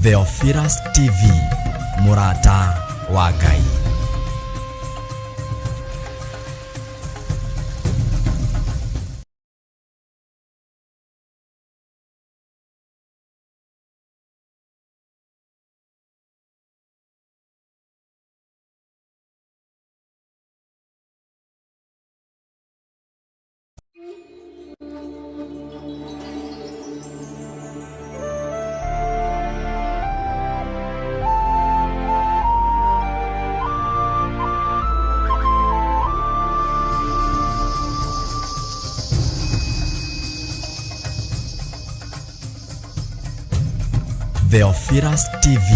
Theophilus TV, mũrata wa Ngai. Theophilus TV,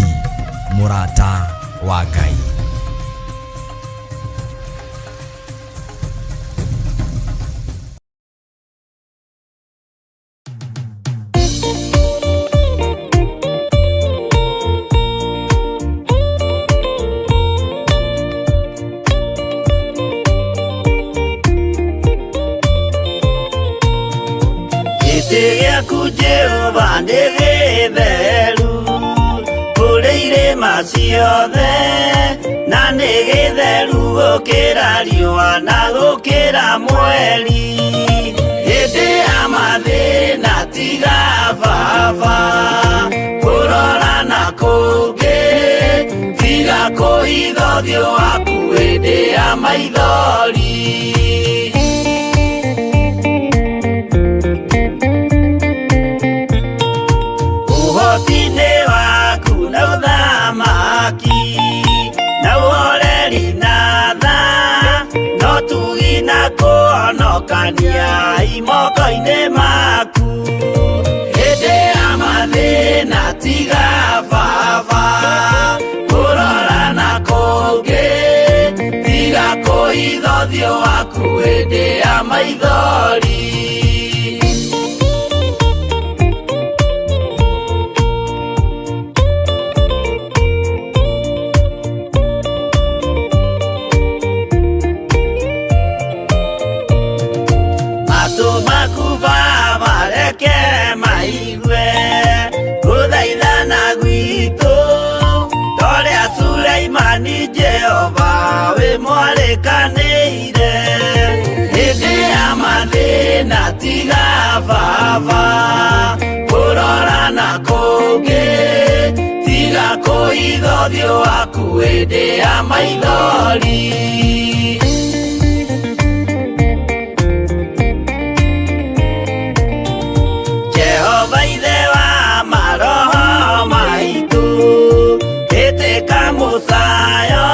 mũrata wa Ngai. Gĩtĩ gĩaku Jehova nĩ gĩtheru kũrĩ irĩma ciothe na nĩ gĩtheru gũkĩra riũa na gũkĩra mweri hĩndĩ ya mathĩna tiga baba kũrora na kũngĩ tiga kũhitha ũthiũ waku hĩndĩ ya maithori. Ũhoti-inĩ waku na ũthamaki na ũhoreri na tha no tugi na kũhonokania imoko-inĩ maku hĩndĩ ya mathĩna tiga baba kũrora na kũngĩ tiga kũhitha ũthiũ waku hĩndĩ ya maithori. Matũ maku Baba reke maigue gũthaithana gwitũ torĩa Suleimani Jehova wĩ mwarĩkanĩire hĩndĩ ya mathĩna tiga baba kũrora na kũngĩ tiga kũhitha ũthiũ waku hĩndĩ ya maithori. Jehova ithe wa maroho maitũ ĩtĩka mũcayo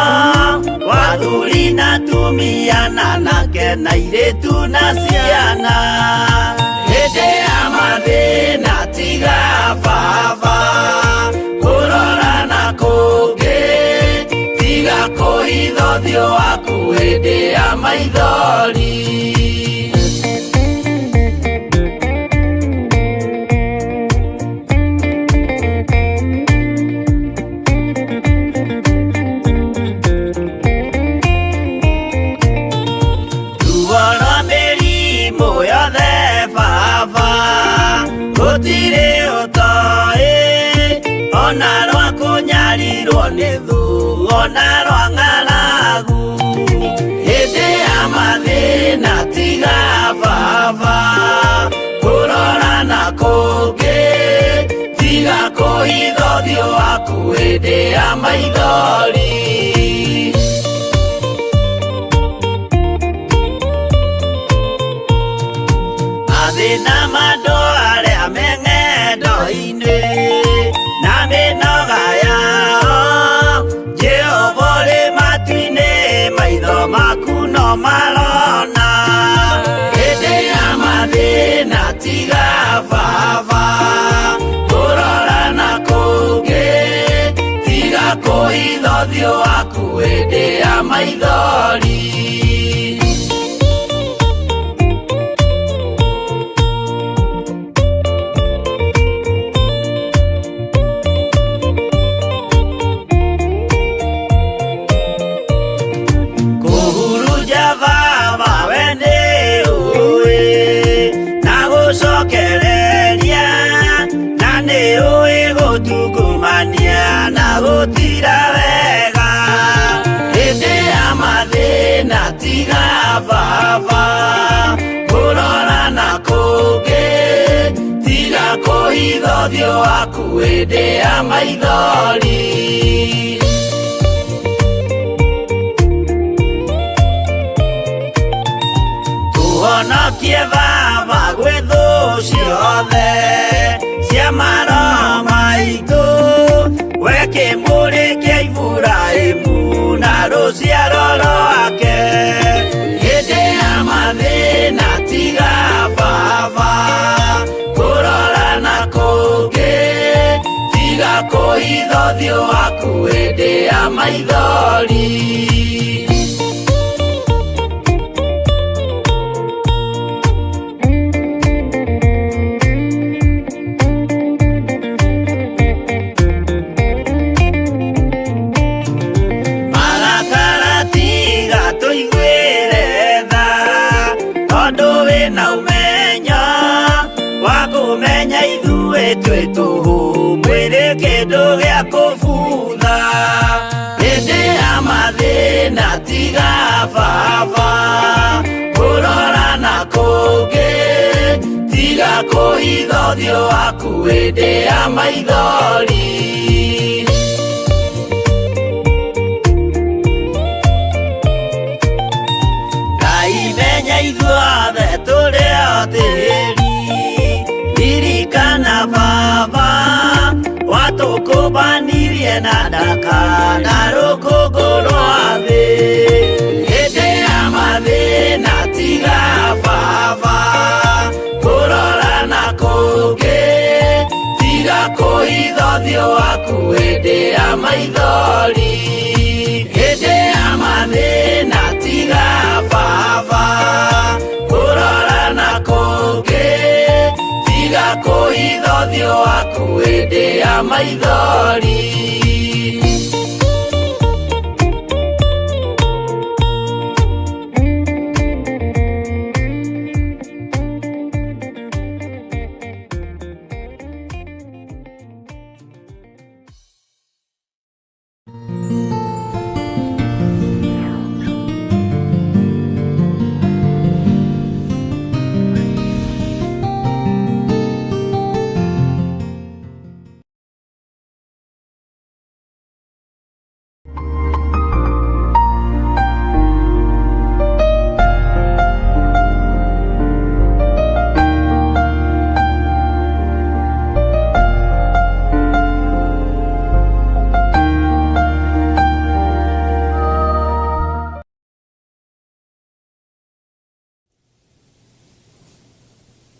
wa athuri na atumia na anake na airĩtu na ciana hĩndĩ ya mathĩna tiga baba kũrora na kũngĩ tiga kũhitha ũthiũ waku hĩndĩ ya maithori. Ruo rwa mĩrimũ yothe baba gũtirĩ ũtoĩ ona rwa kũnyarirwo nĩ thũ ona rwa ng'aragu hĩndĩ ya mathĩna tiga baba kũrora na kũngĩ tiga kũhitha ũthiũ waku hĩndĩ ya maithori. Mathĩna ma andũ arĩa me ng'endo-inĩ na mĩnoga yao Jehova ũrĩ matu-inĩ maitho maku no marona hĩndĩ ya mathĩna tiga baba kũrora na kũngĩ tiga kũhitha ũthiũ waku hĩndĩ ya maithori. Kũhurunja baba we nĩ ũĩ na gũcokereria na nĩ ũĩ gũ Gũtungumania na gũtira wega hĩndĩ ya mathĩna tiga baba kũrora na kũngĩ tiga kũhitha ũthiũ waku hĩndĩ ya maithori. Tũhonokie baba gwĩ thũ ciothe cia maroho maitũ we kĩmũrĩ kĩa Iburahĩmu na rũciaro rwake hĩndĩ ya mathĩna tiga baba kũrora na kũngĩ tiga kũhitha ũthiũ waku hĩndĩ ya maithori. Marakara tiga tũiguĩre tha tondũ wĩna ũmenyo wa kũmenya ithuĩ twĩ tũhũ mwĩrĩ kĩndũ gĩa kũbutha hĩndĩ ya mathĩna tiga baba kũrora na kũngĩ tiga kũhitha ũthiũ waku hĩndĩ ya maithori. Ngai menya ithuothe tũrĩ o tĩri ririkana baba watũkũmbanirie na ndaka na rũkũngũ rwa thĩ hĩndĩ ya mathĩna tiga baba kũrora na kũngĩ tiga kũhitha ũthiũ waku hĩndĩ ya maithori hĩndĩ ya mathĩna tiga baba kũrora na kũngĩ tiga kũhitha ũthiũ waku hĩndĩ ya maithori.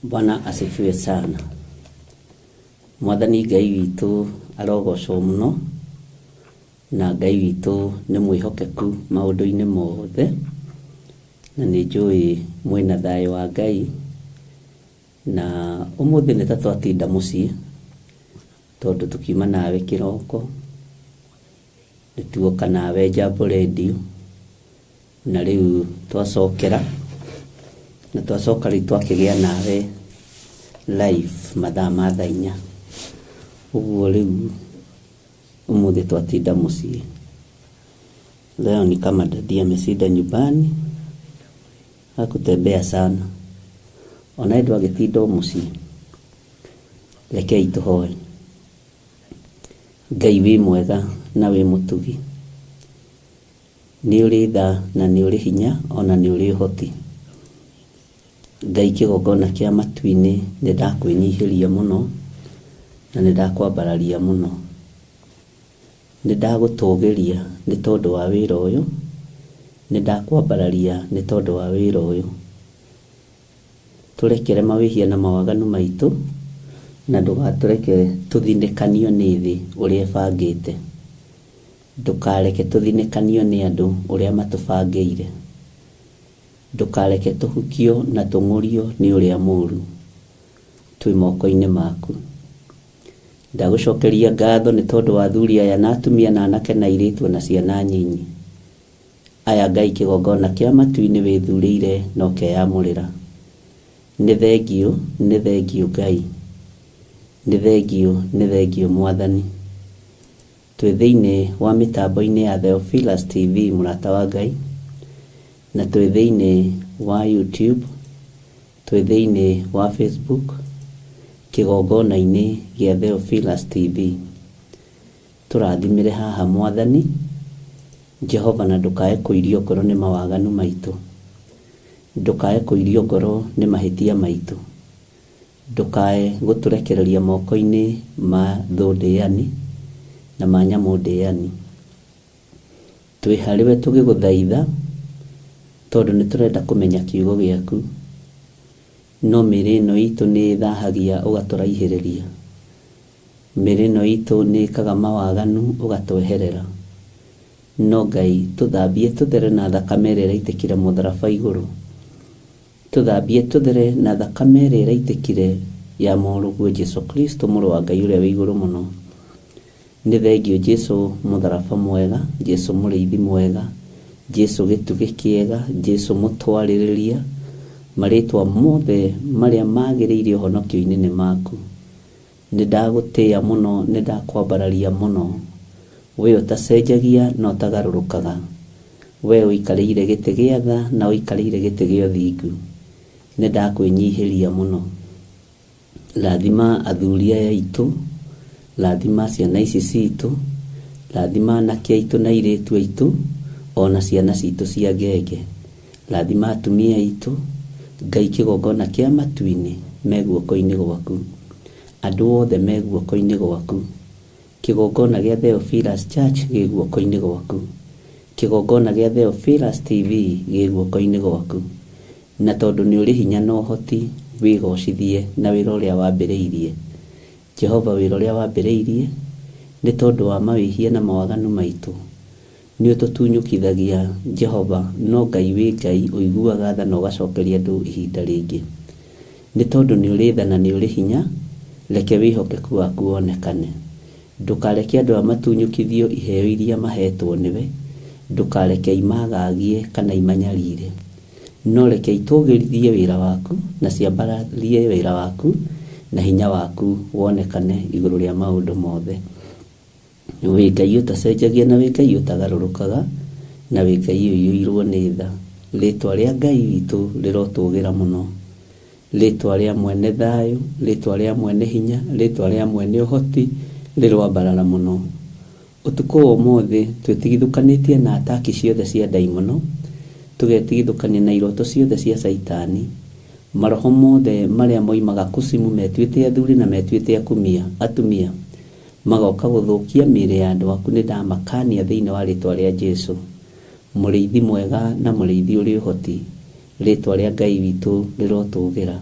Bwana asifiwe sana. Mwathani Ngai witũ arogocwo mũno na Ngai witũ nĩ mwĩhokeku maũndũ-inĩ mothe na nĩ njũĩ mwĩna thayũ wa Ngai na ũmũthĩ nĩ ta twatinda mũciĩ tondũ tũkiuma nawe kĩroko nĩ tuoka nawe Jambo Radio na rĩu twacokera na twacoka rĩu twakĩgĩa nawe live mathaa ma thaa inya ũguo rĩu ũmũthĩ twatinda mũciĩ. Leo ni kama dadi ameshinda nyumbani, hakutembea sana ona ye ndwagĩtinda o mũciĩ. Rekei tũhoe. Ngai wĩ mwega na wĩ mũtugi, nĩ ũrĩ tha na nĩ ũrĩ hinya ona nĩ ũrĩ ũhoti. Ngai kĩgongona kĩa matu-inĩ nĩ ndakwĩnyihĩria mũno na nĩ ndakwambararia mũno, nĩ ndagũtũgĩria nĩ tondũ wa wĩra ũyũ, nĩ ndakwambararia nĩ tondũ wa wĩra ũyũ. Tũrekere mawĩhia na mawaganu maitũ na ndũgatũreke tũthinĩkanio nĩ thĩ ũrĩa ĩbangĩte, ndũkareke tũthinĩkanio nĩ andũ ũrĩa matũbangĩire, ndũkareke tũhukio na tũng'ũrio nĩ ũrĩa mũũru. Twĩ moko-inĩ maku. Ndagũcokeria ngatho nĩ tondũ wa athuri aya na atumia na anake na airĩtu na ciana nyinyi aya Ngai kĩgongona kĩa matu-inĩ wĩthurĩire na ũkeyamũrĩra. Nĩ thengiũ, nĩ thengiũ Ngai. Nĩ thengiũ, nĩ thengiũ Mwathani. Twĩ thĩinĩ wa mĩtambo-inĩ ya Theophilus TV mũrata wa Ngai, na twĩ thĩinĩ wa YouTube, twĩ thĩinĩ wa Facebook, kĩgongona-inĩ gĩa Theophilus TV. Tũrathimĩre haha Mwathani Jehova, na ndũkae kũirio ngoro nĩ mawaganu maitũ, ndũkae kũirio ngoro nĩ mahĩtia maitũ, ndũkae gũtũrekereria moko-inĩ ma thũ ndĩani na ma nyamũ ndĩani. Twĩ harĩwe tũgĩgũthaitha, tondũ nĩ tũrenda kũmenya kiugo gĩaku, no mĩĩrĩ ĩno itũ nĩ ĩthahagia ũgatũraihĩrĩria, mĩĩrĩ ĩno itũ nĩ ĩkaga mawaganu ũgatweherera. No Ngai, tũthambie tũthere na thakame ĩrĩa ĩraitĩkire mũtharaba igũrũ, tũthambie tũthere na thakame ĩrĩa ĩraitĩkire ya mũrũguo Jesu Kristo, mũrũ wa Ngai ũrĩa wĩ igũrũ mũno. Nĩ thengiũ Jesu mũtharaba mwega, Jesu mũrĩithi mwega, Jesu gĩtugĩ kĩega, Jesu mũtwarĩrĩria, marĩtwa mothe marĩa magĩrĩire ũhonokio-inĩ nĩ maku. Nĩ ndagũtĩĩa mũno, nĩ ndakwambararia mũno. We ũtacenjagia na ũtagarũrũkaga, we ũikarĩire gĩtĩ gĩa tha na ũikarĩire gĩtĩ gĩa ũthingu, nĩ ndakwĩnyihĩria mũno. Rathima athuri aya aitũ, rathima ciana ici citũ, rathima anake aitũ na airĩtu aitũ, ona ciana citũ cia ngenge, rathima atumia aitũ. Ngai, kĩgongona kĩa matu-inĩ me guoko-inĩ gwaku, andũ othe me guoko-inĩ gwaku, kĩgongona gĩa Theophilus Church gĩ guoko-inĩ gwaku, kĩgongona gĩa Theophilus TV gĩ guoko-inĩ gwaku. Na tondũ nĩ ũrĩ hinya na ũhoti, wĩgocithie na wĩra ũrĩa wambĩrĩirie. Jehova, wĩra ũrĩa wambĩrĩirie nĩ tondũ wa mawĩhia na mawaganu maitũ nĩ ũtũtunyũkithagia Jehova, no Ngai wĩ Ngai ũiguaga tha na ũgacokeria andũ ihinda rĩngĩ. Nĩ tondũ nĩ ũrĩ tha na nĩ ũrĩ hinya, reke wĩhokeku waku wonekane. Ndũkareke andũ aya matunyũkithio iheo iria mahetwo nĩwe, ndũkareke imagagie kana imanyarire, no reke itũgĩrithie wĩra waku na ciambararie wĩra waku na hinya waku wonekane igũrũ rĩa maũndũ mothe. Wĩ Ngai ũtacenjagia na wĩ Ngai ũtagarũrũkaga na wĩ Ngai ũiyũirwo nĩ tha. Rĩtwa rĩa Ngai witũ rĩrotũgĩra mũno, rĩtwa rĩa mwene thayũ, rĩtwa rĩa mwene hinya, rĩtwa rĩa mwene ũhoti rĩroambarara mũno. Ũtukũ wa ũmũthĩ twĩtigithũkanĩtie na ataki ciothe cia ndaimono, tũgetigithũkania na iroto ciothe cia caitani, maroho mothe marĩa moimaga kucimu metuĩte athuri na metuĩte atumia, magoka gũthũkia mĩĩrĩ ya andũ aku. Nĩ ndamakania thĩinĩ wa rĩtwa rĩa Jesu, mũrĩithi mwega na mũrĩithi ũrĩ ũhoti, rĩtwa rĩa Ngai witũ rĩrotũgĩra.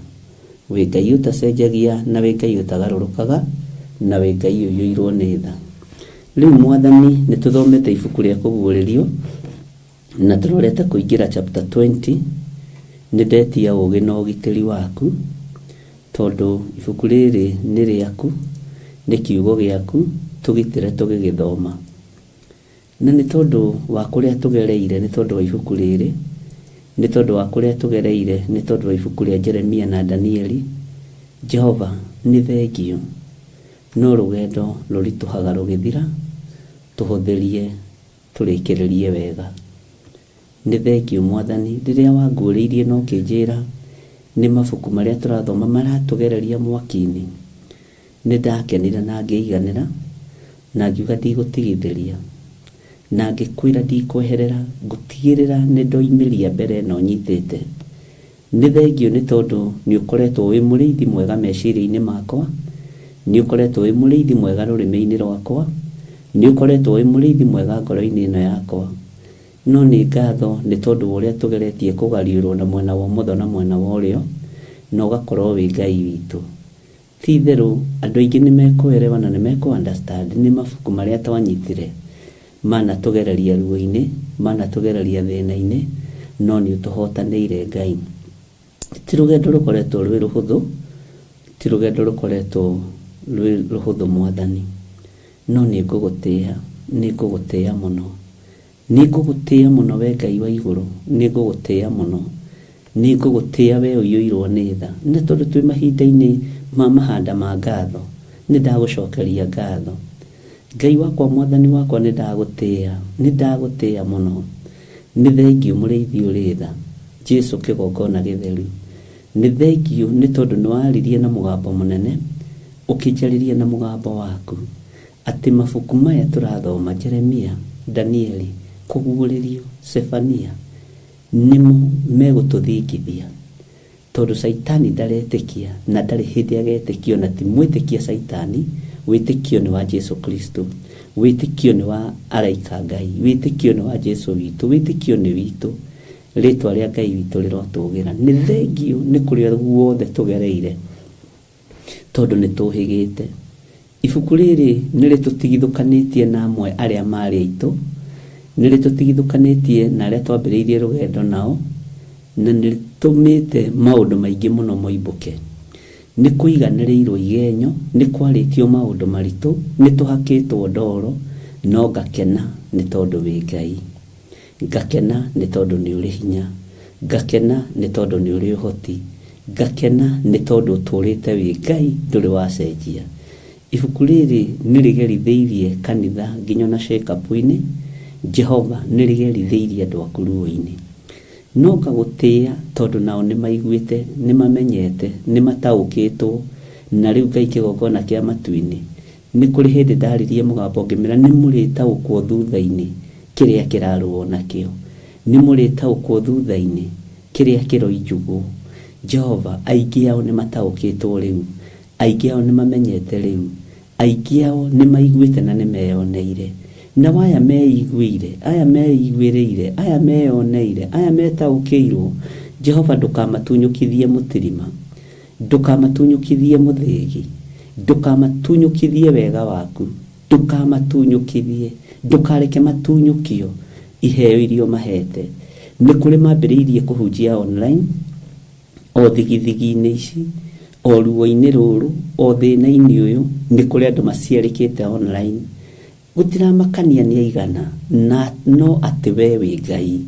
Wĩ Ngai ũtacenjagia na wĩ Ngai ũtagarũrũkaga na wĩ Ngai ũiyũirwo nĩ tha. Rĩu Mwathani, nĩ tũthomete ibuku rĩa kũguũrĩrio na tũrorete kũingĩra chapter 20. Nĩ ndetia ũũgĩ na ũgitĩri waku, tondũ ibuku rĩrĩ nĩ rĩaku, nĩ kiugo gĩaku, tũgitĩre tũgĩgĩthoma. Na nĩ tondũ wa kũrĩa tũgereire, nĩ tondũ wa ibuku rĩrĩ, nĩ tondũ wa kũrĩa tũgereire, nĩ tondũ wa ibuku rĩa Jeremia na Danieli, Jehova, nĩ thengiũ, no rũgendo rũritũhaga rũgĩthira, tũhũthĩrie tũrĩkĩrĩrie wega. Nĩ thengiũ Mwathani, rĩrĩa wanguũrĩirie na ũkĩnjĩra nĩ mabuku marĩa tũrathoma maratũgereria mwaki-inĩ, nĩ ndakenire na ngĩiganĩra, na ngiuga ndigũtigithĩria, na ngĩkwĩra ndikweherera, ngũtigĩrĩra nĩ ndoimĩria mbere ĩno nyitĩte. Nĩ thengiũ nĩ tondũ nĩ ũkoretwo wĩ mũrĩithi mwega meciria-inĩ makwa, nĩ ũkoretwo wĩ mũrĩithi mwega rũrĩmĩ-inĩ rwakwa, nĩ ũkoretwo wĩ mũrĩithi mwega ngoro-inĩ ĩno yakwa. No nĩ ngatho nĩ tondũ wa ũrĩa tũgeretie kũgariũrwo na mwena wa ũmotho na mwena wa ũrĩo, na ũgakorwo wĩ Ngai witũ. Ti itherũ andũ aingĩ nĩ mekũerewa na nĩ mekũ understand nĩ mabuku marĩa twanyitire manatũgereria ruo-inĩ, manatũgereria thĩna-inĩ, no nĩ ũtũhotanĩire Ngai. Ti rũgendo rũkoretwo rwĩ rũhũthũ, ti rũgendo rũkoretwo rwĩ rũhũthũ Mwathani, no nĩ ngũgũtĩĩa, nĩ ngũgũtĩĩa mũno, nĩ ngũgũtĩĩa mũno we Ngai wa igũrũ, nĩ ngũgũtĩĩa mũno, nĩ ngũgũtĩĩa we ũiyũirwo nĩ tha. Nĩ tondũ twĩ mahinda-inĩ ma mahanda ma ngatho, Nĩ ndagũcokeria ngatho. Ngai wakwa, mwathani wakwa, nĩ ndagũtĩĩa, nĩ ndagũtĩĩa mũno. Nĩ thengiũ mũrĩithi ũrĩ tha, Jesu kĩgongona gĩtheru. Nĩ thengiũ nĩ tondũ nĩ waririe na mũgambo mũnene, ũkĩnjarĩria na mũgambo waku, atĩ mabuku maya tũrathoma, Jeremia, Danieli, Kũguũrĩrio, Sefania, nĩmo megũtũthingithia. Tondũ Caitani ndaretĩkia na ndarĩ hĩndĩ agetĩkio, na ti mwĩtĩkia Caitani. Wĩtĩkio nĩ wa Jesu Kristo, wĩtĩkio nĩ wa araika Ngai, wĩtĩkio nĩ wa Jesu witũ, wĩtĩkio nĩ witũ. Rĩtwa rĩa Ngai witũ rĩrotũgĩra. Nĩ thengiũ nĩ kũrĩa guothe tũgereire, tondũ nĩ tũhĩgĩte. Ibuku rĩrĩ nĩ rĩtũtigithũkanĩtie na amwe arĩa marĩ aitũ, nĩ rĩtũtigithũkanĩtie na arĩa twambĩrĩirie rũgendo nao, na nĩ rĩtũmĩte maũndũ maingĩ mũno moimbũke. Nĩ kũiganĩrĩirwo igenyo, nĩ kwarĩtio maũndũ maritũ, nĩ tũhakĩtwo ndoro, no ngakena nĩ tondũ wĩ Ngai. Ngakena nĩ tondũ nĩ ũrĩ hinya, ngakena nĩ tondũ nĩ ũrĩ ũhoti, ngakena nĩ tondũ ũtũũrĩte wĩ Ngai, ndũrĩ wacenjia. Ibuku rĩrĩ nĩ rĩgerithĩirie kanitha nginya ona shake-up-inĩ. Jehova nĩ rĩgerithĩirie andũ aku ruo-inĩ. No ngagũtĩĩa tondũ nao nĩ maiguĩte, nĩ mamenyete, nĩ mataũkĩtwo, na rĩu Ngai kĩgongona kĩa matu-inĩ. Nĩ kũrĩ hĩndĩ ndaririe mũgambo ngĩmera nĩ mũrĩtaũkwo thutha-inĩ kĩrĩa kĩrarũo nakĩo, nĩ mũrĩtaũkwo thutha-inĩ kĩrĩa kĩroinjugwo. Jehova, aingĩ ao nĩ mataũkĩtwo rĩu, aingĩ ao nĩ mamenyete rĩu, aingĩ ao nĩ maiguĩte na nĩ meyoneire. Na aya meiguĩire, aya meiguĩrĩire, aya meyoneire, aya metaũkĩirwo, Jehova ndũkamatunyũkithie mũtirima, ndũkamatunyũkithie mũthĩgi, ndũkamatunyũkithie wega waku, ndũkamatunyũkithie, ndũkareke matunyũkio iheo iria ũmahete. Nĩ kũrĩ mambĩrĩirie kũhunjia online, o thigithigi-inĩ ici, o ruo-inĩ rũrũ, o thĩna-inĩ ũyũ, nĩ kũrĩ andũ maciarĩkĩte online. Gũtiramakania nĩ aigana, na no atĩ we wĩ Ngai.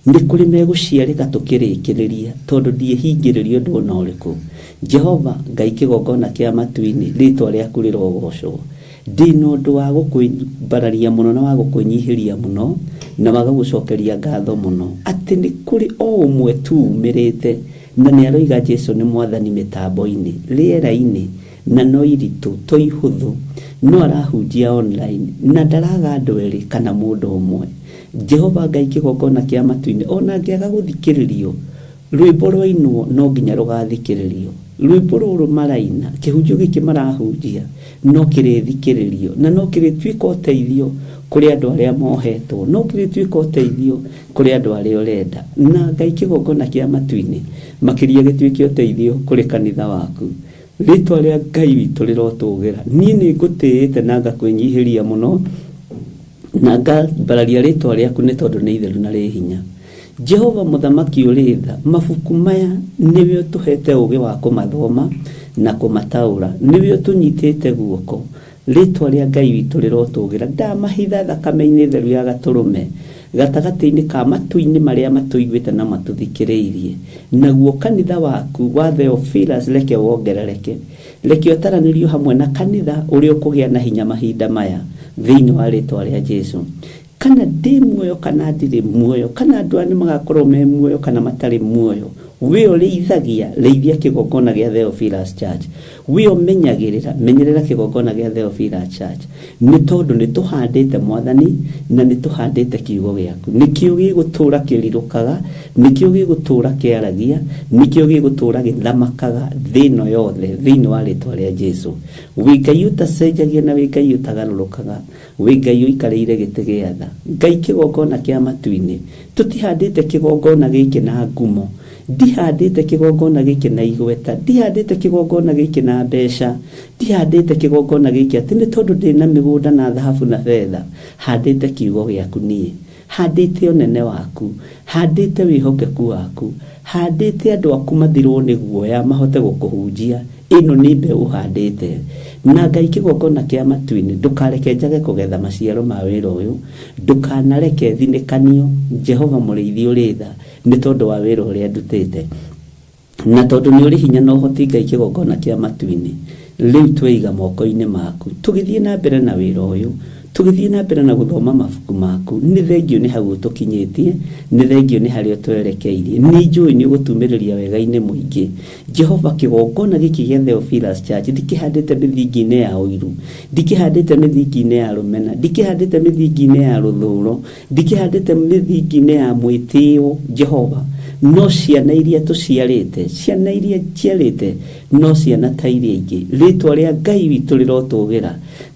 Nĩ kũrĩ megũciarĩka tũkĩrĩkĩrĩria, tondũ ndiĩhingĩrĩria ũndũ ona ũrĩkũ. Jehova Ngai kĩgongona kĩa matu-inĩ, rĩtwa rĩaku rĩrogocwo. Ndĩna ũndũ wa gũkwĩmbararia mũno na wa gũkwĩnyihĩria mũno na wa gũgũcokeria ngatho mũno, atĩ nĩ kũrĩ o ũmwe tu umĩrĩte na nĩ aroiga Jesu nĩ mwathani mĩtambo-inĩ, rĩera-inĩ, na no iritũ to ihũthũ, no arahunjia online na ndaraga andũ erĩ kana mũndũ ũmwe. Jehova Ngai kĩgongona kĩa matu-inĩ, ona angĩaga gũthikĩrĩrio, rwĩmbo rwainwo no nginya rũgathikĩrĩrio. Rwĩmbo rũrũ maraina, kĩhunjio gĩkĩ marahunjia, no kĩrĩthikĩrĩrio na no kĩrĩtuĩka ũteithio kũrĩ andũ arĩa mohetwo, no kĩrĩtuĩka ũteithio kũrĩ andũ arĩa ũrenda. Na Ngai kĩgongona kĩa matu-inĩ makĩria gĩtuĩke ũteithio kũrĩ kanitha waku. Rĩtwa rĩa Ngai witũ rĩrotũgĩra. Niĩ nĩ ngũtĩĩte na ngakwĩnyihĩria mũno na ngambararia rĩtwa rĩaku nĩ tondũ nĩ itheru na rĩ hinya. Jehova mũthamaki ũrĩ tha, mabuku maya nĩwe ũtũhete ũũgĩ wa kũmathoma na kũmataũra, nĩwe ũtũnyitĩte guoko. Rĩtwa rĩa Ngai witũ rĩrotũgĩra. Ndamahitha thakame-inĩ theru ya gatũrũme, gatagatĩ-inĩ ka matu-inĩ marĩa matũiguĩte na matũthikĩrĩirie. Naguo kanitha waku wa Theophilus reke wongerereke, reke ũtaranĩrio hamwe na kanitha ũrĩa ũkũgĩa na hinya mahinda maya thĩinĩ wa rĩtwa rĩa Jesu. Kana ndĩ muoyo kana ndirĩ muoyo, kana andũ aya nĩ magakorwo me muoyo kana matarĩ muoyo, we ũrĩithagia, rĩithia kĩgongona gĩa Theophilus Church. We ũmenyagĩrĩra, menyerera kĩgongona gĩa Theophilus Church. Nĩ tondũ nĩ tũhandĩte mwathani na nĩ tũhandĩte kiugo gĩaku. Nĩkĩo gĩgũtũũra kĩrirũkaga, nĩkĩo gĩgũtũũra kĩaragia, nĩkĩo gĩgũtũũra gĩthamakaga thĩ ĩno yothe thĩinĩ wa rĩtwa rĩa Jesu. Wĩ Ngai ũtacenjagia na wĩ Ngai ũtagarũrũkaga, wĩ Ngai ũikarĩire gĩtĩ gĩa tha. Ngai kĩgongona kĩa matu-inĩ, tũtihandĩte kĩgongona gĩkĩ na ngumo, ndihandĩte kĩgongona gĩkĩ na igweta, ndihandĩte kĩgongona gĩkĩ na mbeca, ndihandĩte kĩgongona gĩkĩ atĩ nĩ tondũ ndĩna mĩgũnda na thahabu na betha. Handĩte kiugo gĩaku niĩ, handĩte ũnene waku, handĩte wĩhokeku waku, handĩte andũ aku mathirwo nĩ guoya mahote gũkũhunjia. Ĩno nĩ mbeũ ũhandĩte. Na Ngai kĩgongona kĩa matu-inĩ, ndũkareke njage kũgetha maciaro ma wĩra ũyũ, ndũkanareke thinĩkanio, Jehova mũrĩithi ũrĩ tha, nĩ tondũ wa wĩra ũrĩa ndutĩte. Na tondũ nĩ ũrĩ hinya na ũhoti Ngai kĩgongona kĩa matu-inĩ, Rĩu tweiga moko-inĩ maku, tũgĩthiĩ na mbere na wĩra ũyũ, tũgĩthiĩ na mbere na gũthoma mabuku maku. Nĩ thengio nĩ hau ũtũkinyĩtie, nĩ thengio nĩ harĩa ũtwerekeirie. Nĩ njũĩ nĩ ũgũtumĩrĩria wega-inĩ mũingĩ. Jehova, kĩgongona gĩkĩ gĩa Theophilus Church ndikĩhandĩte mĩthingi-inĩ ya ũiru, ndikĩhandĩte mĩthingi-inĩ ya rũmena, ndikĩhandĩte mĩthingi-inĩ ya rũthũro, ndikĩhandĩte mĩthingi-inĩ ya mwĩtĩo. Jehova, no ciana iria tũciarĩte, ciana iria njiarĩte, no ciana ta iria ingĩ. Rĩtwa rĩa Ngai witũ rĩrotũgĩra,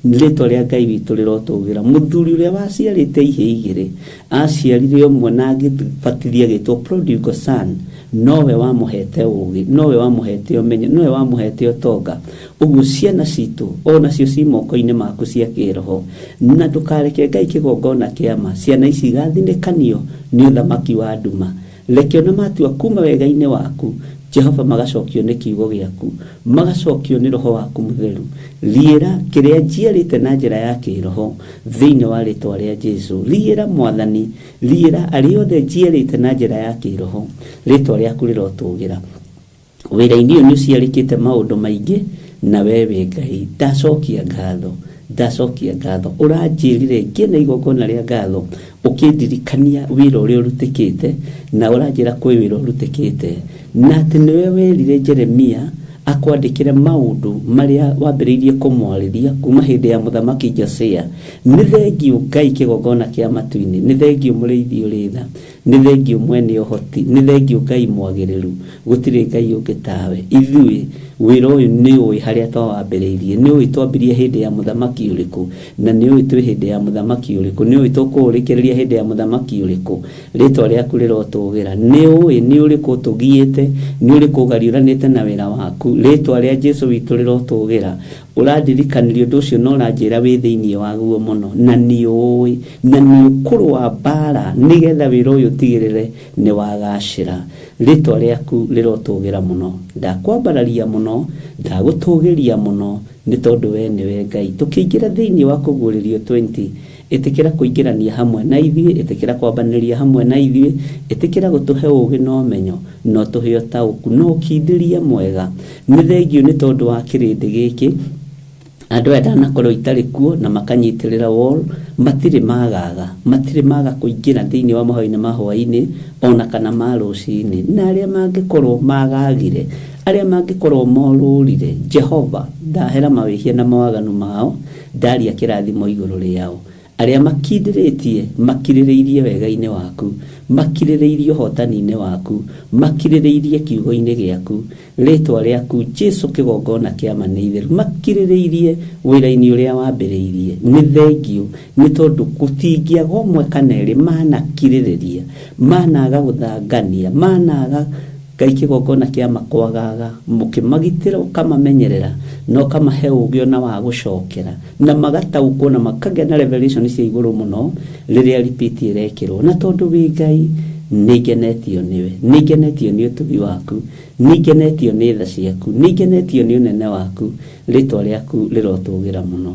rĩtwa rĩa Ngai witũ rĩrotũgĩra. Mũthuri ũrĩa waciarĩte ihĩĩ igĩrĩ, aciarire ũmwe na agĩbatithia agĩtwo prodigal son, nowe wamũhete ũgĩ, nowe wamũhete ũmenyo, nowe wamũhete ũtonga. Ũguo ciana citũ onacio ci moko-inĩ maku cia kĩroho, na ndũkareke Ngai kĩgongona kĩama ciana ici igathinĩkanio nĩ ũthamaki wa nduma. Reke ona matua kuma wega-inĩ waku, Jehova, magacokio nĩ kiugo gĩaku, magacokio nĩ roho waku mũtheru. Riĩra kĩrĩa njiarĩte na njĩra ya kĩroho thĩinĩ wa rĩtwa rĩa Jesu. Riĩra Mwathani, riĩra arĩa othe njiarĩte na njĩra ya kĩroho. Rĩtwa rĩaku rĩrotũgĩra. Wĩra-inĩ ũyũ nĩ ũciarĩkĩte maũndũ maingĩ, na we wĩ Ngai. Ndacokia ngatho, ndacokia ngatho. Ũranjĩrire ngĩe na igongona rĩa ngatho, ũkĩndirikania wĩra ũrĩa ũrutĩkĩte, na ũranjĩra kwĩ wĩra ũrutĩkĩte, na atĩ nĩwe werire Jeremia akwandĩkĩre maũndũ marĩa wambĩrĩirie kũmwarĩria kuma hĩndĩ ya mũthamaki Josia. Nĩ thengio Ngai kĩgongona kĩa matu-inĩ, nĩ thengio mũrĩithi ũrĩ tha, nĩ thengio mwene ũhoti, nĩ thengio Ngai mwagĩrĩru. Gũtirĩ Ngai ũngĩ tawe. Ithuĩ wĩra ũyũ nĩ ũĩ harĩa twawambĩrĩirie, nĩ ũĩ twambirie hĩndĩ ya mũthamaki ũrĩkũ, na nĩ ũĩ twĩ hĩndĩ ya mũthamaki ũrĩkũ, nĩ ũĩ tũkũũrĩkĩrĩria hĩndĩ ya mũthamaki ũrĩkũ. Rĩtwa rĩaku rĩrotũgĩra. Nĩ ũĩ nĩ ũrĩkũ ũtũgiĩte, nĩ ũrĩkũ ũgariũranĩte na wĩra waku. Rĩtwa rĩa Jesu witũ rĩrotũgĩra. Ũrandirikanirie ũndũ ũcio na ũranjĩra wĩ thĩinĩ waguo mũno, na nĩ ũĩ, na nĩ ũkũrũa mbara nĩgetha wĩra ũyũ ũtigĩrĩre nĩ wagacĩra. Rĩtwa rĩaku rĩrotũgĩra mũno. Ndakwambararia mũno, ndagũtũgĩria mũno, nĩ tondũ we nĩwe Ngai. Tũkĩingĩra thĩinĩ wa kũguũrĩrio 20, ĩtĩkĩra kũingĩrania hamwe na ithuĩ, ĩtĩkĩra kwambanĩria hamwe na ithuĩ, ĩtĩkĩra gũtũhe ũũgĩ na ũmenyo, na ũtũhe ũtaũku na ũkindĩria mwega. Nĩ thengio nĩ tondũ wa kĩrĩndĩ gĩkĩ, andũ aya ndanakorwo itarĩ kuo na makanyitĩrĩra wall, matirĩ magaga, matirĩ maga kũingĩra thĩinĩ wa mahoya-inĩ ma hwaĩ-inĩ ona kana ma rũcinĩ. Na arĩa mangĩkorwo magagire, arĩa mangĩkorwo morũrire, Jehova, ndahera mawĩhia na mawaganu mao, ndaria kĩrathimo igũrũ rĩao. Arĩa makindĩrĩtie, makirĩrĩirie wega-inĩ waku, makirĩrĩirie ũhotani-inĩ waku, makirĩrĩirie kiugo-inĩ gĩaku, rĩtwa rĩaku Jesu kĩgongona kĩa ma nĩ itheru, makirĩrĩirie wĩra-inĩ ũrĩa wambĩrĩirie. Nĩ thengio nĩ tondũ gũtingĩaga ũmwe kana erĩ manakirĩrĩria, managa gũthangania, managa Ngai kĩgongona kĩa makwagaga, mũkĩmagitĩra ũkamamenyerera na ũkamahe ũũgĩ ona wa gũcokera, na magataũkwo na makagĩa na revelation cia igũrũ mũno rĩrĩa repeat ĩrekĩrwo. Na tondũ wĩ Ngai, nĩ ngenetio nĩwe, nĩ ngenetio nĩ ũtugi waku, nĩ ngenetio nĩ tha ciaku, nĩ ngenetio nĩ ũnene waku. Rĩtwa rĩaku rĩrotũgĩra mũno.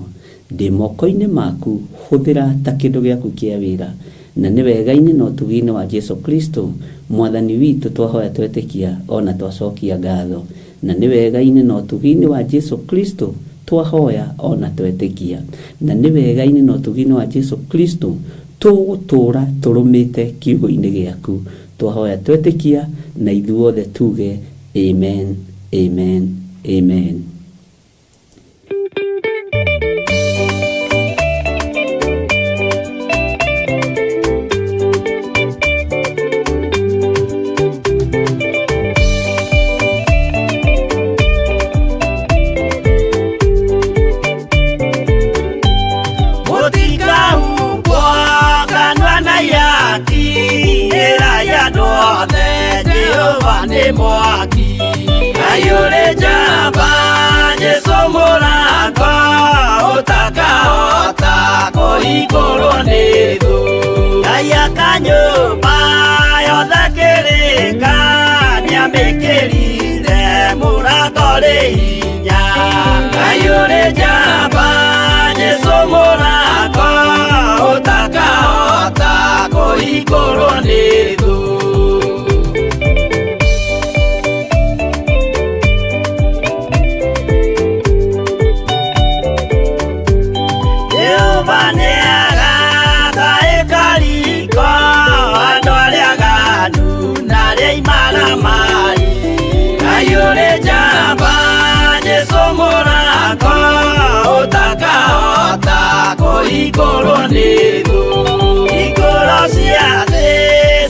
Ndĩ moko-inĩ maku, hũthĩra ta kĩndũ gĩaku kĩa wĩra, na nĩ wega-inĩ na ũtugi-inĩ wa Jesu Kristo Mwathani witũ twahoya twetĩkia ona twacokia ngatho. Na nĩ wega-inĩ na ũtugi-inĩ wa Jesu Kristo twahoya ona twetĩkia. Na nĩ wega-inĩ na ũtugi-inĩ wa Jesu Kristo tũgũtũũra tũrũmĩte kiugo-inĩ gĩaku. Twahoya twetĩkia na ithuothe tuge amen, amen, amen. Mwaki ayure jamba Jesu mũrango ũtakahota kũhingũrwo nĩ thũ. Ngai akanyũmba yothe kĩrĩka nĩamĩkĩrire mũrango rĩ hinya. Ngai ũrĩ njamba Jesu mũrango ũtakahota kũhingũrwo nĩ thũ. Ũtakahota kũhingũrwo nĩ thũ. Hingũro cia thĩ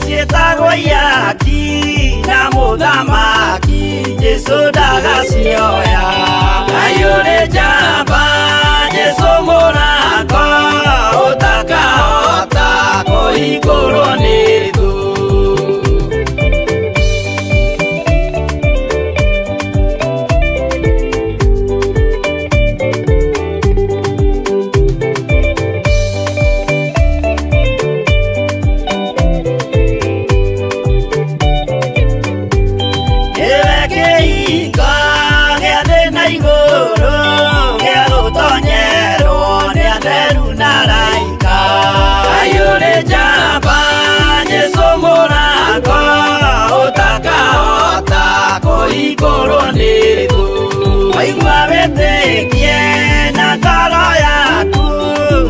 ciĩtagwo ihaki na mũthamaki Jesũ ndagacioya. Ngai ũrĩ njamba Jesũ mũrango ũtakahota kũhingũrwo nĩ thũ. Nĩwe kĩhingo gĩa thĩ na igũrũ gĩa gũtonyerwo nĩ atheru na araika. Ngai ũrĩ njamba Jesũ mũrango ũtakahota kũhingũrwo nĩ thũ. Waigua wĩtĩkie na ngoro yaku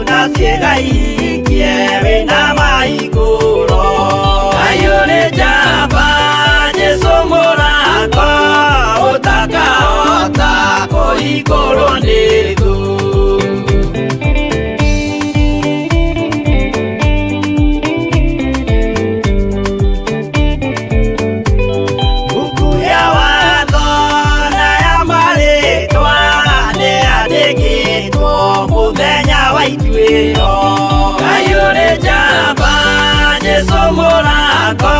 na ciĩga ihingie wĩna mahingũro. Ngai ũrĩ njamba Jesũ mũrango ũtakahota kũhingũrwo nĩ thũ. Mbuku ya watho na ya marĩtwa nĩyandĩkĩtwo mũthenya wa ituĩro. Ngai ũrĩ njamba Jesũ mũrango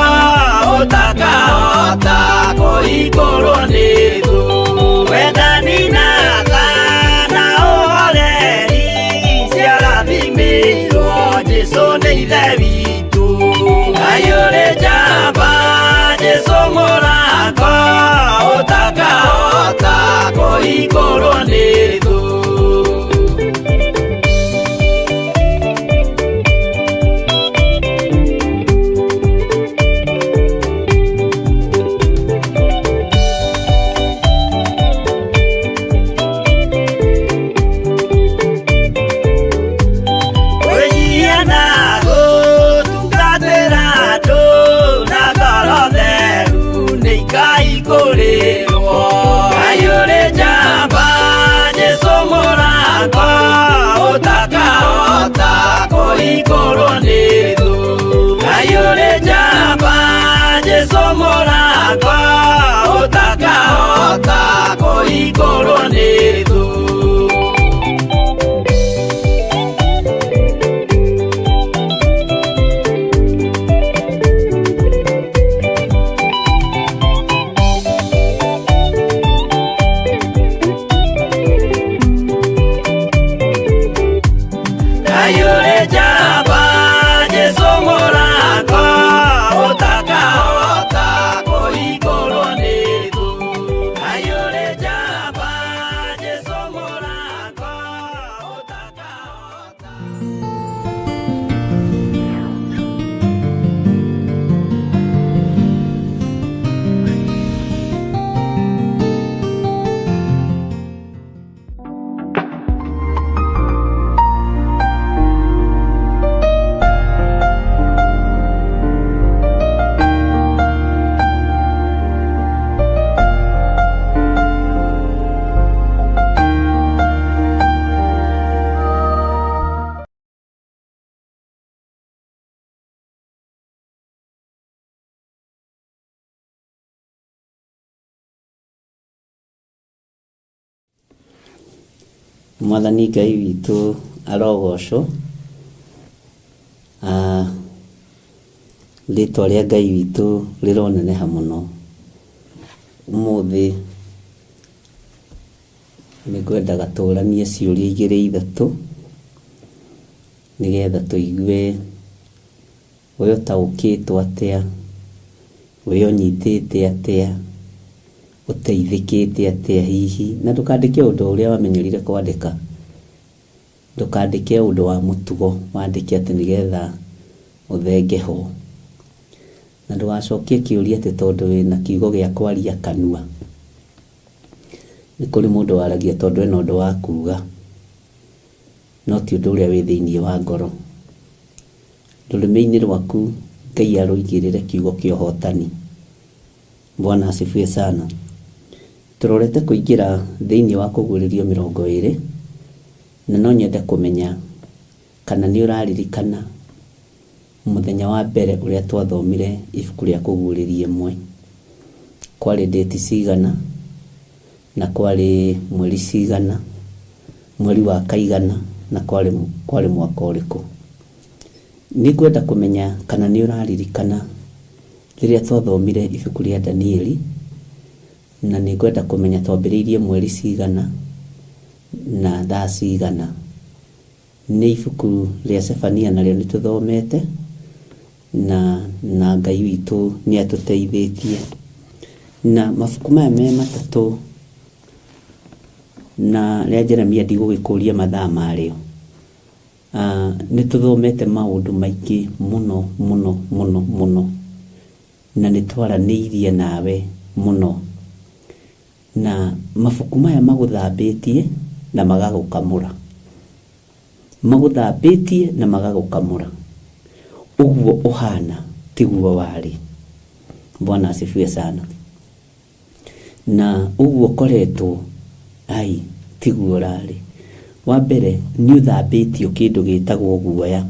ũtakahota kũhingũrwo nĩ thũ. Wendani na tha na ũhoreri ciarathimĩirwo Jesũ nĩ Ithe witũ. Ngai ũrĩ njamba Jesũ mũrango ũtakahota kũhingũrwo nĩ thũ. Kwĩnyihia na gũtungatĩra andũ na ngoro theru nĩ ikaihingũrĩrwo. Ngai ũrĩ njamba Jesũ mũrango ũtakahota kũhingũrwo nĩ thũ. Ngai ũrĩ njamba Jesũ mũrango ũtakahota kũhingũrwo nĩ thũ. Ngai ũrĩ njamba Jesũ mũrango ũtakahota kũhingũrwo nĩ thũ. Ngai ũrĩ njamba Jesũ mũrango ũtakahota. Mwathani Ngai witũ arogocwo. Rĩtwa rĩa Ngai witũ rĩroneneha mũno. Ũmũthĩ nĩngwendaga tũranie ciũria igĩrĩ ithatũ nĩgetha tũigue we ũtaũkĩtwo atĩa, we ũnyitĩte atĩa, ũteithĩkĩte atĩa hihi, na ndũkandĩke ũndũ ũrĩa wamenyerire kwandĩka, ndũkandĩke ũndũ wa mũtugo, wandĩke atĩ nĩgetha ũthenge ho, na ndũgacokie kĩũria atĩ tondũ wĩna kiugo gĩa kwaria kanua. Nĩ kũrĩ mũndũ waragia tondũ ena ũndũ wa kuga, no ti ũndũ ũrĩa wĩ thĩinĩ wa ngoro. Rũrĩmĩ-inĩ rwaku Ngai arũigĩrĩre kiugo kĩa ũhotani. Bwana asifiwe sana. Tũrorete kũingĩra thĩinĩ wa kũguũrĩrio 20 Na no nyende kũmenya kana nĩ ũraririkana mũthenya wa mbere ũrĩa twathomire ibuku rĩa Kũguũrĩrio ĩmwe. Kwarĩ date cigana na kwarĩ mweri cigana, mweri wa kaigana na kwarĩ mwaka ũrĩkũ. Nĩngwenda kũmenya kana nĩ ũraririkana rĩrĩa twathomire ibuku rĩa Danieli, na nĩngwenda kũmenya twambĩrĩirie mweri cigana na thaa cigana. Nĩ ibuku rĩa Zefania narĩo nĩtũthomete na Ngai witũ nĩ atũteithĩtie. Na mabuku maya me matatũ na rĩa Jeremia ndigũgĩkũria mathaa marĩo. Nĩtũthomete maũndũ maingĩ mũno mũno mũno mũno, na nĩtwaranĩirie nawe mũno. Na mabuku maya magũthambĩtie na magagũkamũra, magũthambĩtie na magagũkamũra. Ũguo ũhana tiguo warĩ. Bwana asifiwe sana. Na ũguo ũkoretwo ai tiguo ũrarĩ. Wa mbere nĩ ũthambĩtio kĩndũ gĩtagwo guoya,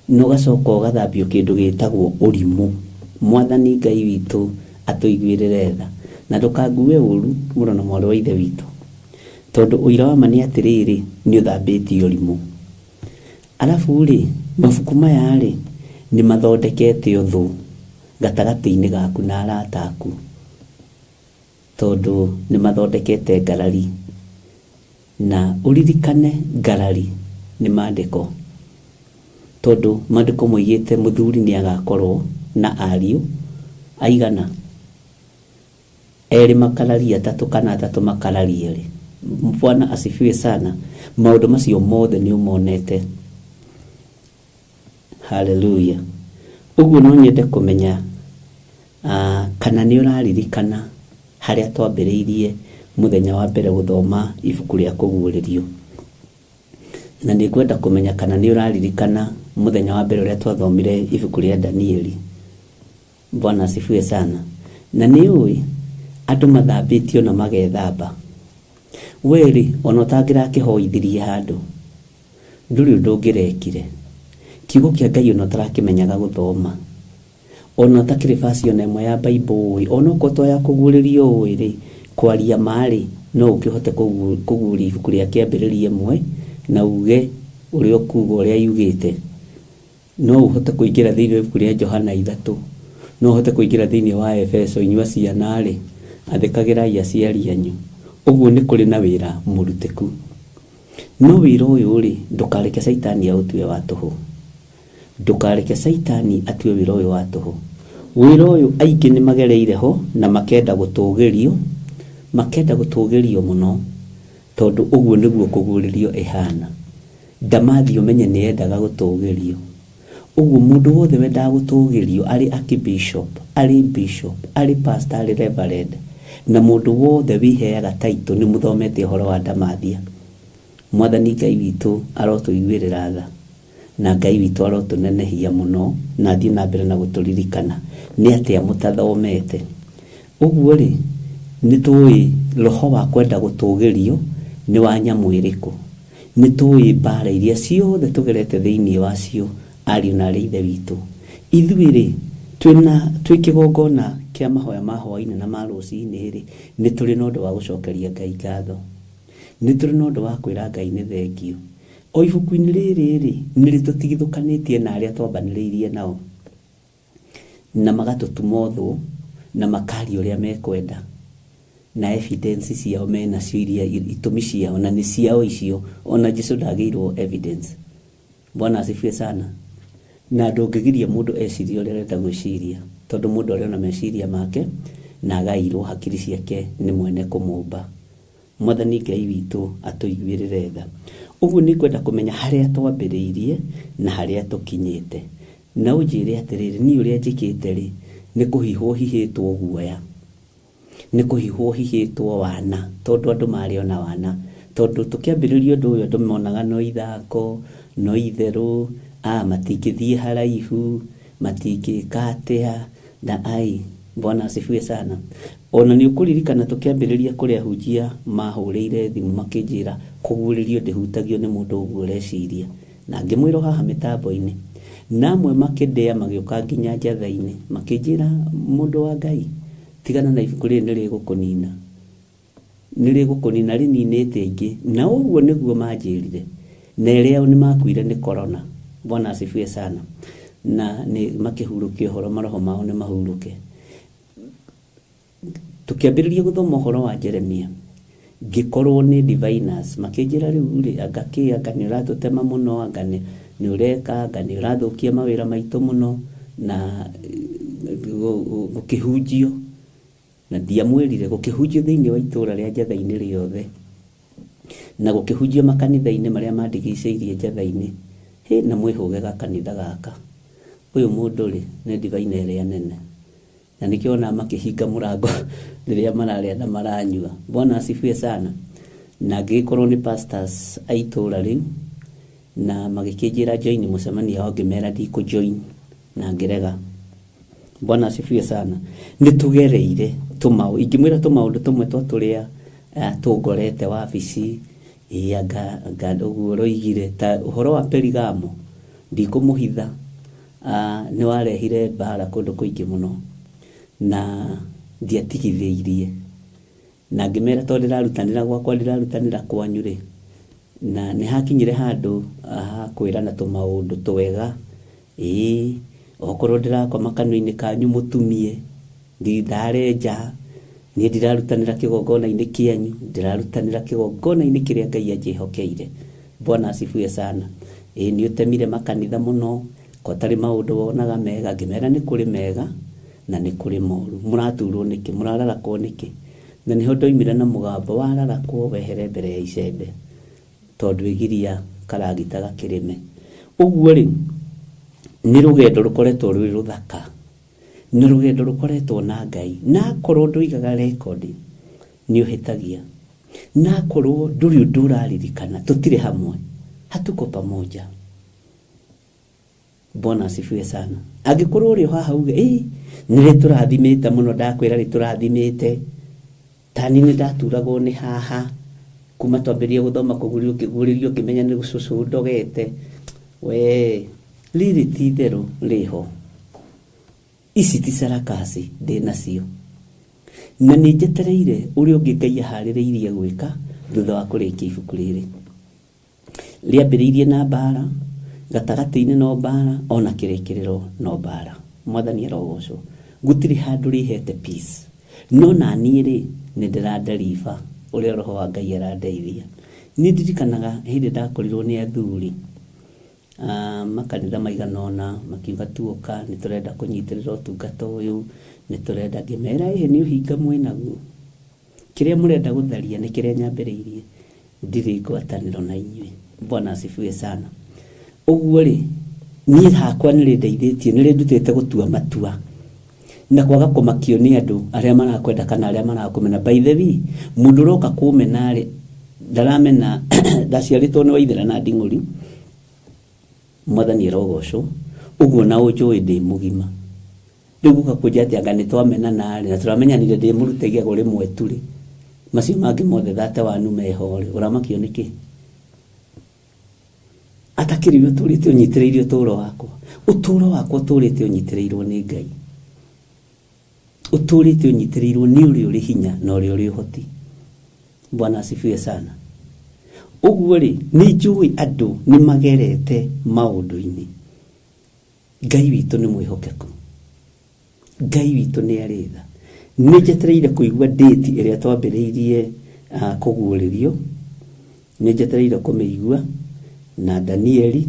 na ũgacoka ũgathambio kĩndũ gĩtagwo ũrimũ. Mwathani Ngai witũ atũiguĩrĩre tha, na ndũkangue ũru mũno na mwarĩ wa ithe witũ, tondũ ũira wa ma nĩ atĩrĩrĩ, nĩ ũthambĩtio ũrimũ. Arabu rĩ, mabuku maya rĩ nĩ mathondekete ũthũ gatagatĩ-inĩ gaku na arata aku, tondũ nĩ mathondekete ngarari. Na ũririkane ngarari nĩ maandĩko, tondũ maandĩko moigĩte mũthuri nĩ agakorwo na ariũ aigana, erĩ makararie atatũ kana atatũ makararie erĩ. Bwana asifiwe sana. Maũndũ macio mothe nĩ ũmonete. Haleluya. Ũguo no nyende kũmenya kana nĩ ũraririkana harĩa twambĩrĩirie mũthenya wa mbere gũthoma ibuku rĩa Kũguũrĩrio. Na nĩngwenda kũmenya kana nĩ ũraririkana mũthenya wa mbere ũrĩa twathomire ibuku rĩa Danieli. Bwana asifiwe sana. Na nĩ ũĩ andũ mathambĩtio na magethamba. Werĩ ona ũtangĩrakĩhoithirie handũ, ndũrĩ ũndũ ũngĩrekire. Kiugo kĩa Ngai ona ũtarakĩmenyaga gũthoma, ona ũtakĩrĩ verse ona ĩmwe ya Bible ũĩ, ona okorwo to ya kũguũrĩrio ũĩ rĩ, kwaria ma rĩ, no ũkĩhote kũguũria ibuku rĩa Kĩambĩrĩria ĩmwe na uge ũrĩa ũkuga ũrĩa yugĩte. No ũhote kũingĩra thĩinĩ wa ibuku rĩa Johana 3, no ũhote kũingĩra thĩinĩ wa Efeso, inyuĩ ciana rĩ, athĩkagĩrai aciari anyu. Ũguo nĩ kũrĩ na wĩra mũrutĩku. No wĩra ũyũ rĩ, ndũkareke Caitani aũtue wa tũhũ. Ndũkareke Caitani atue wĩra ũyũ wa tũhũ. Wĩra ũyũ aingĩ nĩ magereire ho na makenda gũtũgĩrio, makenda gũtũgĩrio mũno, tondũ ũguo nĩguo kũguũrĩrio ĩhana. Ndamathi ũmenye nĩ endaga gũtũgĩrio. Ũguo mũndũ wothe wendaga gũtũgĩrio, arĩ archbishop, arĩ bishop, arĩ pastor, arĩ reverend, na mũndũ wothe wĩheaga title nĩ mũthomete ũhoro wa Ndamathia. Mwathani Ngai witũ arotũiguĩrĩra tha, na Ngai witũ arotũnenehia mũno, na athiĩ na mbere na gũtũririkana nĩ atĩa mũtathomete. Ũguo rĩ, nĩ tũĩ roho wa kwenda gũtũgĩrio nĩ wa nyamũ ĩrĩkũ. Nĩ tũĩ mbara iria ciothe tũgerete thĩinĩ wacio, ariũ na arĩ ithe witũ. Ithuĩ rĩ, twĩ kĩgongona kĩa mahoya ma hwaĩ-inĩ na ma rũcinĩ rĩ, nĩ tũrĩ na ũndũ wa gũcokeria Ngai ngatho. Nĩ tũrĩ na ũndũ wa kwĩra Ngai nĩ thengio. O ibuku-inĩ rĩrĩ rĩ, nĩ rĩtũtigithũkanĩtie na arĩa twambanĩrĩirie nao, na magatũtuma ũthũ, na makaria ũrĩa mekwenda, na evidence ciao menacio iria itũmi ciao, na nĩ ciao icio. Ona Jesu ndagĩirwo evidence. Bwana asifiwe sana. Na ndũngĩgiria mũndũ ecirie ũrĩa arenda gwĩciria, tondũ mũndũ arĩ ona meciria make na agairwo hakiri ciake nĩ mwene kũmũmba. Mwathani Ngai witũ atũiguĩrĩre tha. Ũguo nĩ ngwenda kũmenya harĩa twambĩrĩirie na harĩa tũkinyĩte. Na ũnjĩre atĩrĩrĩ, niĩ ũrĩa njĩkĩte rĩ, nĩ kũhihwo hihĩtwo guoya, nĩ kũhihwo hihĩtwo wana, tondũ andũ marĩ ona wana. Tondũ tũkĩambĩrĩria ũndũ ũyũ andũ monaga no ithako, no itherũ, matingĩthiĩ haraihu, matingĩka atĩa, na ai, Bwana asifiwe sana. Ona nĩ ũkũririkana tũkĩambĩrĩria kũrĩa ahunjia mahũrĩire thimũ makĩnjĩra kũguũrĩrio ndĩhutagio nĩ mũndũ ũguo ũreciria, na ngĩmwĩra haha mĩtambo-inĩ. Na amwe makĩndĩa magĩũka nginya njatha-inĩ makĩnjĩra, mũndũ wa Ngai, tigana na ibuku rĩrĩ, nĩ rĩgũkũnina, nĩ rĩgũkũnina, rĩninĩte aingĩ. Na ũguo nĩguo manjĩrire, na erĩ ao nĩ makuire nĩ corona. Bwana asifiwe sana. Na nĩ makĩhurũkia ũhoro, maroho mao nĩ mahurũke. Tũkĩambĩrĩria gũthoma ũhoro wa Jeremia, ngĩkorwo nĩ diviners makĩnjĩra, rĩu rĩ, anga kĩ, anga nĩ ũratũtema mũno, anga nĩ ũreka, anga nĩ ũrathũkia mawĩra maitũ mũno, na gũkĩhunjio, na ndiamwĩrire, gũkĩhunjio thĩinĩ wa itũũra rĩa Njatha-inĩ rĩothe, na gũkĩhunjio makanitha-inĩ marĩa mandigicĩirie Njatha-inĩ. Hĩ, na mwĩhũge gakanitha gaka, ũyũ mũndũ rĩ, nĩ diviner ĩrĩa nene, na nĩkĩo ona makĩhinga mũrango rĩrĩa mararĩa na maranyua. Bwana asifiwe sana. Na ngĩgĩkorwo nĩ pastors a itũũra rĩu, na magĩkĩnjĩra join mũcemanio wao, ngĩmera ndikũ join na ngĩrega. Bwana asifiwe sana. Nĩ tũgereire tũmaũ, ingĩmwĩra tũmaũndũ tũmwe twa tũrĩa tũngorete wabici, ĩ anga anga ũguo ũroigire, ta ũhoro wa Perigamo, ndikũmũhitha, nĩ warehire mbara kũndũ kũingĩ mũno, na ndiatigithĩirie, na ngĩmera tondũ ndĩrarutanĩra gwakwa, ndĩrarutanĩra kwanyu rĩ. Na nĩ hakinyire handũ ha kwĩrana tũmaũndũ twega, ĩĩ okorwo ndĩrakoma kanua-inĩ kanyu mũtumie, ndare nja, niĩ ndirarutanĩra kĩgongona-inĩ kĩanyu, ndĩrarutanĩra kĩgongona-inĩ kĩrĩa Ngai anjĩhokeire. Bwana asifiwe sana. Ĩĩ nĩ ũtemire makanitha mũno, ko tarĩ maũndũ wonaga mega. Ngĩmera nĩ kũrĩ mega na nĩ kũrĩ moru. Mũraturwo nĩkĩ? Mũrararakwo nĩkĩ? Na nĩho ndoimire na mũgambo, wararakwo wehere mbere ya icembe, tondũ ĩgiria karagita gakĩrĩme. Ũguo rĩ, nĩ rũgendo rũkoretwo rwĩ rũthaka, nĩ rũgendo rũkoretwo na Ngai. Na akorwo ndũigaga rekondi nĩ ũhĩtagia, na akorwo ndũrĩ ũndũ ũraririkana, tũtirĩ hamwe, hatuko pamoja. Bwana asifiwe sana. Angĩkorwo ũrĩ o haha uge ĩ nĩ rĩ tũrathimĩte mũno, ndakwĩra rĩ tũrathimĩte, tani nĩ ndaturagwo nĩ haha kuma twambĩrĩrie gũthoma kũguũrĩrio, ngĩguũrĩrio ngĩmenya nĩ gũcũcũ ndogete. We rĩrĩ ti itherũ rĩho, ici ti sarakasi ndĩ nacio, na nĩ njetereire ũrĩa ũngĩ Ngai aharĩrĩirie gwĩka thutha wa kũrĩkia ibuku rĩrĩ. Rĩambĩrĩirie na mbara, gatagatĩ-inĩ no mbara, ona kĩrĩkĩrĩro no mbara. Mwathani arogocwo. Gũtirĩ handũ rĩhete peace. No naniĩ rĩ, nĩ ndĩraderiva ũrĩa roho wa Ngai arandeithia. Nĩ ndirikanaga hĩndĩ ndakorirwo nĩ athuri makanitha maigana ũna, makiuga tuoka nĩ tũrenda kũnyitĩrĩra ũtungata ũyũ, nĩ tũrenda. Ngĩmera ĩhĩ nĩ ũhinga mwĩnaguo, kĩrĩa mũrenda gũtharia nĩ kĩrĩa nyambĩrĩirie, ndirĩ ngwatanĩro na inyuĩ. Bwana asifiwe sana. Ũguo rĩ, niĩ hakwa nĩ rĩndeithĩtie, nĩ rĩndutĩte gũtua matua na kwaga kũmakio nĩ andũ arĩa marakwenda kana arĩa marakũmena. By the way, mũndũ ũroka kũmena rĩ, ndaramena. Ndaciarĩtwo nĩ Waithera na Nding'ũri, Mwathani arogocwo. Ũguo na ũnjũĩ ndĩ mũgima, rĩu gũka kũnjia atĩ anga nĩ twamenana rĩ, na tũramenyanire ndĩ mũrute igego rĩmwe tu rĩ, macio mangĩ mothe thate wanu meho rĩ, ũramakio nĩkĩ? Atakĩrĩ we ũtũrĩte ũnyitĩrĩire ũtũũro wakwa, ũtũũro wakwa ũtũrĩte ũnyitĩrĩirwo nĩ Ngai, ũtũrĩte ũnyitĩrĩirwo nĩ ũrĩa ũrĩ hinya na ũrĩa ũrĩ ũhoti. Bwana asifiwe sana. Ũguo rĩ, nĩ njũĩ andũ nĩ magerete maũndũ-inĩ. Ngai witũ nĩ mwĩhokeku, Ngai witũ nĩ arĩ tha. Nĩ njetereire kũigua date ĩrĩa twambĩrĩirie kũguũrĩrio, nĩ njetereire kũmĩigua na Danieli,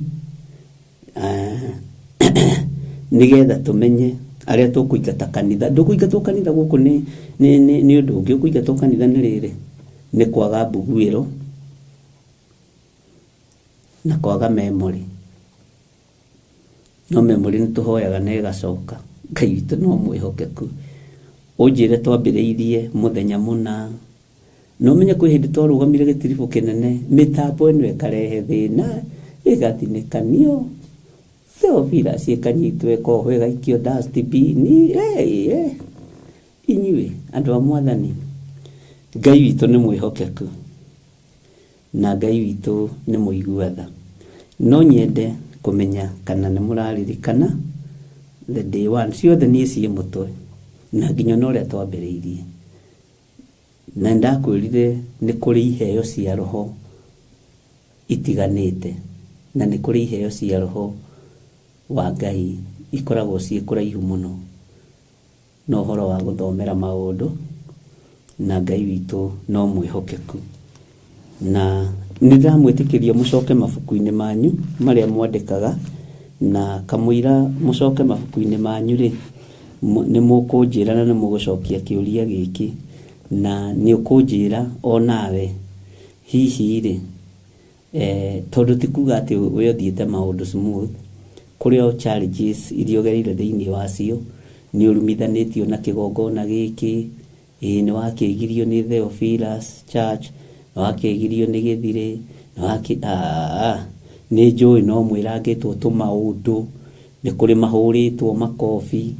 nĩgetha tũmenye arĩa tũkũingata kanitha. Ndũkũingatwo kanitha gũkũ nĩ ũndũ ũngĩ, ũkũingatwo kanitha nĩ rĩrĩ, nĩ kwaga mbuguĩro na kwaga memory. No memory nĩ tũhoyaga na ĩgacoka. Ngai witũ no mwĩhokeku. Ũnjĩre twambĩrĩirie mũthenya mũna, no menye kwĩ hĩndĩ twarũgamire gĩtiribũ kĩnene, mĩtambo ĩno ĩkarehe thĩna, ĩgathinĩkanio, Theophilus ĩkanyitwo ĩkohwo ĩgaikio dustbin. Inyuĩ Andũ a Mwathani, Ngai witũ nĩ mwĩhokeku na Ngai witũ nĩ mũigua tha. No nyende kũmenya kana nĩ mũraririkana the day one ciothe niĩ ciĩ mũtwe na nginya ona ũrĩa twambĩrĩirie. Na nĩndakwĩrire nĩ kũrĩ iheo cia roho itiganĩte, na nĩ kũrĩ iheo cia roho wa Ngai ikoragwo ciĩ kũraihu mũno na ũhoro wa gũthomera maũndũ, na Ngai witũ no mwĩhokeku. Na nĩndamwĩtĩkĩria mũcoke mabuku-inĩ manyu marĩa mwandĩkaga, na kamũira mũcoke mabuku-inĩ manyu rĩ, nĩ mũkũnjĩra na nĩ mũgũcokia kĩũria gĩkĩ, na nĩ ũkũnjĩra onawe hihi rĩ, tondũ ti kuga atĩ we ũthiĩte maũndũ smooth, kũrĩ o challenges iria ũgereire thĩinĩ wacio, nĩ ũrumithanĩtio na kĩgongona gĩkĩ, ĩĩ nĩ wakĩgirio nĩ Theophilus Church, nĩ wakĩgirio nĩ Gĩthirĩ, nĩ njũĩ no mwĩrangĩtwo tũmaũndũ, nĩ kũrĩ mahũrĩtwo makobi,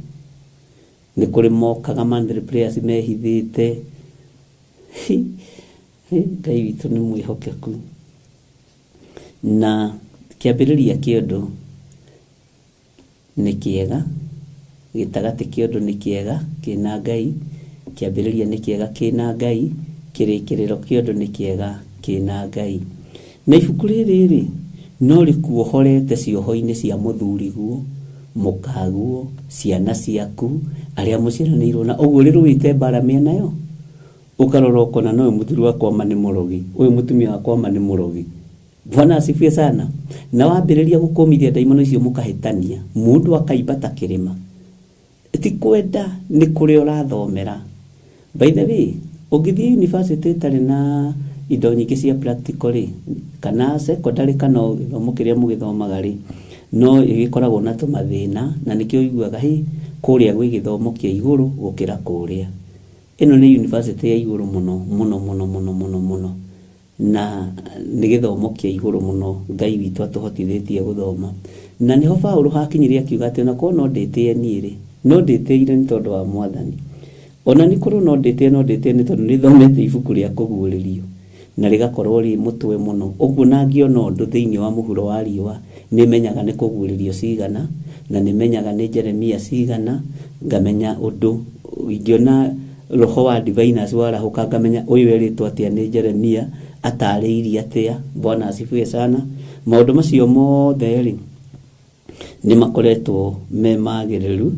nĩ kũrĩ mokaga monthly prayers mehithĩte. Ngai witũ nĩ mwĩhokeku. Na kĩambĩrĩria kĩa ũndũ nĩ kĩega, gĩtagatĩ kĩa ũndũ nĩ kĩega kĩna Ngai, kĩambĩrĩria nĩ kĩega kĩna Ngai, kĩrĩkĩrĩro kĩa ũndũ nĩ kĩega kĩna Ngai. Na ibuku rĩrĩ rĩ, no rĩkuohorete cioho-inĩ cia mũthuriguo, mũkaguo, ciana ciaku, arĩa mũciaranĩirwo na ũguo rĩrũĩte mbara mĩena yo. Ũkarora ũkona no ũyũ mũthuri wakwa ma nĩ mũrogi, ũyũ mũtumia wakwa ma nĩ mũrogi. Bwana asifiwe sana. Na wambĩrĩria gũkũmithia ndaimono icio mũkahĩtania, mũndũ akaimba ta kĩrĩma. Ti kwenda nĩ kũrĩa ũrathomera. By the way, ũngĩthiĩ university ĩtarĩ na indo nyingĩ cia practical rĩ, kana secondary kana gĩthomo kĩrĩa mũgĩthomaga rĩ, no ĩgĩkoragwo na tũmathĩna, na nĩkĩo ũiguaga hĩ kũrĩa gwĩ gĩthomo kĩa igũrũ gũkĩra kũrĩa. Ĩno nĩ university ya igũrũ mũno mũno mũno mũno mũno mũno, na nĩ gĩthomo kĩa igũrũ mũno Ngai witũ atũhotithĩtie gũthoma. Na nĩho Paũlũ hakinyire akiuga atĩ ona korwo no ndĩtĩe niĩ rĩ, no ndĩtĩire nĩ tondũ wa Mwathani. Ona nĩ korwo no ndĩtĩe, no ndĩtĩe nĩ tondũ nĩthomete ibuku rĩa kũguũrĩrio na rĩgakorwo rĩ mũtwe mũno. Ũguo na ngĩona ũndũ thĩinĩ wa mũhuro wa riũa, nĩmenyaga nĩ kũguũrĩrio cigana, na nĩmenyaga nĩ Jeremia cigana, ngamenya ũndũ. Ingĩona roho wa diviners warahũka, ngamenya ũyũ erĩtwo atĩa nĩ Jeremia, atarĩirie atĩa. Bwana asifiwe sana. Maũndũ macio mothe rĩ, nĩ makoretwo me magĩrĩru,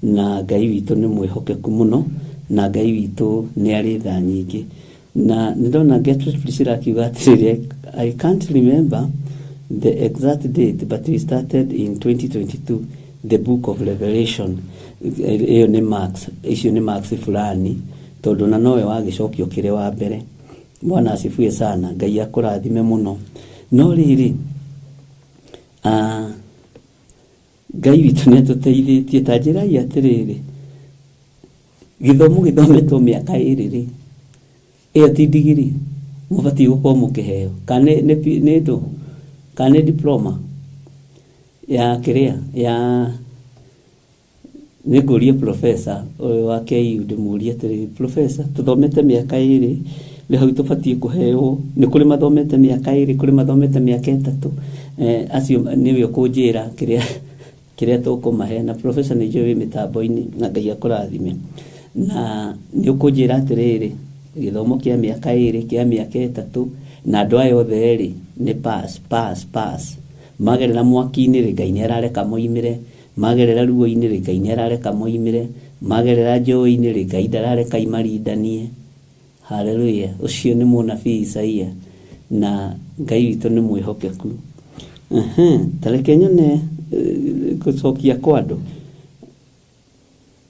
na Ngai witũ nĩ mwĩhokeku mũno, na Ngai witũ nĩ arĩ tha nyingĩ. Na nĩndona Gertrude Priscilla akiuga atĩrĩrĩ, I can't remember the exact date, but we started in 2022 the book of Revelation. Ĩyo nĩ marks, icio nĩ marks fulani, tondũ na nowe wagĩcokio kĩrĩ wa mbere. Bwana asifiwe sana. Ngai akũrathime mũno. No rĩrĩ, Ngai witũ nĩ atũteithĩtie. Ta njĩrai atĩrĩrĩ, gĩthomo gĩthometwo mĩaka ĩrĩ rĩ, ĩyo ti ndigiri mũbatiĩ gũkorwo mũkĩheo, kana nĩ ndũ, kana nĩ diploma ya kĩrĩa ya nĩ ngũrie professor ũyũ wa KU, ndĩmũrie atĩrĩrĩ, professor, tũthomete mĩaka ĩrĩ rĩ, hau tũbatiĩ kũheo? Nĩ kũrĩ mathomete mĩaka ĩrĩ, kũrĩ mathomete mĩaka ĩtatũ, acio nĩwe ũkũnjĩra kĩrĩa tũkũmahe. Na professor nĩ njũĩ wĩ mĩtambo-inĩ, na Ngai akũrathime. Na nĩ ũkũnjĩra atĩrĩrĩ, gĩthomo kĩa mĩaka ĩrĩ, kĩa mĩaka ĩtatũ, na andũ aya othe rĩ, nĩ pass, pass, pass. Magerera mwaki-inĩ rĩ, Ngai nĩ arareka moimĩre. Magerera ruo-inĩ rĩ, Ngai nĩ arareka moimĩre. Magerera njũĩ-inĩ rĩ, Ngai ndarareka imarindanie. Haleluya. Ũcio nĩ mũnabii Isaia, na Ngai witũ nĩ mwĩhokeku. Ta reke nyone gũcokia kwa andũ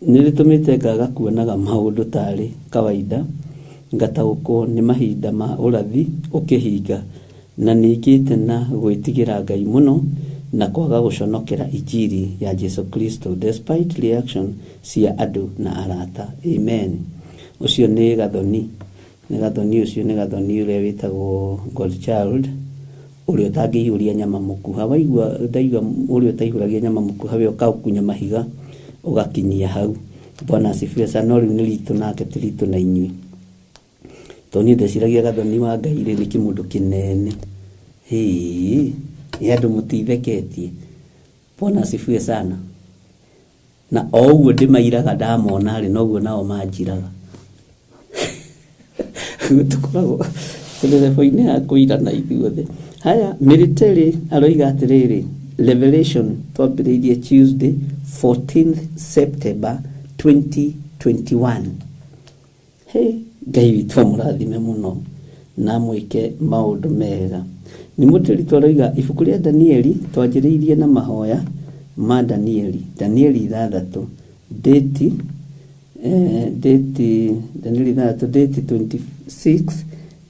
nĩ rĩtũmĩte ngaga kuonaga maũndũ tarĩ kawaida, ngataũkwo nĩ mahinda ma ũrathi ũkĩhinga, na ningĩte na gwĩtigĩra Ngai mũno na kwaga gũconokera injiri ya Jesu Kristo despite reaction cia andũ na arata. Amen. Ũcio nĩ Gathoni, nĩ Gathoni, ũcio nĩ Gathoni ũrĩa wĩtagwo Godchild, ũrĩa ũtangĩihũria nyama mũkuha. Waigua ndaigua ũrĩa ũtaihũragia nyama mũkuha, we ũkaũkunya mahiga ũgakinyia hau. Bwana asifiwe sana. No rĩu nĩ ritũ nake ti ritũ na inyuĩ. Tondũ niĩ ndeciragia Gathoni wa Ngai rĩ nĩ kĩmũndũ kĩnene. Hĩĩ, ĩ andũ mũtitheketie. Bwana asifiwe sana. Na o ũguo ndĩmairaga ndamona rĩ, noguo nao manjiraga. Tũkoragwo tũrĩ level-inĩ ya kũirana ithuothe. Haya, military aroiga atĩrĩrĩ, Revelation twambĩrĩirie Tuesday 14th September 2021. Hey, Ngai witũ amũrathime mũno na mwĩke maũndũ mega. Nĩ mũtĩri twaroiga ibuku rĩa Danieli twanjĩrĩirie na mahoya ma Danieli. Danieli ithathatũ date date Danieli ithathatũ date 26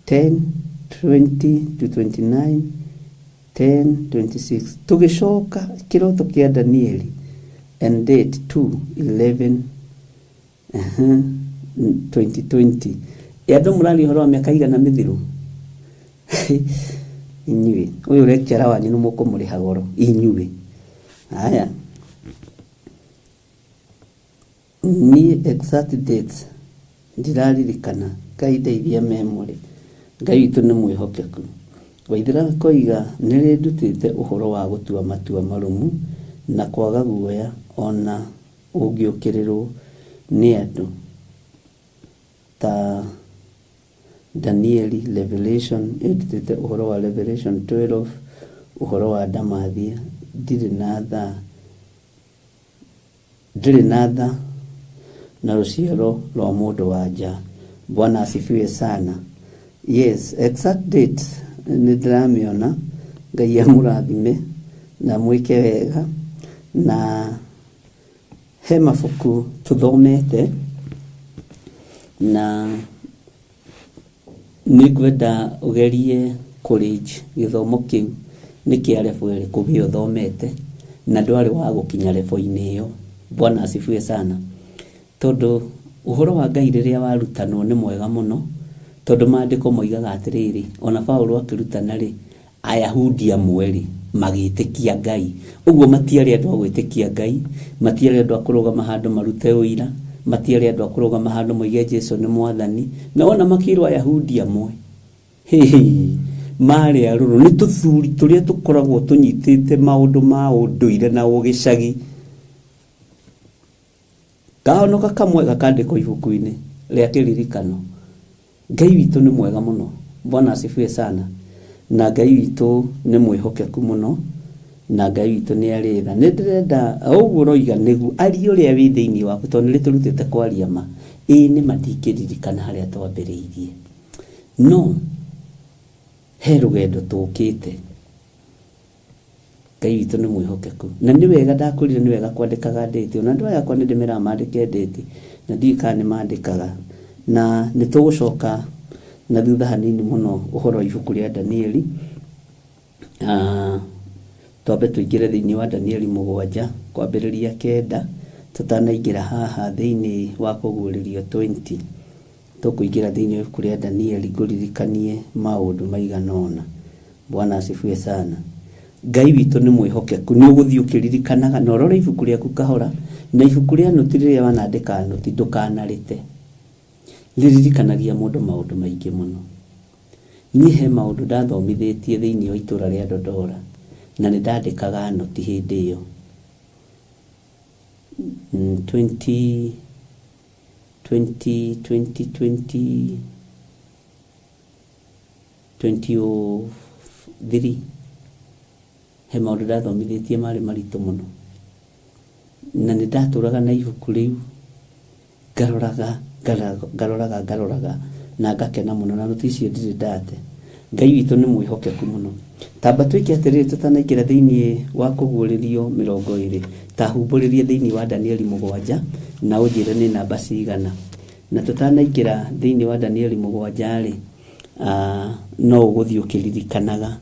10 20 to 29 10 26 tũgĩcoka kĩroto kĩa Danieli and date 2 11 2020. Ĩ andũ mũraria ũhoro wa mĩaka igana mĩthiru inyuĩ ũyũ lecturer wanyu nĩ mũkũmũrĩha goro inyuĩ. Haya, niĩ exact dates ndiraririkana. Ngai ndeithia memory. Ngai witũ nĩ mwĩhokeku. Waithera koiga nĩ ndutĩte ũhoro wa gũtua matua marũmu na kwaga guoya ona ũngĩũkĩrĩrwo nĩ andũ ta Danieli. Revelation ĩndutĩte ũhoro wa Revelation 12 ũhoro wa Ndamathia. Ndirĩ na tha, ndirĩ na tha na rũciaro rwa mũndũ wa nja. Bwana asifiwe sana. Yes, exact date nĩ ndĩramĩona. Ngai amũrathime na mwĩke wega. Na he mabuku tũthomete na nĩ ngwenda ũgerie kũrĩnji gĩthomo kĩu nĩ kĩa level ĩrĩkũ we ũthomete na ndwarĩ wa gũkinya level-inĩ ĩyo. Bwana asifiwe sana. Tondũ ũhoro wa Ngai rĩrĩa warutanwo nĩ mwega mũno, tondũ maandĩko moigaga atĩrĩrĩ, ona Paulo akĩrutana rĩ, Ayahudi amwe rĩ magĩtĩkia Ngai. Ũguo matiarĩ andũ a gwĩtĩkia Ngai, matiarĩ andũ a kũrũgama handũ marute ũira, matiarĩ andũ a kũrũgama handũ moige Jesu nĩ mwathani. Na wona makĩrwo Ayahudi amwe, hĩhĩ, marĩ arũrũ. Nĩ tũthuri tũrĩa tũkoragwo tũnyitĩte maũndũ ma ũndũire na ũgĩcagi. Kahonoka kamwe gakandĩkwo ibuku-inĩ rĩa kĩririkano. Ngai witũ nĩ mwega mũno. Bwana asifiwe sana. Na Ngai witũ nĩ mwĩhokeku mũno, na Ngai witũ nĩ arĩ tha. Nĩ ndĩrenda ũguo ũroiga nĩguo aria ũrĩa wĩ thĩinĩ waku, tondũ nĩ tũrutĩte kwaria ma. Ĩĩ nĩ ma ndingĩririkana harĩa twambĩrĩirie, no he rũgendo tũkĩte. Ngai witũ nĩ mwĩhokeku na nĩ wega ndakwĩrire nĩ wega kwandĩkaga ndĩti. Ona andũ aya akwa nĩ ndĩmeraga mandĩke ndĩti na ndiũĩ kana nĩ mandĩkaga. Na nĩ tũgũcoka na thutha hanini mũno ũhoro wa ibuku rĩa Danieli. Twambe tũingĩre thĩinĩ wa Danieli mũgwanja kwambĩrĩria kenda, tũtanaingĩra haha thĩinĩ wa kũguũrĩrio 20. Tũkũingĩra thĩinĩ wa ibuku rĩa Danieli ngũririkanie maũndũ maigana ũna. Bwana asifiwe sana. Ngai witũ nĩ mwĩhokeku, nĩ ũgũthiĩ ũkĩririkanaga na ũrore ibuku rĩaku kahora, na ibuku rĩa nũti rĩrĩa wanandĩka nũti ndũkanarĩte. Rĩririkanagia mũndũ maũndũ maingĩ mũno. Niĩ he maũndũ ndathomithĩtie thĩinĩ wa itũra rĩa Dodora na nĩ ndandĩkaga nũti hĩndĩ ĩyo. 20 20 20 20 2003 he maũndũ ndathomithĩtie marĩ maritũ mũno, na nĩ ndatũraga na ibuku rĩu ngaroraga ngaroraga ngaroraga na ngakena mũno, na nũti icio ndirĩ ndate. Ngai witũ nĩ mwĩhokeku mũno. Tamba twĩke atĩrĩrĩ tũtanaingĩra thĩinĩ wa kũguũrĩrio 20, ta humbũrĩrie thĩinĩ wa Danieli mũgwanja na ũnjĩre nĩ namba cigana. Na tũtanaingĩra thĩinĩ wa Danieli mũgwanja rĩ, no ũgũthiĩ ũkĩririkanaga.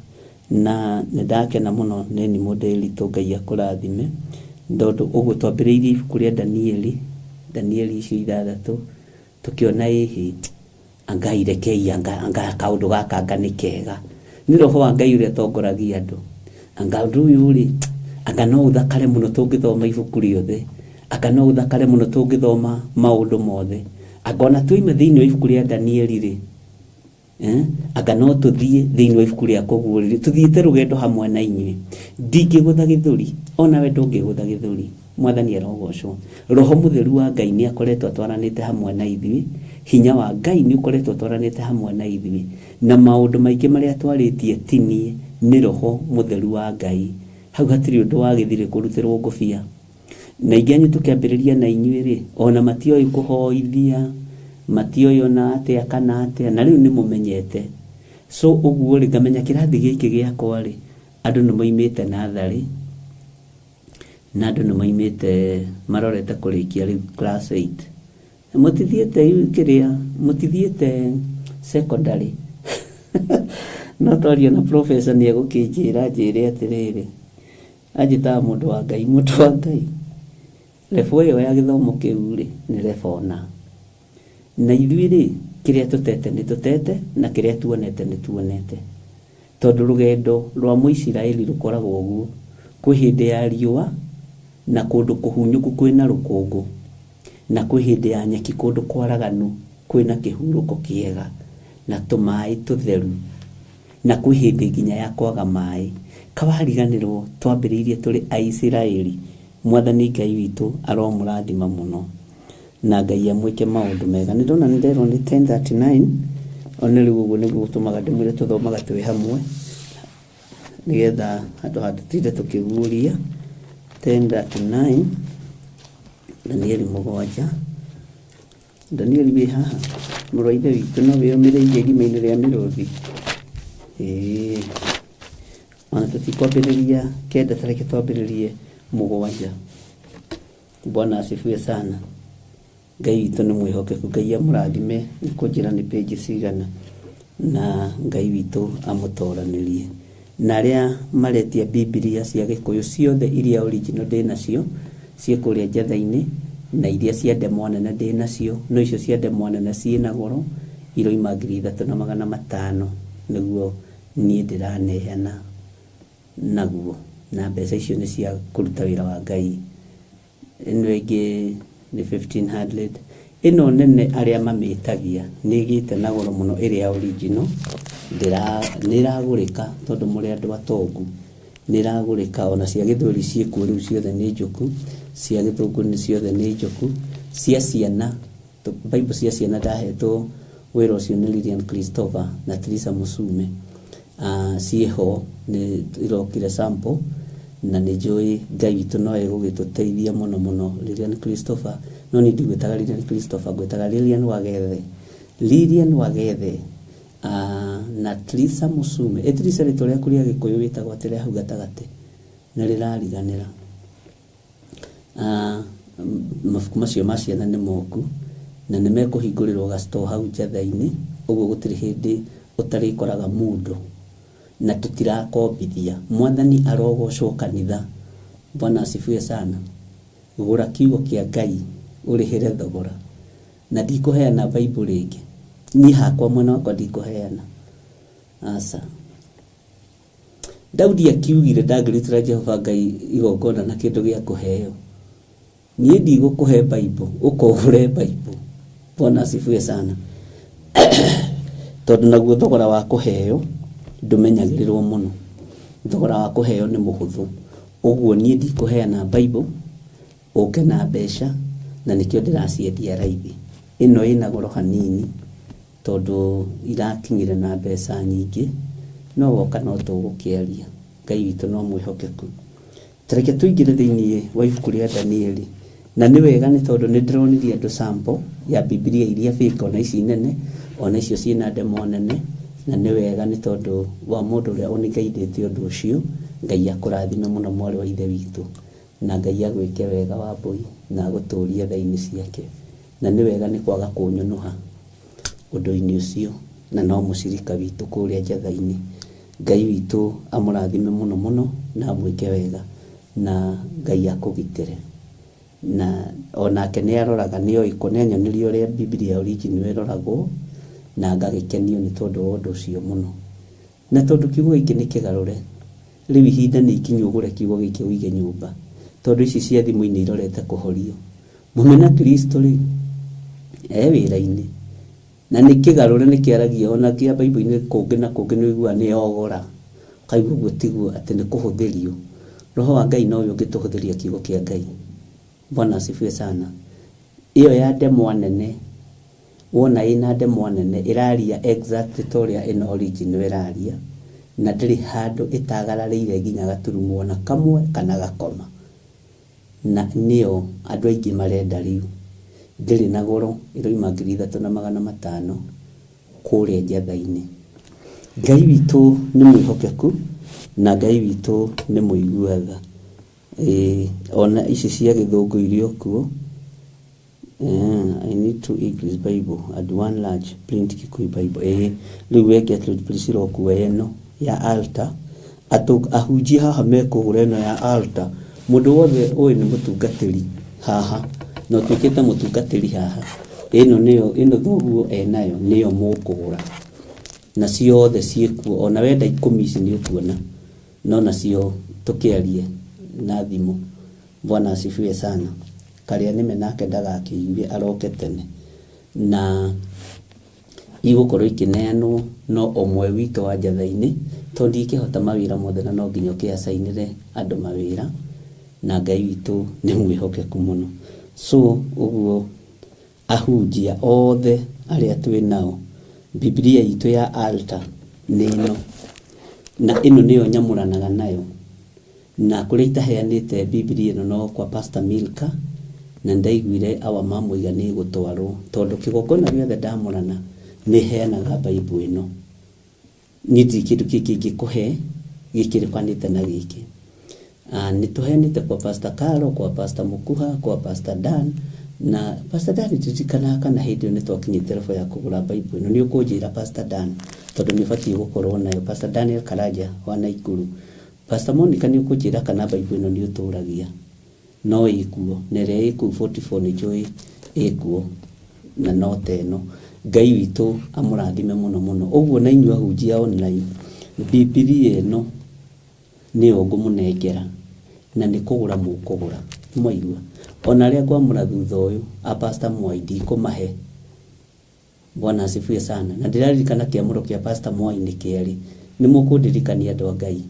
Na nĩ ndakena mũno nĩ Nimũndĩritũ, Ngai akũrathime, tondũ ũguo twambĩrĩirie ibuku rĩa Danieli, Danieli icio ithathatũ, tũkĩona ĩhĩ, anga rekei anga kaũndũ gaka anga nĩ kega. Nĩ roho wa Ngai ũrĩa ũtongoragia andũ. Anga ũndũ ũyũ rĩ, anga no ũthakare mũno tũngĩthoma ibuku rĩothe. Anga no gũthakare mũno tũngĩthoma maũndũ mothe. Anga ona twoima thĩinĩ wa ibuku rĩa Danieli rĩ, anga no tũthiĩ thĩinĩ wa ibuku rĩa Kũguũrĩrio, tũthiĩte rũgendo hamwe na inyuĩ. Ndingĩgũtha gĩthũri, onawe ndũngĩgũtha gĩthũri. Mwathani arogocwo. Roho Mũtheru wa Ngai nĩ akoretwo atwaranĩte hamwe na ithuĩ, hinya wa Ngai nĩ ũkoretwo ũtwaranĩte hamwe na ithuĩ, na maũndũ maingĩ marĩa twarĩtie ti niĩ, nĩ Roho Mũtheru wa Ngai. Hau hatirĩ ũndũ wa gĩthirĩ kũrutĩrwo ngũbia. Na ingĩ anyu tũkĩambĩrĩria na inyuĩ rĩ, ona matioĩ kũhoithia, matioĩ ona atĩa kana atĩa, na rĩu nĩ mũmenyete. So ũguo rĩ, ngamenya kĩrathi gĩkĩ gĩakwa rĩ, andũ nĩ moimĩte natharĩ, na andũ nĩ moimĩte marorete kũrĩkia rĩu class 8. Mũtithiĩte kĩrĩa, mũtithiĩte secondary. No twaria na professor nĩ egũkĩnjĩra anjĩre atĩrĩrĩ, anjĩtaga mũndũ wa Ngai, mũndũ wa Ngai. Level ĩyo ya gĩthomo kĩu rĩ, nĩ level na. Na ithuĩ rĩ, kĩrĩa tũtete nĩ tũtete, na kĩrĩa tuonete nĩ tuonete. Tondũ rũgendo rwa Mũisiraeli rũkoragwo ũguo, kwĩ hĩndĩ ya riũa, na kũndũ kũhunyũku kwĩna rũkũngũ, na kwĩ hĩndĩ ya nyeki kũndũ kwaraganu kwĩna kĩhurũko kĩega, na tũmaĩ tũtheru, na kwĩ hĩndĩ nginya ya kwaga maĩ. Kawariganĩrwo twambĩrĩirie tũrĩ Aisiraeli. Mwathani Ngai witũ aromũrathima mũno, na Ngai amwĩke maũndũ mega. Nĩ ndona nĩ nderwo nĩ 10:39, ona rĩu ũguo nĩguo gũtũmaga ndĩmwĩre tũthomaga twĩ hamwe, nĩgetha handũ hatũtinde tũkĩguũria. 10:39, Danieli 7. Danieli wĩ haha, mũrũ wa ithe witũ, no wĩyũmĩrĩirie irima-inĩ rĩa mĩrũthi. Ĩĩ, ona tũtikwambĩrĩria 9, ta reke twambĩrĩrie 7. Bwana asifiwe sana. Ngai witũ nĩ mwĩhokeku. Ngai amũrathime. Nĩ kũnjĩra nĩ page cigana, na Ngai witũ amũtoranĩrie. Na arĩa maretia Bibilia cia Gĩkũyũ ciothe iria original ndĩ nacio ciĩ kũrĩa njatha-inĩ, na iria cia ndemwa nene ndĩ nacio, no icio cia ndemwa nene ciĩna goro, iroima 3500 nĩguo niĩ ndĩraneana naguo, na mbeca icio nĩ cia kũruta wĩra wa Ngai. Ĩno ĩngĩ nĩ 1500. Ĩno nene arĩa mamĩtagia nĩ ĩgĩte na goro mũno, ĩrĩa original nĩ ĩragũrĩka tondũ mũrĩ andũ atongu, nĩ ĩragũrĩka. Ona cia Gĩthweri ciĩkuo rĩu ciothe nĩ njũku, cia Gĩthũngũ nĩ ciothe nĩ njũku, cia ciana, Bible cia ciana ndahetwo wĩra ũcio nĩ Lilian Christopher na Teresa Musume. Ciĩho nĩ irokire sample, na nĩ njũĩ Ngai witũ no egũgĩtũteithia mũno mũno. Lilian Christopher, no niĩ ndigwĩtaga Lilian Christopher, ngwĩtaga Lilian Wagethe. Lilian Wagethe, na Teresa Musume. Ĩ Teresa, rĩtwa rĩaku rĩa Gĩkũyũ wĩtagwo atĩrĩ hau gatagatĩ? Nĩ rĩrariganĩra. Mabuku macio ma ciana nĩ moku, na nĩ mekũhingũrĩrwo gastore hau njatha-inĩ, ũguo gũtirĩ hĩndĩ ũtarĩkoraga mũndũ, na tũtirakombithia. Mwathani arogocwo kanitha. Bwana asifiwe sana. Gũra kiugo kĩa Ngai ũrĩhĩre thogora, na ndikũheana Bible rĩngĩ. Niĩ hakwa mwena wakwa ndikũheana, aca. Daudi akiugire ndangĩrutĩra Jehova Ngai igongona na kĩndũ gĩa kũheo. Niĩ ndigũkũhe Bible, ũkũgũre Bible. Bwana asifiwe sana. Tondũ naguo thogora wa kũheo ndũmenyagĩrĩrwo mũno, thogora wa kũheo nĩ mũhũthũ. Ũguo niĩ ndikũheana Bible, ũke na mbeca, na nĩkĩo ndĩraciendia raithi. Ĩno ĩna goro hanini tondũ irakinyire na mbeca nyingĩ, no woka no tũgũkĩaria. Ngai witũ no mwĩhokeku. Tareke tũingĩre thĩinĩ wa ibuku rĩa Danieli. Na nĩ wega nĩ tondũ nĩ ndĩronirie andũ sample ya Bibilia iria fake, ona ici nene, ona icio ciĩna ndemwa nene. Na nĩ wega nĩ tondũ wa mũndũ ũrĩa ũnĩngaithĩtie ũndũ ũcio. Ngai akũrathime mũno mwarĩ wa ithe witũ, na Ngai agwĩke wega wa mbũi, na agũtũrie tha-inĩ ciake. Na nĩ wega nĩ kwaga kũnyũnũha ũndũ-inĩ ũcio, na no mũcirika witũ kũrĩa njatha-inĩ. Ngai witũ amũrathime mũno mũno, na amwĩke wega, na Ngai akũgitĩre. Na onake nĩ aroraga, nĩ oĩ, nĩ anyonirie ũrĩa Bibilia original ĩroragwo, na ngagĩkenio nĩ tondũ wa ũndũ ũcio mũno. Na tondũ kiugo gĩkĩ nĩ kĩgarũre, rĩu ihinda nĩ ikinyu ũgũre kiugo gĩkĩ ũige nyũmba. Tondũ ici cia thimũ-inĩ irorete kũhorio. Mũmena Kristo rĩ, e wĩra-inĩ. Na nĩ kĩgarũre nĩ kĩaragia ona kĩa Bible-inĩ kũngĩ na kũngĩ nĩ ũiguaga nĩ ogora. Ũkaigua ũguo tiguo atĩ nĩ kũhũthĩrio. Roho wa Ngai nowe ũngĩtũhũthĩria kiugo kĩa Ngai. Bwana asifiwe sana. Ĩyo ya ndemwa nene, wona ĩna ndemwa nene ĩraria exactly ta ũrĩa ĩno original ĩraria, na ndĩrĩ handũ ĩtagararĩire nginya gaturumo ona kamwe kana gakoma. Na nĩyo andũ aingĩ marenda rĩu. Ndĩrĩ na goro, ĩroima 3500 kũrĩa Njatha-inĩ. Ngai witũ nĩ mwĩhokeku na Ngai witũ nĩ mũigua tha. Ona ici cia gĩthũngũ iria kuo. I need two English Bible and one large print Kikuyu Bible. Rĩu we Gertrude Priscilla ũkuoya ĩno ya altar. Ahunjia haha mekũgũra ĩno ya altar. Mũndũ wothe ũĩ nĩ mũtungatĩri haha, na ũtuĩkĩte mũtungatĩri haha, ĩno nĩyo, ĩno thoguo enayo nĩyo mũkũgũra. Na ciothe ciĩkuo, ona wenda 10 ici nĩ ũkuona, no nacio tũkĩarie na thimũ. Bwana asifiwe sana. Karĩa nĩme nake ndagakĩigue aroke tene. Na igũkorwo ikĩneanwo no ũmwe witũ wa Njatha-inĩ, tondũ ndingĩhota mawĩra mothe na no nginya ũkĩacainĩre andũ mawĩra, na Ngai witũ nĩ mwĩhokeku mũno. So ũguo ahunjia othe arĩa twĩ nao, Biblia itũ ya altar nĩ ĩno, na ĩno nĩyo nyamũranaga nayo. Na kũrĩa itaheanĩte Biblia ĩno no kwa Pastor Milka, na ndaiguire awa mamũiga nĩ ĩgũtwarwo, tondũ kĩgongona gĩothe ndamũrana nĩ heanaga Bible ĩno. Niĩ ndirĩ kĩndũ kĩngĩ ingĩkũhe gĩkĩrĩkanĩte na gĩkĩ. Nĩ tũheanĩte kwa Pastor Carlo, kwa Pastor Mukuha, kwa Pastor Dan, na Pastor Dan ndirikanaga kana hĩndĩ ĩyo nĩ twakinyĩte level ya kũgũra Bible ĩno. Nĩ ũkũnjĩra Pastor Dan, tondũ nĩ ũbatiĩ gũkorwo nayo. Pastor Daniel Karanja wa Naikuru. Pastor Monica nĩ ũkũnjĩra kana Bible ĩno nĩ ũtũragia. No ĩkuo, na ĩrĩa ĩkuo 44 nĩ njũĩ ĩkuo, na no ta ĩno. Ngai witũ amũrathime mũno mũno. Ũguo na inyuĩ ahunjia online, Bibilia ĩno nĩyo ngũmũnengera, na nĩ kũgũra mũkũgũra. Mwaigua? Ona arĩa ngwamũra thutha ũyũ, a Pastor Mwai ndikũmahe. Bwana asifiwe sana. Na ndĩraririkana kĩamũro kĩa Pastor Mwai nĩ kĩerĩ. Nĩ mũkũndirikania andũ a Ngai.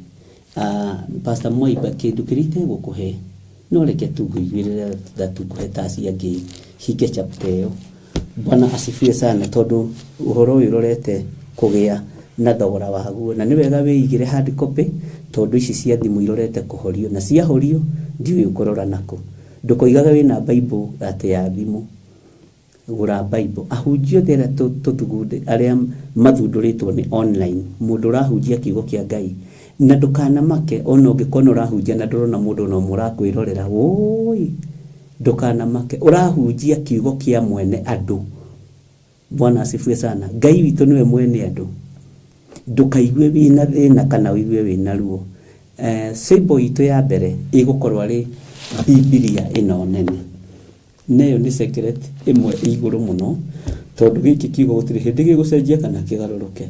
Pastor Mwai kĩndũ kĩrĩa itegũkũhe, no reke tu ngũiguĩrĩre tha tu ngũhe ta acio angĩ hinge chapter ĩyo. Bwana asifiwe sana, tondũ ũhoro ũyũ ũrorete kũgĩa na thogora waguo, na nĩ wega wĩigĩre hard copy, tondũ ici cia thimũ irorete kũhorio, na ciahorio ndiũĩ ũkũrora nakũ. Ndũkoigaga wĩna Bible atĩ ya thimũ. Gũra Bible. Ahunjia othe arĩa tũthugunde, arĩa mathundũrĩtwo nĩ online, mũndũ ũrahunjia kiugo kĩa Ngai, na ndũkanamake ona ũngĩkorwo ũrahunjia na ndũrona mũndũ ona ũmwe ũrakwĩrorera, wũi, ndũkanamake, ũrahunjia kiugo kĩa mwene andũ. Bwana asifiwe sana. Ngai witũ nĩwe mwene andũ. Ndũkaigue wĩna thĩna kana ũigue wĩna ruo. Symbol itũ ya mbere ĩgũkorwo arĩ Bibilia ĩno nene. Neyo nĩ secret ĩmwe ĩ igũrũ mũno, tondũ gĩkĩ kiugo gũtirĩ hĩndĩ gĩgũcenjia kana kĩgarũrũke.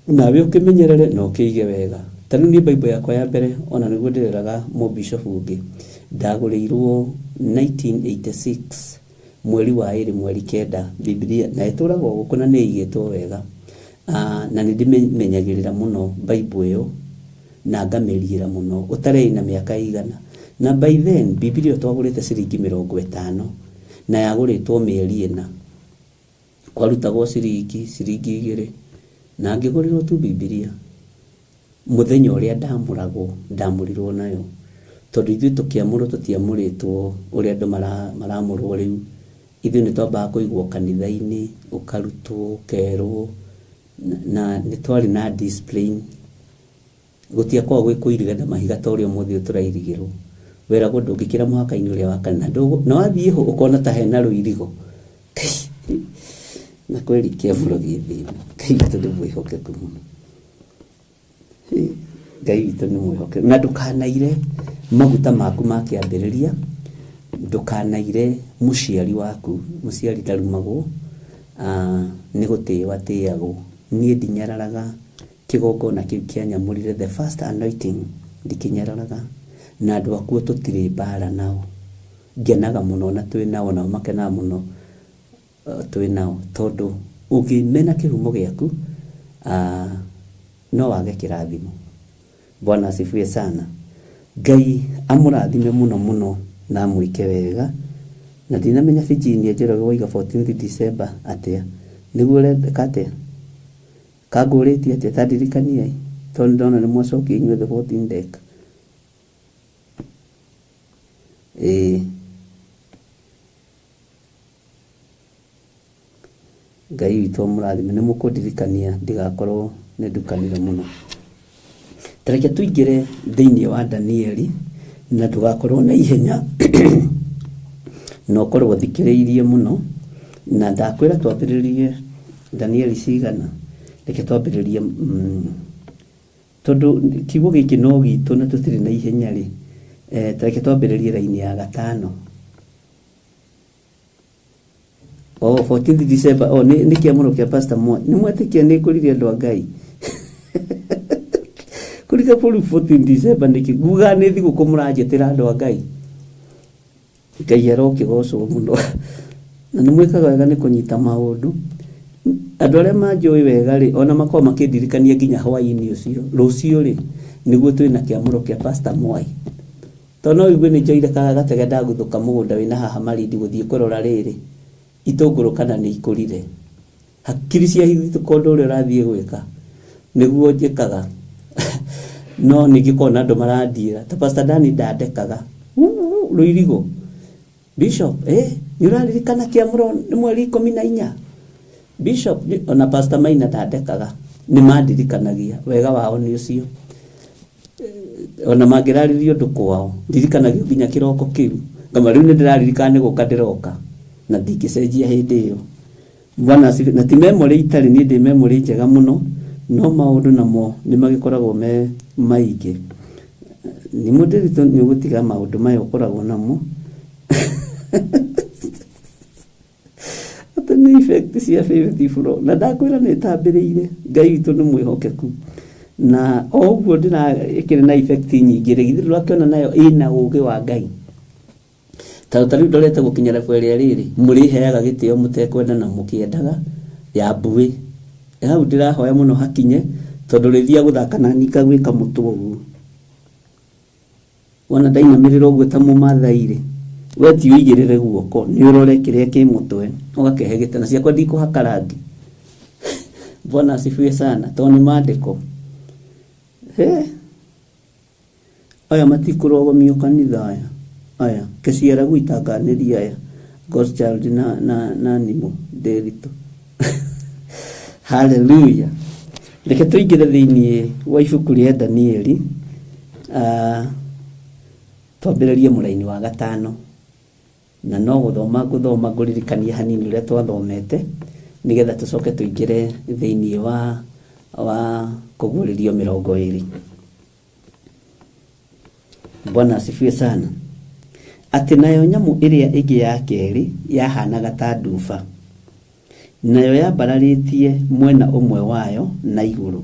Nawe ũkĩmenyerere na ũkĩige wega. Ta rĩu niĩ Bible yakwa ya mbere ona nĩguo ndĩreraga mũbishopu ũngĩ, ndagũrĩirwo 1986 mweri wa 2 mweri 9 Bibilia, na ĩtũraga o gũkũ na nĩ ĩigĩtwo wega. Na nĩ ndĩmenyagĩrĩra mũno Bible ĩyo na ngamĩriĩra mũno ũtarĩ na mĩaka igana. Na by then Bibilia ĩyo twagũrĩte ciringi 50 na yagũrĩtwo mĩeri 4. Kwarutagwo ciringi 2 na ngĩgũrĩrwo tu Bibilia. Mũthenya ũrĩa ndamũragwo, ndamũrirwo nayo. Tondũ ithuĩ tũkĩamũrwo tũtiamũrĩtwo ũrĩa andũ maramũrwo rĩu. Ithuĩ nĩ twambaga kũigwo kanitha-inĩ, ũkarutwo, ũkerwo, na nĩ twarĩ na discipline. Gũtiakoragwo gwĩ kũiriga na mahiga ta ũrĩa ũmũthĩ ũyũ tũrairigĩrwo. Weragwo ndũngĩkĩra mũhaka-inĩ ũrĩa wa kanitha, na wathiĩ ho ũkona ta hena rũirigo. Na kweri kĩamũro gĩ thĩna. Ngai witũ nĩ mwĩhokeku mũno. Ngai witũ nĩ mwĩhokeku. Na ndũkanaire maguta maku ma kĩambĩrĩria, ndũkanaire mũciari waku. Mũciari ndarumagwo, nĩ gũtĩo atĩagwo. Niĩ ndinyararaga kĩgongona kĩu kĩanyamũrire, the first anointing, ndikĩnyararaga. Na andũ akuo tũtirĩ mbara nao. Ngenaga mũno na twĩ nao, nao makenaga mũno twĩ nao, tondũ ũngĩmena kĩhumo gĩaku no wage kĩrathimo. Bwana asifiwe sana. Ngai amũrathime mũno mũno na amwĩke wega. Na ndinamenya Virginia Njoroge waiga 14th December atĩa, nĩguo ũrendeka atĩa, kangũrĩtie atĩa, ta ndirikaniai, tondũ ndona nĩ mwacokia inyuothe 14 Dec. Ĩĩ, Ngai witũ amũrathime, nĩ mũkũndirikania ndigakorwo nĩ ndukanire mũno. Ta reke tũingĩre thĩinĩ wa Danieli na ndũgakorwo na ihenya na ũkorwo ũthikĩrĩirie mũno. Na ndakwĩra twambĩrĩrie Danieli cigana, reke twambĩrĩrie tondũ kiugo gĩkĩ no gitũ na tũtirĩ na ihenya rĩ, ta reke twambĩrĩrie raini ya gatano. Oh, 14th December, oh, nĩ kĩamũro kĩa Pastor Mwa. Nĩ mwetĩkia nĩ ngũrire andũ a Ngai. Kũrika bũrũ 14th December nĩkĩ? Ngugaga nĩ thigũkũ mũranjĩtĩra andũ a Ngai. Ngai arokĩgocwo mũno. Na nĩ mwĩkaga wega nĩ kũnyita maũndũ. Andũ arĩa manjũĩ wega rĩ, ona makoragwo makĩndirikania nginya hwaĩ-inĩ ũcio. Rũciũ rĩ, nĩguo twĩna kĩamũro kĩa Pastor Mwai. Tondũ no ũigue nĩ njoire gatege ndaguthũka mũgũnda wĩna haha Malindi gũthiĩ kũrora rĩrĩ, itũngũrũ kana nĩ ikũrire. Hakiri cia hithitũka ũndũ ũrĩa ũrathiĩ gwĩka, nĩguo njĩkaga. No ningĩ na andũ marandiĩra. Ta Pastor Dani ndandekaga. Rũirigo. Bishop, nĩ ũraririkana kĩamũro nĩ mweri 14? Bishop, ona Pastor Maina ndandekaga. Nĩ mandirikanagia, wega wao nĩ ũcio. Ona mangĩrarĩria ũndũ kwao, ndirikanagio nginya kĩroko kĩu. Ngama rĩu nĩ ndĩraririkana nĩ gũka ndĩroka, na ndingĩcenjia hĩndĩ ĩyo. Bwana asifiwe. Na ti memory itarĩ, niĩ ndĩ memory njega mũno, no maũndũ namo nĩ magĩkoragwo me maingĩ. Nĩ mũndĩritũ nĩ ũgũtiga maũndũ maya ũkoragwo namo. Atĩ nĩ effect cia fifth floor. Na ndakwĩra nĩ ĩtambĩrĩire. Ngai witũ nĩ mwĩhokeku. Na o ũguo ĩkĩrĩ na effect nyingĩ rĩ, githĩ ndũrakĩona nayo ĩna ũũgĩ wa Ngai. Ta rĩu ndorete gũkinya level ĩrĩa rĩrĩ, mũrĩheaga gĩtĩo mũtekwenda na mũkĩendaga ya mbuĩ. Hau ndĩrahoya mũno hakinye, tondũ rĩthiaga gũthaka na niĩ ngagwĩka mũtwe ũguo. Wona ndainamĩrĩra ũguo ta mũmathai rĩ, we ti ũigĩrĩre guoko, nĩ ũrore kĩrĩa kĩ mũtwe, ũgakĩhe gĩtĩ. Na ciakwa ndikũhaka rangi. Bwana asifiwe sana, tondũ nĩ maandĩko. He, aya matikũrũgamio kanitha aya. Aya, kĩciara gwĩtanganĩria aya. God's child na Nimo Nderitu. Hallelujah. Reke tũingĩre thĩinĩ wa ibuku rĩa Danieli. Twambĩrĩrie mũraini wa gatano. Na no gũthoma ngũthoma ngũririkanie hanini ũrĩa twathomete, nĩgetha tũcoke tũingĩre thĩinĩ wa kũguũrĩrio 20. Bwana asifiwe sana. Atĩ nayo nyamũ ĩrĩa ĩngĩ ya kerĩ yahanaga ta nduba, nayo yambararĩtie mwena ũmwe wayo na igũrũ,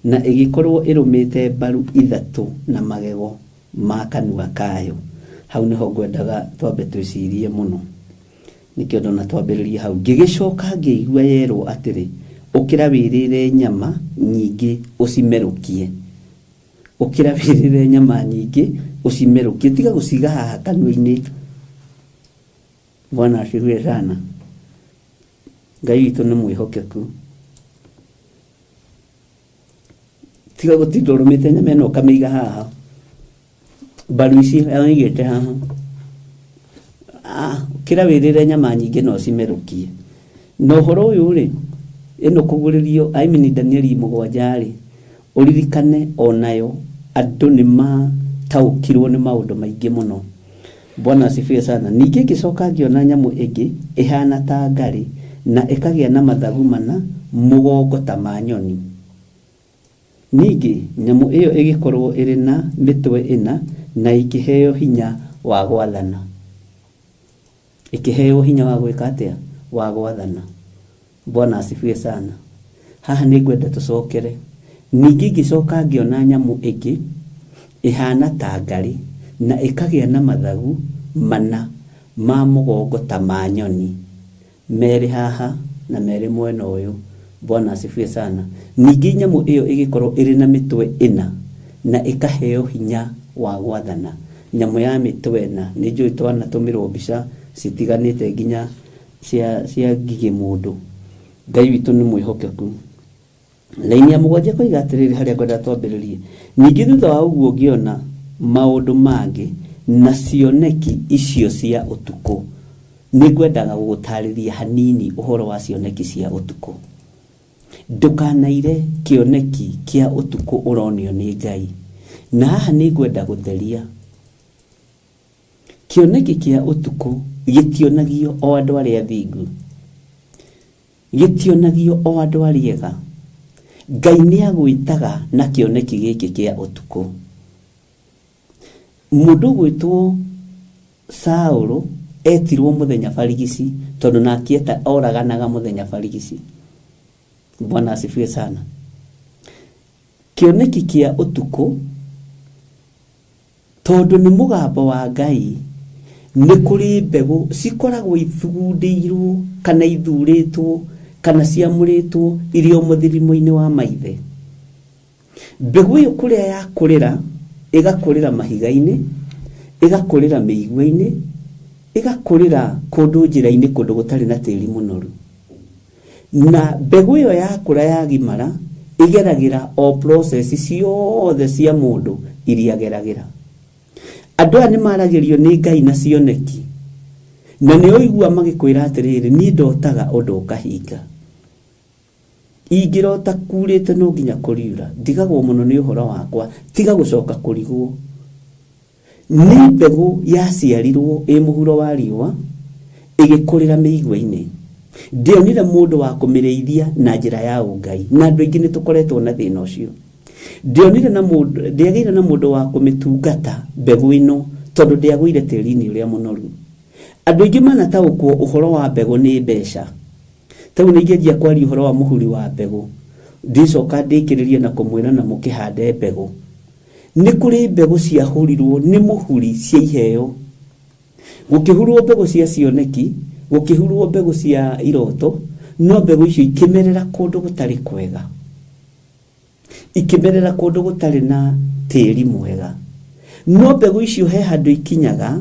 na ĩgĩkorwo ĩrũmĩte mbaru ithatũ na magego ma kanua kayo. Hau nĩho ngwendaga twambe twĩcirie mũno, nĩkĩo ndona twambĩrĩrie hau. Ngĩgĩcoka ngĩigua yerwo atĩrĩ, ũkĩra wĩrĩre nyama nyingĩ ũcimerũkie. Ũkĩra wĩrĩre nyama nyingĩ ũcimerũkie, tiga gũciga haha kanua-inĩ. Bwana asifiwe sana. Ngai witũ nĩ mwĩhokeku. Tiga gũtinda ũrũmĩte nyama ĩno ũkamĩiga haha. Mbaru ici aigĩte haha. Ũkĩra wĩrĩre nyama nyingĩ na ũcimerũkie. Na ũhoro ũyũ rĩ, ĩno kũgũrĩrio, I mean Danieli 7 rĩ, ũririkane onayo andũ nĩ mataũkirwo nĩ maũndũ maingĩ mũno. Bwana asifiwe sana. Ningĩ ngĩcoka ngĩona nyamũ ĩngĩ ĩhana ta ngarĩ na ĩkagĩa na mathagu mana mũgongo ta ma nyoni. Ningĩ nyamũ ĩyo ĩgĩkorwo ĩrĩ na mĩtwe ĩna na ĩkĩheo hinya wa gwathana. Ĩkĩheo hinya wa gwĩka atĩa? Wa gwathana. Bwana asifiwe sana. Haha nĩ ngwenda tũcokere. Ningĩ ngĩcoka ngĩona nyamũ ĩngĩ ĩhana ta ngarĩ Na ĩkagĩa na mathagu mana ma mũgongo ta ma nyoni, merĩ haha na merĩ mwena ũyũ. Bwana asifiwe sana. Ningĩ nyamũ ĩyo ĩgĩkorwo ĩrĩ na mĩtwe ĩna na ĩkaheo hinya wa gwathana. Nyamũ ya mĩtwe ĩna, nĩ njũĩ twanatũmĩrwo mbica citiganĩte nginya cia ngigĩ mũndũ. Ngai witũ nĩ mwĩhokeku. Raini ya 7 koiga atĩrĩrĩ, harĩa ngwenda twambĩrĩrie. Ningĩ thutha wa ũguo ngĩona maũndũ mangĩ na cioneki icio cia ũtukũ. Nĩ ngwendaga gũgũtarĩria hanini ũhoro wa cioneki cia ũtukũ. Ndũkanaire kĩoneki kĩa ũtukũ ũronio nĩ Ngai. Na haha nĩ ngwenda gũtheria. Kĩoneki kĩa ũtukũ gĩtionagio o andũ arĩa athingu, gĩtionagio o andũ arĩa ega. Ngai nĩ agwĩtaga na kĩoneki gĩkĩ kĩa ũtukũ. Mũndũ ũgwĩtwo Saũlũ etirwo mũthenya barigici, tondũ nake oraganaga mũthenya barigici. Bwana asifiwe sana. Kĩoneki kĩa ũtukũ, tondũ nĩ mũgambo wa Ngai, nĩ kũrĩ mbegũ cikoragwo ithugundĩirwo kana ithurĩtwo kana ciamũrĩtwo irĩ o mũthirimo-inĩ wa maithe. Mbegũ ĩyo kũrĩa yakũrĩra, ĩgakũrĩra mahiga-inĩ, ĩgakũrĩra mĩigua-inĩ, ĩgakũrĩra kũndũ njĩra-inĩ, kũndũ gũtarĩ na tĩri mũnoru. Na mbegũ ĩyo yakũra yagimara, ĩgeragĩra o process ciothe cia mũndũ iria ageragĩra. Andũ aya nĩ maragĩrio nĩ Ngai na cioneki, na nĩ ũigua magĩkwĩra atĩrĩrĩ, niĩ ndotaga ũndũ ũkahinga. Ingĩrota kurĩte no nginya kũriura, ndigagwo mũno nĩ ũhoro wakwa, tiga gũcoka kũrigwo. Nĩ mbegũ yaciarirwo ĩ mũhuro wa riũa, ĩgĩkũrĩra mĩigua-inĩ. Ndionire mũndũ wa kũmĩrĩithia na njĩra ya ũngai, na andũ aingĩ nĩ tũkoretwo na thĩna ũcio. Ndionire na mũndũ, ndiagĩire na mũndũ wa kũmĩtungata mbegũ ĩno, tondũ ndĩagũire tĩri-inĩ ũrĩa mũnoru. Andũ aingĩ manataũkwo ũhoro wa mbegũ nĩ mbeca. Ta rĩu nĩingĩanjia kwaria ũhoro wa mũhuri wa mbegũ, ndicoka ndĩkĩrĩrie na kũmwĩra na mũkĩhande mbegũ. Nĩ kũrĩ mbegũ ciahũrirwo nĩ mũhuri cia iheo. Gũkĩhurwo mbegũ cia cioneki, gũkĩhurwo mbegũ cia iroto, no mbegũ icio ikĩmerera kũndũ gũtarĩ kwega. Ikĩmerera kũndũ gũtarĩ na tĩri mwega. No mbegũ icio he handũ ikinyaga,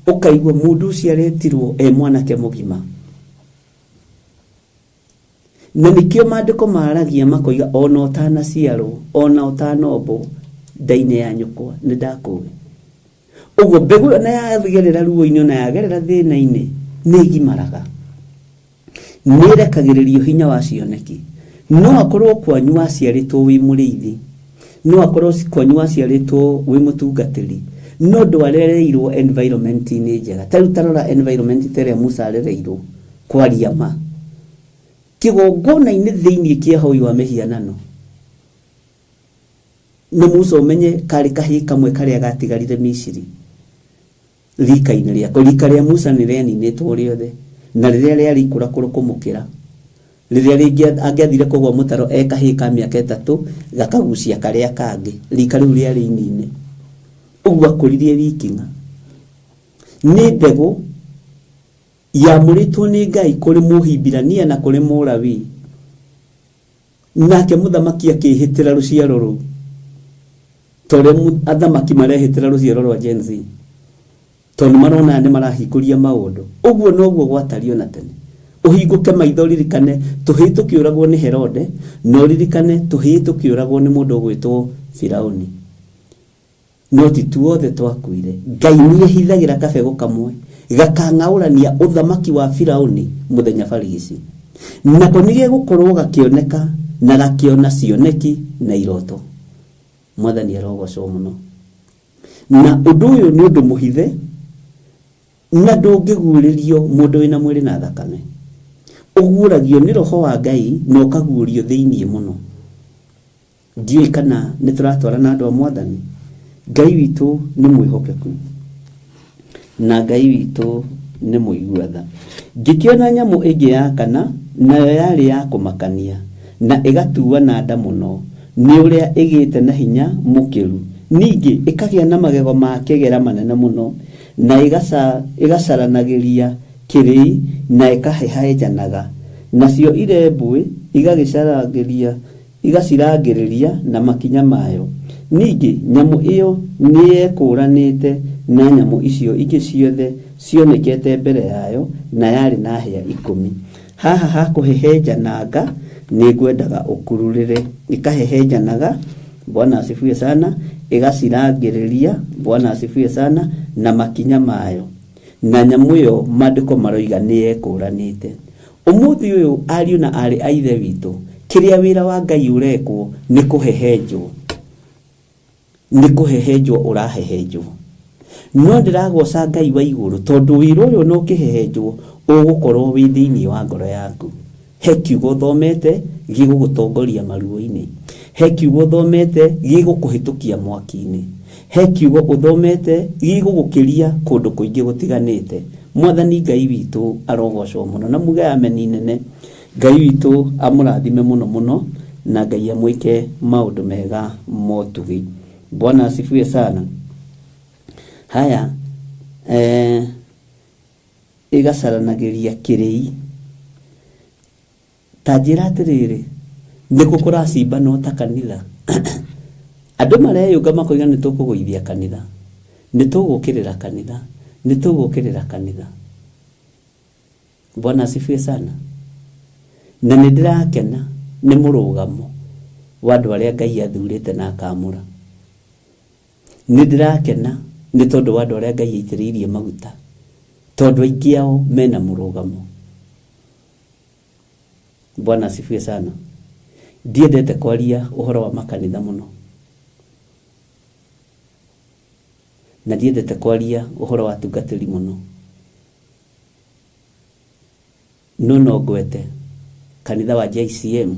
ũkaigua mũndũ ũcio aretirwo e mwanake mũgima. Na nĩkĩo maandĩko maragia makoiga ona ũtanaciarwo, ona ũtanombwo nda-inĩ ya nyũkwa nĩ ndakũĩ. Ũguo mbegũ ĩyo na yagerera ruo-inĩ ona yagerera thĩna-inĩ nĩ ĩgimaraga. Nĩ ĩrekagĩrĩrio hinya wa cioneki. No akorwo kwanyu waciarĩtwo wĩ mũrĩithi, no akorwo kwanyu waciarĩtwo wĩ mũtungatĩri, no ndwarereirwo environment-inĩ njega. Ta rĩu ta rora environment ta ĩrĩa Musa arereirwo, kwaria ma. Kĩgongona-inĩ thĩinĩ kĩa hoi wa mĩhianano. Na Musa ũmenye karĩ kahĩĩ kamwe karĩa gatigarire Misiri rika-inĩ rĩako. Rika rĩa Musa nĩ rĩaninĩtwo rĩothe, na rĩrĩa rĩarĩ ikũrakũrũ kũmũkĩra. Rĩrĩa rĩngĩ angĩathire kũgũa mũtaro e kahĩĩ ka mĩaka 3 gakagucia karĩa kangĩ. Rika rĩu rĩarĩ inine. Ũguo akũririe wiking'a. Nĩ mbegũ yamũrĩtwo nĩ Ngai kũrĩ Mũhibirania na kũrĩ Mũlawii. Nake mũthamaki akĩhĩtĩra rũciaro rũu, ta ũrĩa athamaki marehĩtĩra rũciaro rwa Gen Z, tondũ marona nĩ marahingũria maũndũ. Ũguo noguo gwatariĩ ona tene. Ũhingũke maitho ũririkane tũhĩĩ tũkĩũragwo nĩ Herode, na ũririkane tũhĩĩ tũkĩũragwo nĩ mũndũ ũgwĩtwo Firaũni. No ti tuothe twakuire. Ngai nĩehithagĩra kabegũ kamwe gakang'aũrania ũthamaki wa Firaũni mũthenya barigici. Nako nĩgegũkorwo gakĩoneka na gakĩona cioneki na iroto. Mwathani arogocwo mũno. Na ũndũ ũyũ nĩ ũndũ mũhithe na ndũngĩguũrĩrio mũndũ wĩna mwĩrĩ na thakame. Ũguũragio nĩ roho wa Ngai na ũkaguũrio thĩinĩ mũno. Ndiũĩ kana nĩ tũratwarana andũ a Mwathani. Ngai witũ nĩ mwĩhokeku na Ngai witũ nĩ mũigua tha. Ngĩkĩona nyamũ ĩngĩ ya kana, nayo yarĩ ya kũmakania na ĩgatuana nda mũno, nĩ ũrĩa ĩgĩte na hinya mũkĩru. Ningĩ ĩkagĩa na magego ma kĩgera manene mũno, na ĩgacaranagĩria kĩrĩi na ĩkahehenjanaga. Nacio irembwe igagĩcarangĩria igacirangĩrĩria na makinya mayo. Ningĩ nyamũ ĩyo nĩyekũũranĩte na nyamũ icio ingĩ ciothe cionekete mbere yayo, na yarĩ na hĩa 10. Haha ha kũhehenjananga nĩngwendaga ũkururĩre. Ĩkahehenjanaga, Bwana asifiwe sana, ĩgacirangĩrĩria, Bwana asifiwe sana, na makinya mayo. Na nyamũ ĩyo maandĩko maroiga nĩyekũũranĩte. Ũmũthĩ ũyũ ariũ na aarĩ a Ithe witũ, kĩrĩa wĩra wa Ngai ũrekwo nĩ kũhehenjwo. Nĩ kũhehenjwo ũrahehenjwo. No ndĩragoca Ngai wa igũrũ tondũ wĩra ũyũ no ũkĩhehenjwo ũgũkorwo wĩ thĩinĩ wa ngoro yaku. He kiugo ũthomete gĩgũgũtongoria maruo-inĩ. He kiugo ũthomete gĩgũkũhĩtũkia mwaki-inĩ. He kiugo ũthomete gĩgũgũkĩria kũndũ kũingĩ gũtiganĩte. Mwathani Ngai witũ arogocwo mũno na muge ameni nene. Ngai witũ amũrathime mũno mũno na Ngai amwĩke maũndũ mega motugi. Bwana asifiwe sana. Haya, ĩgacaranagĩria kĩrĩi. Ta njĩra atĩrĩrĩ, nĩkũ kũracimbanwo ta kanitha? Andũ mareyũnga makoiga nĩ tũkũgũithia kanitha, nĩ tũgũkĩrĩra kanitha, nĩ tũgũkĩrĩra kanitha. Bwana asifiwe sana. Na nĩ ndĩrakena nĩ mũrũgamo wa andũ arĩa Ngai athurĩte na akamũra. Nĩ ndĩrakena nĩ tondũ wa andũ arĩa Ngai aitĩrĩirie maguta, tondũ aingĩ ao mena mũrũgamo. Bwana asifiwe sana. Ndiendete kwaria ũhoro wa makanitha mũno, na ndiendete kwaria ũhoro wa atungatĩri mũno, no no ngwete kanitha wa JCM,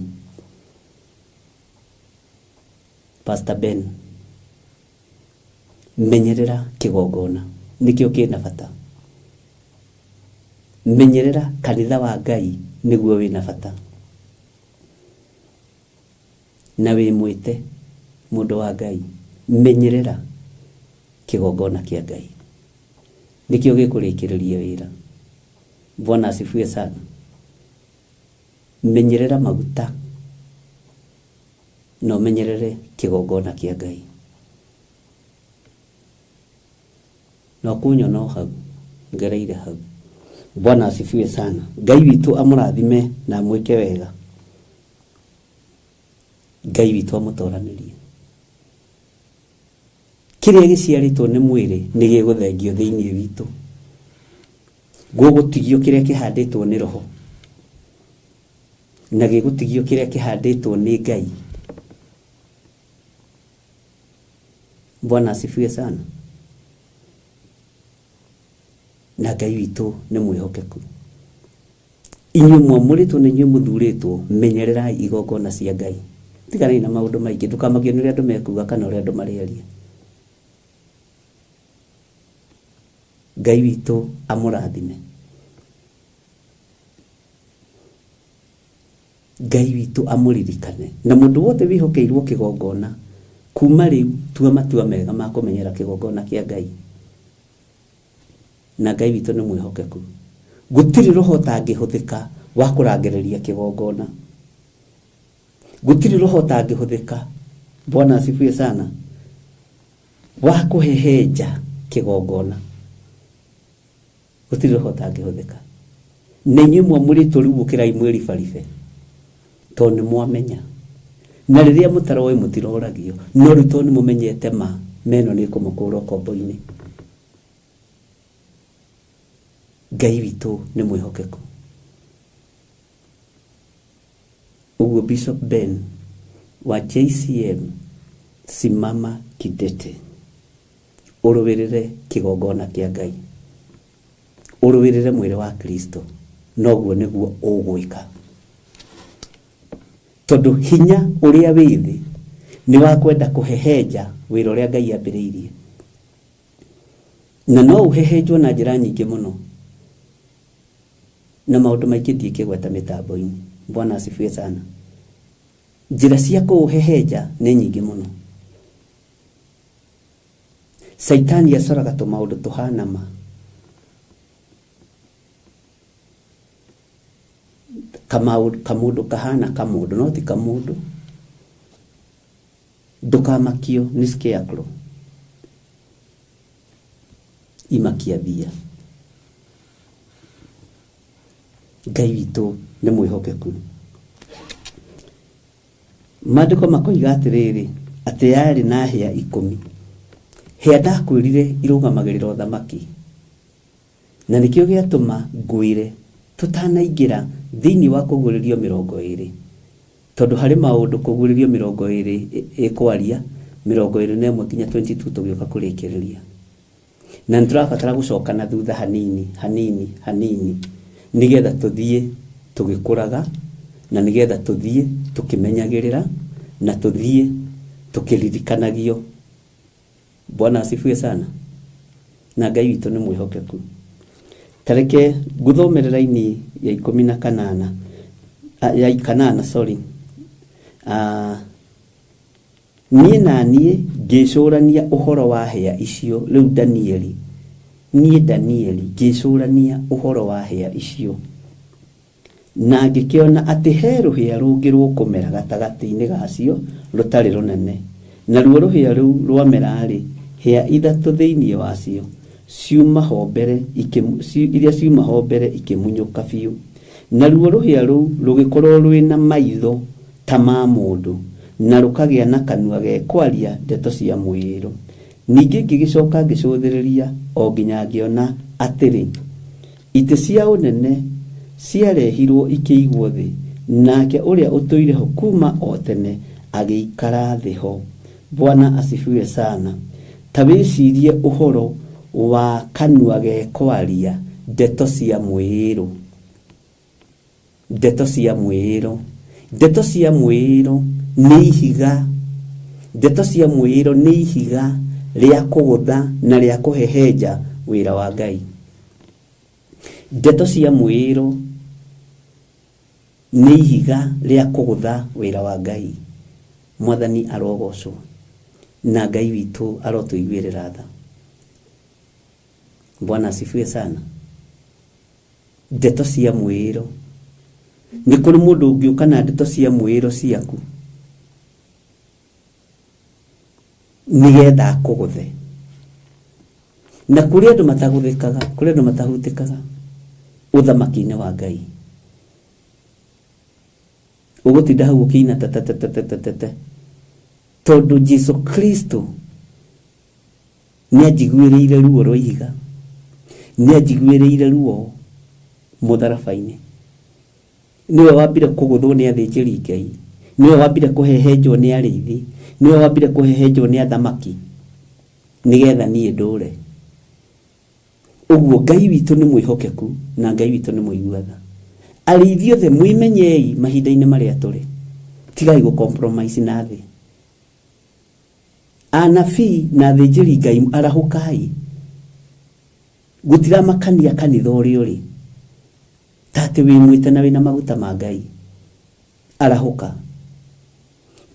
Pastor Ben, menyerera kĩgongona nĩkĩo kĩna bata. Menyerera kanitha wa Ngai nĩguo wĩna bata. Na wĩ mwĩte mũndũ wa Ngai, menyerera kĩgongona kĩa Ngai nĩkĩo gĩkũrĩkĩrĩria wĩra. Bwana asifiwe sana. Menyerera maguta na ũmenyerere kĩgongona kĩa Ngai. Na ũkũnyona o hau ngereire hau. Bwana asifiwe sana. Ngai witũ amũrathime na amwĩke wega. Ngai witũ amũtoranĩrie. Kĩrĩa gĩciarĩtwo nĩ mwĩrĩ nĩ gĩgũthengio thĩinĩ witũ. Gũgũtigio kĩrĩa kĩhandĩtwo nĩ roho, na gĩgũtigio kĩrĩa kĩhandĩtwo nĩ Ngai. Bwana asifiwe sana. Na Ngai witũ nĩ mwĩhokeku. Inyuĩ mwamũrĩtwo na inyuĩ mũthurĩtwo, menyererai igongona cia Ngai. Tiganai na maũndũ maingĩ, ndũkamakio nĩ ũrĩa andũ mekuga kana ũrĩa andũ marĩaria. Ngai witũ amũrathime. Ngai witũ amũririkane. Na mũndũ wothe wĩhokeirwo kĩgongona, kuma rĩu tua matua mega ma kũmenyera kĩgongona kĩa Ngai. Na Ngai witũ nĩ mwĩhokeku. Gũtirĩ roho ũtangĩhũthĩka wa kũrangĩrĩria kĩgongona. Gũtirĩ roho ũtangĩhũthĩka, Bwana asifiwe sana, wa kũhehenja kĩgongona. Gũtirĩ roho ũtangĩhũthĩka. Na inyuĩ mwamũrĩtwo rĩu ũkĩrai mwĩribaribe, tondũ nĩ mwamenya. Na rĩrĩa mũtaroĩ mũtiroragio, no rĩu tondũ nĩ mũmenyete ma, meno nĩ ĩkũmũkũra ũkombo-inĩ. Ngai witũ nĩ mwĩhokeku. Ũguo Bishop Ben wa JCM, simama kidete, ũrũĩrĩre kĩgongona kĩa Ngai, ũrũĩrĩre mwĩrĩ wa Kristo, noguo nĩguo ũgwĩka. Tondũ hinya ũrĩa wĩ thĩ nĩ wa kwenda kũhehenja wĩra ũrĩa Ngai ambĩrĩirie. Na no ũhehenjwo na njĩra nyingĩ mũno, na maũndũ maingĩ ndingĩgweta mĩtambo-inĩ. Bwana asifiwe sana. Njĩra cia kũũhehenja nĩ nyingĩ mũno. Caitani acoraga tũmaũndũ tũhana ma kamũndũ kahana kamũndũ no ti kamũndũ. Ndũkamakio nĩ scarecrow, imakia mbia. Ngai witũ nĩ mwĩhokeku. Maandĩko makoiga atĩrĩrĩ, atĩ yarĩ na hĩa 10. Hĩa ndakwĩrire irũgamagĩrĩra ũthamaki, na nĩkĩo gĩatũma ngwĩre tũtanaingĩra thĩinĩ wa kũguũrĩrio 20, tondũ harĩ maũndũ kũguũrĩrio 20 ĩkwaria 21 nginya 22 tũgĩũka kũrĩkĩrĩria, na nĩtũrabatara gũcoka na thutha hanini hanini hanini nĩgetha tũthiĩ tũgĩkũraga, na nĩgetha tũthiĩ tũkĩmenyagĩrĩra, na tũthiĩ tũkĩririkanagio. Bwana asifiwe sana. Na Ngai witũ nĩ mwĩhokeku. Tareke ngũthomere raini ya 18, ya 8, sorry. Niĩ na niĩ ngĩcũrania ũhoro wa hĩa icio. Rĩu Danieli, niĩ Danieli ngĩcũrania ũhoro wa hĩa icio, na ngĩkĩona atĩ he rũhĩa rũngĩ rũkũmera gatagatĩ-inĩ gacio rũtarĩ rũnene, naruo rũhĩa rũu rwamera-rĩ, hĩa 3 thĩinĩ wacio ciuma ho mbere iria ciuma ho mbere ikĩmunyũka biũ. Naruo rũhĩa rũu rũgĩkorwo rwĩna maitho ta ma mũndũ, na rũkagĩa na kanua gekwaria ndeto cia mwĩĩro. Ningĩ ngĩgĩcoka ngĩcũthĩrĩria o nginya ngĩona atĩrĩ, itĩ cia ũnene ciarehirwo ikĩigwo thĩ, nake ũrĩa ũtũire ho kuma o tene agĩikara thĩ ho. Bwana asifiwe sana. Ta wĩcirie ũhoro wa kanua gekwaria ndeto cia mwĩĩro. Ndeto cia mwĩĩro. Ndeto cia mwĩĩro nĩ ihiga. Ndeto cia mwĩĩro nĩ ihiga rĩa kũgũtha na rĩa kũhehenja wĩra wa Ngai. Ndeto cia mwĩĩro nĩ ihiga rĩa kũgũtha wĩra wa Ngai. Mwathani arogocwo na Ngai witũ arotũiguĩrĩra tha. Bwana asifiwe sana. Ndeto cia mwĩĩro. Nĩ kũrĩ mũndũ ũngĩũka na ndeto cia mwĩĩro ciaku nĩgetha akũgũthe. Na kũrĩ andũ matagũthĩkaga, kũrĩ andũ matahutĩkaga ũthamaki-inĩ wa Ngai. Ũgũtinda hau ũkĩina tetetetetete, tondũ Jesu Kristo nĩanjiguĩrĩire ruo rwa ihiga, nĩanjiguĩrĩire ruo mũtharaba-inĩ. Nĩwe wambire kũgũthwo nĩ athĩnjĩri Ngai, nĩwe wambire kũhehenjwo nĩ arĩithi, nĩwe wambire kũhehenjwo nĩ athamaki, nĩgetha niĩ ndũre. Ũguo Ngai witũ nĩ mwĩhokeku na Ngai witũ nĩ mũigua tha. Arĩithi othe mwĩmenyei mahinda-inĩ marĩa tũrĩ, tigai gũ compromise na thĩ. Anabii na athĩnjĩri Ngai arahũkai, gũtiramakania kanitha ũrĩa ũrĩ, ta atĩ wĩ mwĩte na wĩna maguta ma Ngai. Arahũka,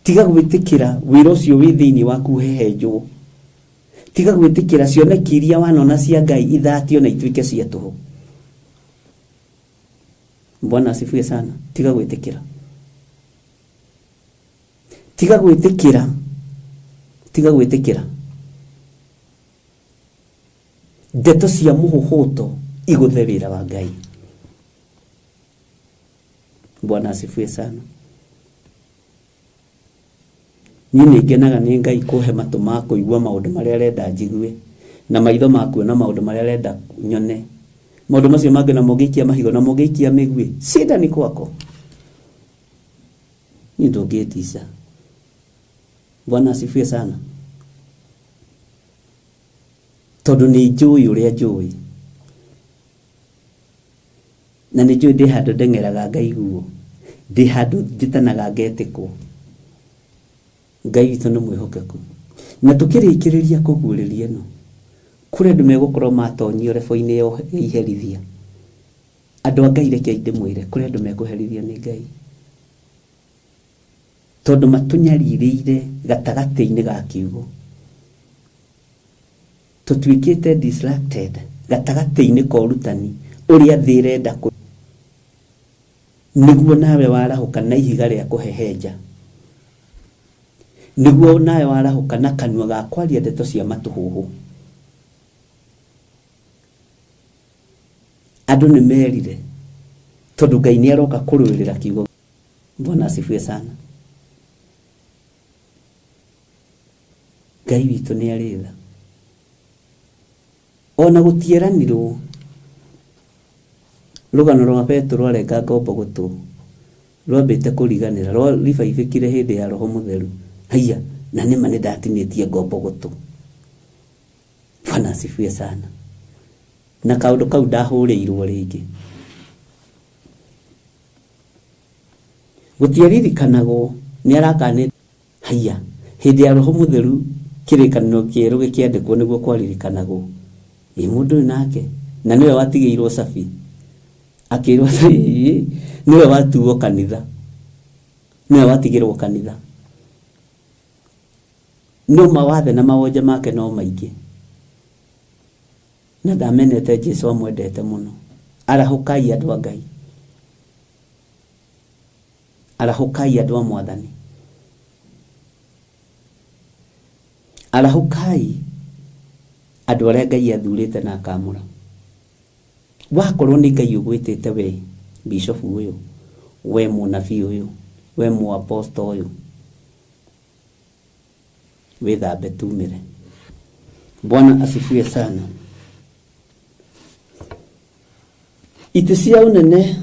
tiga gwĩtĩkĩra wĩra ũcio wĩ thĩinĩ waku ũhehenjwo. Tiga gwĩtĩkĩra cioneki iria wanona cia Ngai ithatio na ituĩke cia tũhũ. Bwana asifiwe sana. Tiga gwĩtĩkĩra, tiga gwĩtĩkĩra, tiga gwĩtĩkĩra ndeto cia mũhũhũto igũthe wĩra wa Ngai. Bwana asifiwe sana. Niĩ nĩ ngenaga nĩ Ngai kũhe matũ ma kũigua maũndũ marĩa arenda njigue, na maitho ma kuona maũndũ marĩa arenda nyone. Maũndũ macio mangĩ na mũngĩikia mahigo na mũngĩikia mĩguĩ, shida ni kwako. Niĩ ndũngĩndica. Bwana asifiwe sana. Tondũ nĩ njũĩ ũrĩa njũĩ, na nĩ njũĩ ndĩ handũ ndeng'eraga ngaiguo, ndĩ handũ njĩtanaga ngetĩkwo. Ngai witũ nĩ mwĩhokeku. Na tũkĩrĩkĩrĩria kũguũrĩria ĩno, kũrĩ andũ megũkorwo matonyio rebo-inĩ ya iherithia. Andũ a Ngai reke ndĩmwĩre, kũrĩ andũ mekũherithio nĩ Ngai, tondũ matũnyarirĩire gatagatĩ-inĩ ga kiugo. Tũtuĩkĩte distracted gatagatĩ-inĩ ka ũrutani ũrĩa thĩ ĩrenda kũ nĩguo nawe warahũka na ihiga rĩa kũhehenja, nĩguo nawe warahũka na kanua ga kwaria ndeto cia matũhũhũ. Andũ nĩ merire tondũ Ngai nĩ aroka kũrũĩrĩra kiugo. Bwana asifiwe sana. Ngai witũ nĩ arĩ tha. Ona gũtieranirwo rũgano rwa Petero arenga ngombo gũtũ rwambĩte kũriganĩra, rwaribaibĩkire hĩndĩ ya Roho Mũtheru. Haiya, na nĩma nĩ ndatinĩtie ngombo gũtũ. Bwana asifiwe sana. Na kaũndũ kau ndahũrĩirwo rĩngĩ. Gũtiaririkanagwo nĩ arakanĩte. Haiya, hĩndĩ ya Roho Mũtheru kĩrĩkanĩro kĩerũ gĩkĩandĩkwo nĩguo kwaririkanagwo. Ĩ mũndũ ũyũ nake, na nĩwe watigĩirwo cabi. Akĩrwo atĩrĩ, nĩwe watuo kanitha. Nĩwe watigĩrwo kanitha. No mawathe na mawonje make no maingĩ. Na ndamenete Jesũ amwendete mũno. Arahũkai andũ a Ngai. Arahũkai andũ a Mwathani. Arahũkai andũ arĩa Ngai athurĩte na akamũra. Wakorwo nĩ Ngai ũgwĩtĩte we bishop ũyũ, we mũnabii ũyũ, we mũaposto ũyũ, wĩthambe tumĩre. Bwana asifiwe sana. Itĩ cia ũnene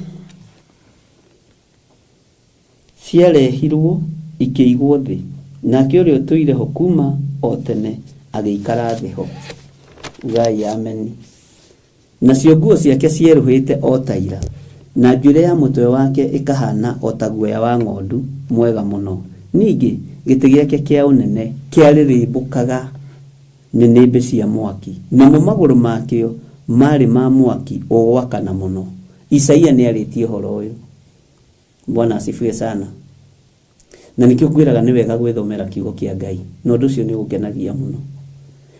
ciarehirwo ikĩigwo thĩ, nake ũrĩa ũtũire ho kuma o tene agĩikara thĩ ho. Ugai ameni. Nacio nguo ciake cierũhĩte o ta ira, na njuĩrĩ ya mũtwe wake ĩkahana o ta guoya wa ng'ondu mwega mũno. Ningĩ gĩtĩ gĩake kĩa ũnene kĩarĩrĩmbũkaga nĩnĩmbĩ cia mwaki, namo magũrũ makĩo marĩ ma mwaki ũgwakana mũno. Isaia nĩarĩtie ũhoro ũyũ. Bwana asifiwe sana. Na nĩkĩo ngwĩraga nĩ wega gwĩthomera kiugo kĩa Ngai, na ũndũ ũcio nĩ ũngenagia mũno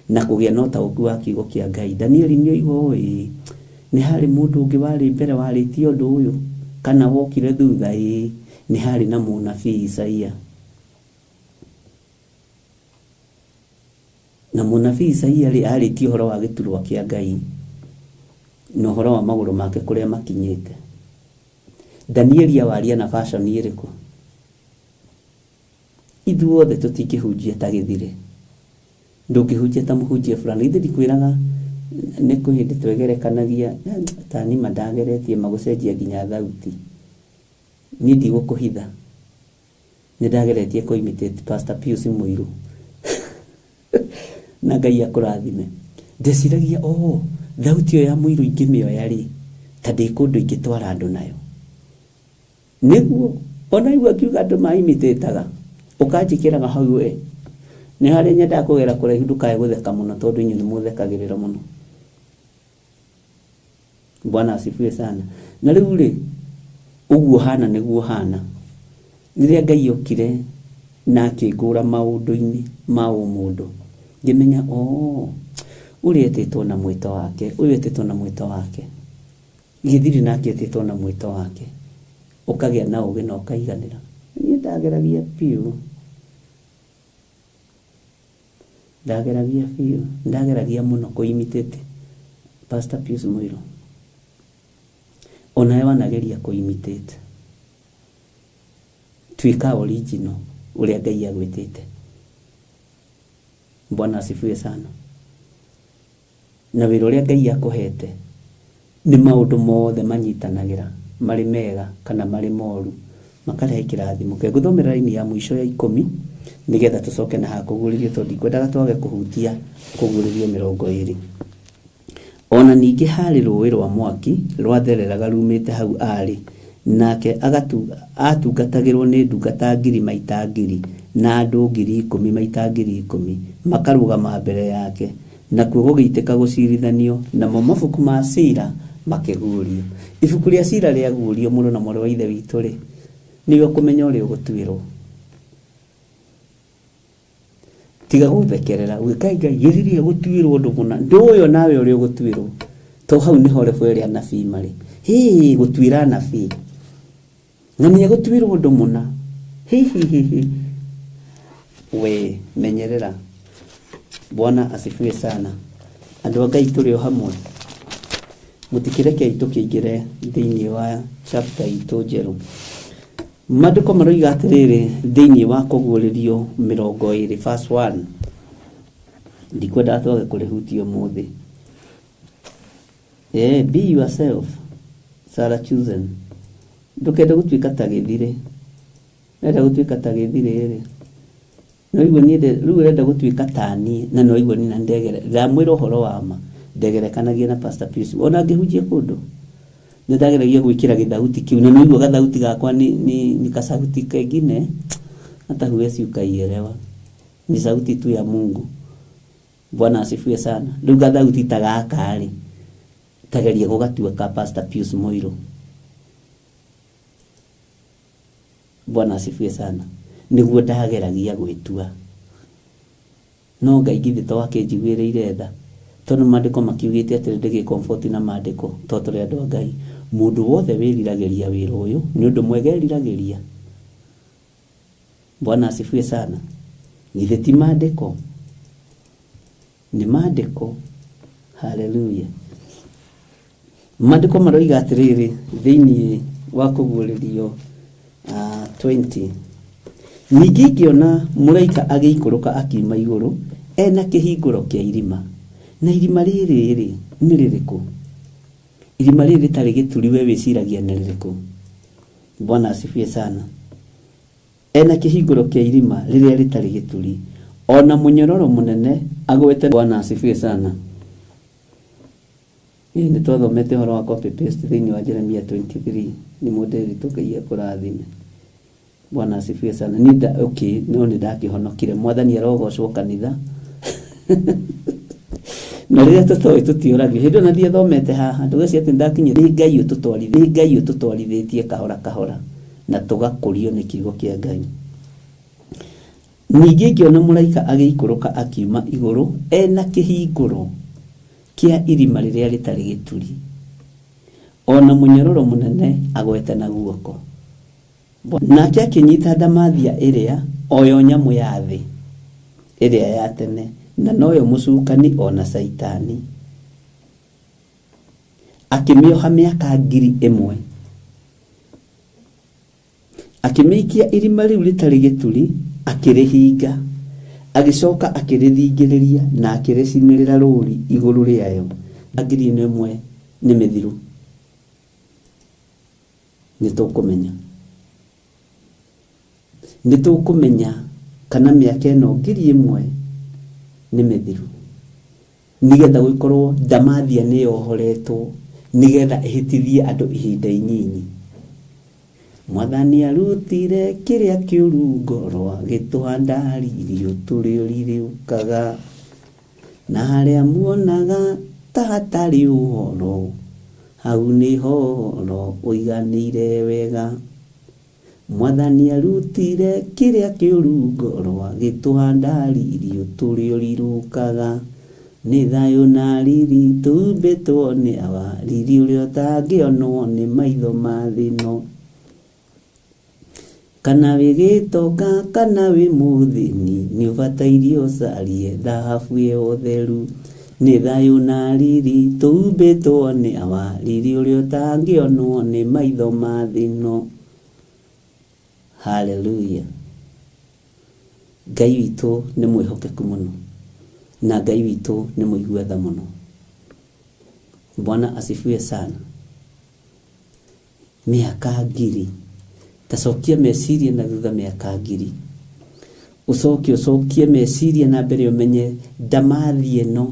na kũgĩa na ũtaũku wa kiugo kĩa Ngai. Danieli nĩ oiga ĩ nĩ harĩ mũndũ ũngĩ warĩ mbere warĩtie ũndũ ũyũ kana wokire thutha? Ĩ nĩ harĩ na mũnabii Isaia. Na mũnabii Isaia rĩ arĩtie ũhoro wa gĩturwa kĩa Ngai na ũhoro wa magũrũ make kũrĩa makinyĩte. Danieli awaria na fashion ĩrĩkũ? Ithuothe tũtingĩhunjia ta gĩthire. Ndũngĩhunjia ta mũhunjia fulani. Ithe ndikwĩraga nĩ kwĩ hĩndĩ twegerekanagia ta nima ndageretie magũcenjia nginya thauti. Niĩ ndigũkũhitha. Nĩ ndageretie kũ imitate Pastor Pius Mũirũ. Na Ngai akũrathime. Ndeciragia oh, thauti ĩyo ya Mũirũ ingĩmĩoya rĩ, ta ndĩ kũndũ ingĩtwara andũ nayo. Nĩguo ona igua ngiuga andũ maimitĩtaga ũkanjĩkĩraga hau we. Nĩ harĩa nyendaga kũgera kũraihu ndũkae gũtheka mũno tondũ inyuĩ nĩ mũthekagĩrĩra mũno. Bwana asifiwe sana. Na rĩu rĩ, ũguo hana nĩguo hana. Rĩrĩa Ngai okire na akĩngũra maũndũ-inĩ ma ũmũndũ, ngĩmenya oh, ũrĩa etĩtwo na mwĩto wake, ũyũ etĩtwo na mwĩto wake, gĩthiri nake etĩtwo na mwĩto wake, ũkagĩa na ũgĩ na ũkaiganĩra. Niĩ ndageragia biũ. Ndageragia biũ. Ndageragia mũno kũ imitate Pastor Pius Mũirũ. Onawe wanageria kũ imitate. Tuĩka original ũrĩa Ngai agwĩtĩte. Bwana asifiwe sana. Na wĩra ũrĩa Ngai akũhete nĩ maũndũ mothe manyitanagĩra marĩ mega kana marĩ moru makarehe kĩrathimo. Ke ngũthomera raini ya mũico ya 10 nĩgetha tũcoke na hakũguũrĩrio tondũ ndikwendaga twage kũhutia kũguũrĩrio 20. Ona ningĩ harĩ rũĩ rwa mwaki rwathereraga rumĩte hau arĩ, nake atungatagĩrwo nĩ ndungata ngiri maita ngiri na andũ 10,000 maita 10,000 makarũgama mbere yake, nakuo gũgĩitĩka gũcirithanio, namo mabuku ma cira makĩguũrio. Ibuku rĩa cira rĩaguũrio mũrũ na mwarĩ wa Ithe witũ rĩ, nĩwe ũkũmenya ũrĩa ũgũtuĩrwo. Tiga gũthekerera gwĩka Ngai gĩthirie gũtuĩrwo ũndũ mũna ndũĩ nawe ũrĩa ũgũtuĩrwo to hau nĩho rebo ĩrĩa anabii marĩ hĩ gũtuĩra anabii na nĩ egũtuĩrwo ũndũ mũna hi hi hi hi we menyerera. Bwana asifiwe sana. Andũ a Ngai tũrĩ o hamwe, mũtikĩrekei tũkĩingĩre thĩinĩ wa chapter itũ njerũ. Maandĩko maroiga atĩrĩrĩ thĩinĩ wa kũguũrĩrio 20 verse 1, ndikwendaga twage kũrĩhutia ũmũthĩ. Be yourself, Sarah Chosen. Ndũkende gũtuĩka ta gĩthirĩ. Wenda gũtuĩka ta gĩthirĩ rĩ, no igua niĩ rĩu ũrenda gũtuĩka ta niĩ, na no igua niĩ na ndegere ndamwĩra ũhoro wa ma, ndegerekanagia na Pastor Pius. Ona ngĩhunjia kũndũ nĩ ndageragia gwĩkĩra gĩthauti kĩu, na no igua gathauti gakwa ni kasauti kengine hata huwezi ukaielewa, ni sauti tu ya Mungu. Bwana asifiwe sana. Rĩu gathauti ta gaka rĩ, tageria gũgatua ka Pastor Pius Muiru. Bwana asifiwe sana. Nĩguo ndageragia gwĩtua, no Ngai githĩ to akĩnjiguĩrĩire tha, tondũ maandĩko makiugĩte atĩrĩ, ndĩgĩ comfort na maandĩko, to tũrĩ andũ a Ngai. Mũndũ wothe wĩriragĩria wĩra ũyũ nĩ ũndũ mwega eriragĩria. Bwana asifiwe sana. Githĩ ti maandĩko? Nĩ maandĩko. Haleluya. Maandĩko maroiga atĩrĩrĩ thĩinĩ wa kũguũrĩrio 20, ningĩ ngĩona mũraika agĩikũrũka akiuma igũrũ ena kĩhingũro kĩa irima, na irima rĩrĩ rĩ nĩ rĩrĩkũ? Irima rĩrĩ rĩtarĩ gĩturi we wĩciragia nĩ rĩrĩkũ? Bwana asifiwe sana. Ena kĩhingũro kĩa irima rĩrĩa rĩtarĩ gĩturi, ona mũnyororo mũnene agwete. Bwana asifiwe sana. Ĩĩ nĩ twathomete ũhoro wa copy paste thĩinĩ wa Jeremia 23. Nĩ mũndũ Ngai akũrathime. Bwana asifiwe sana. Ni nda, okay, no nĩ ndakĩhonokire. Mwathani arogocwo kanitha. Na rĩrĩa tũtoĩ tũtiũragio. Hĩndĩ ĩyo nathiĩ thomete haha, ndũgecirie atĩ ndakinyire. Nĩ Ngai ũtũtwarithĩtie, nĩ Ngai ũtũtwarithĩtie kahora kahora na tũgakũrio nĩ kiugo kĩa Ngai. Ningĩ ngĩona mũraika agĩikũrũka akiuma igũrũ ena kĩhingũro kĩa irima rĩrĩa rĩtarĩ gĩturi, ona mũnyororo mũnene agwete na guoko. Nake akĩnyita ndamathia ĩrĩa oyo nyamũ ya thĩ ĩrĩa ya tene, na noyo mũcukani ona Saitani, akĩmĩoha mĩaka 1000, akĩmĩikia irima rĩu rĩtarĩ gĩturi, akĩrĩhinga, agĩcoka akĩrĩthingĩrĩria na akĩrĩcinĩrĩra rũũri igũrũ rĩayo. 1000 nĩ mĩthiru. Nĩ tũkũmenya, nĩ tũkũmenya kana mĩaka ĩno 1000 nĩ mĩthiru, nĩgetha gũkorwo ndamathia nĩ yohoretwo, nĩgetha ĩhĩtithie andũ ihinda inyinyi. Mwathani arutire kĩrĩa kĩũru ngoro, agĩtũhanda riri ũtũrĩ ũrirũkaga, na harĩa muonaga ta hatarĩ ũhoro, hau nĩho ũhoro ũiganĩire wega. Mwathani arutire kĩrĩa kĩũru ngoro, agĩtũhanda riri ũtũrĩ ũrirũkaga, nĩ thayũ na riri tũhumbĩtwo nĩ awa, riri ũrĩa ũtangĩonwo nĩ maitho ma thĩ ĩno. Kana wĩ gĩtonga kana wĩ mũthĩni, nĩ ũbataire ũcarie thahabu ĩyo theru, nĩ thayũ na riri tũhumbĩtwo nĩ awa, riri ũrĩa ũtangĩonwo nĩ maitho ma thĩ ĩno. Haleluya. Ngai witũ nĩ mwĩhokeku mũno, na Ngai witũ nĩ mũigua tha mũno. Bwana asifiwe sana. Mĩaka 1000, tacokia meciria na thutha mĩaka 1000, ũcoke ũcokie meciria na mbere, ũmenye ndamathi ĩno,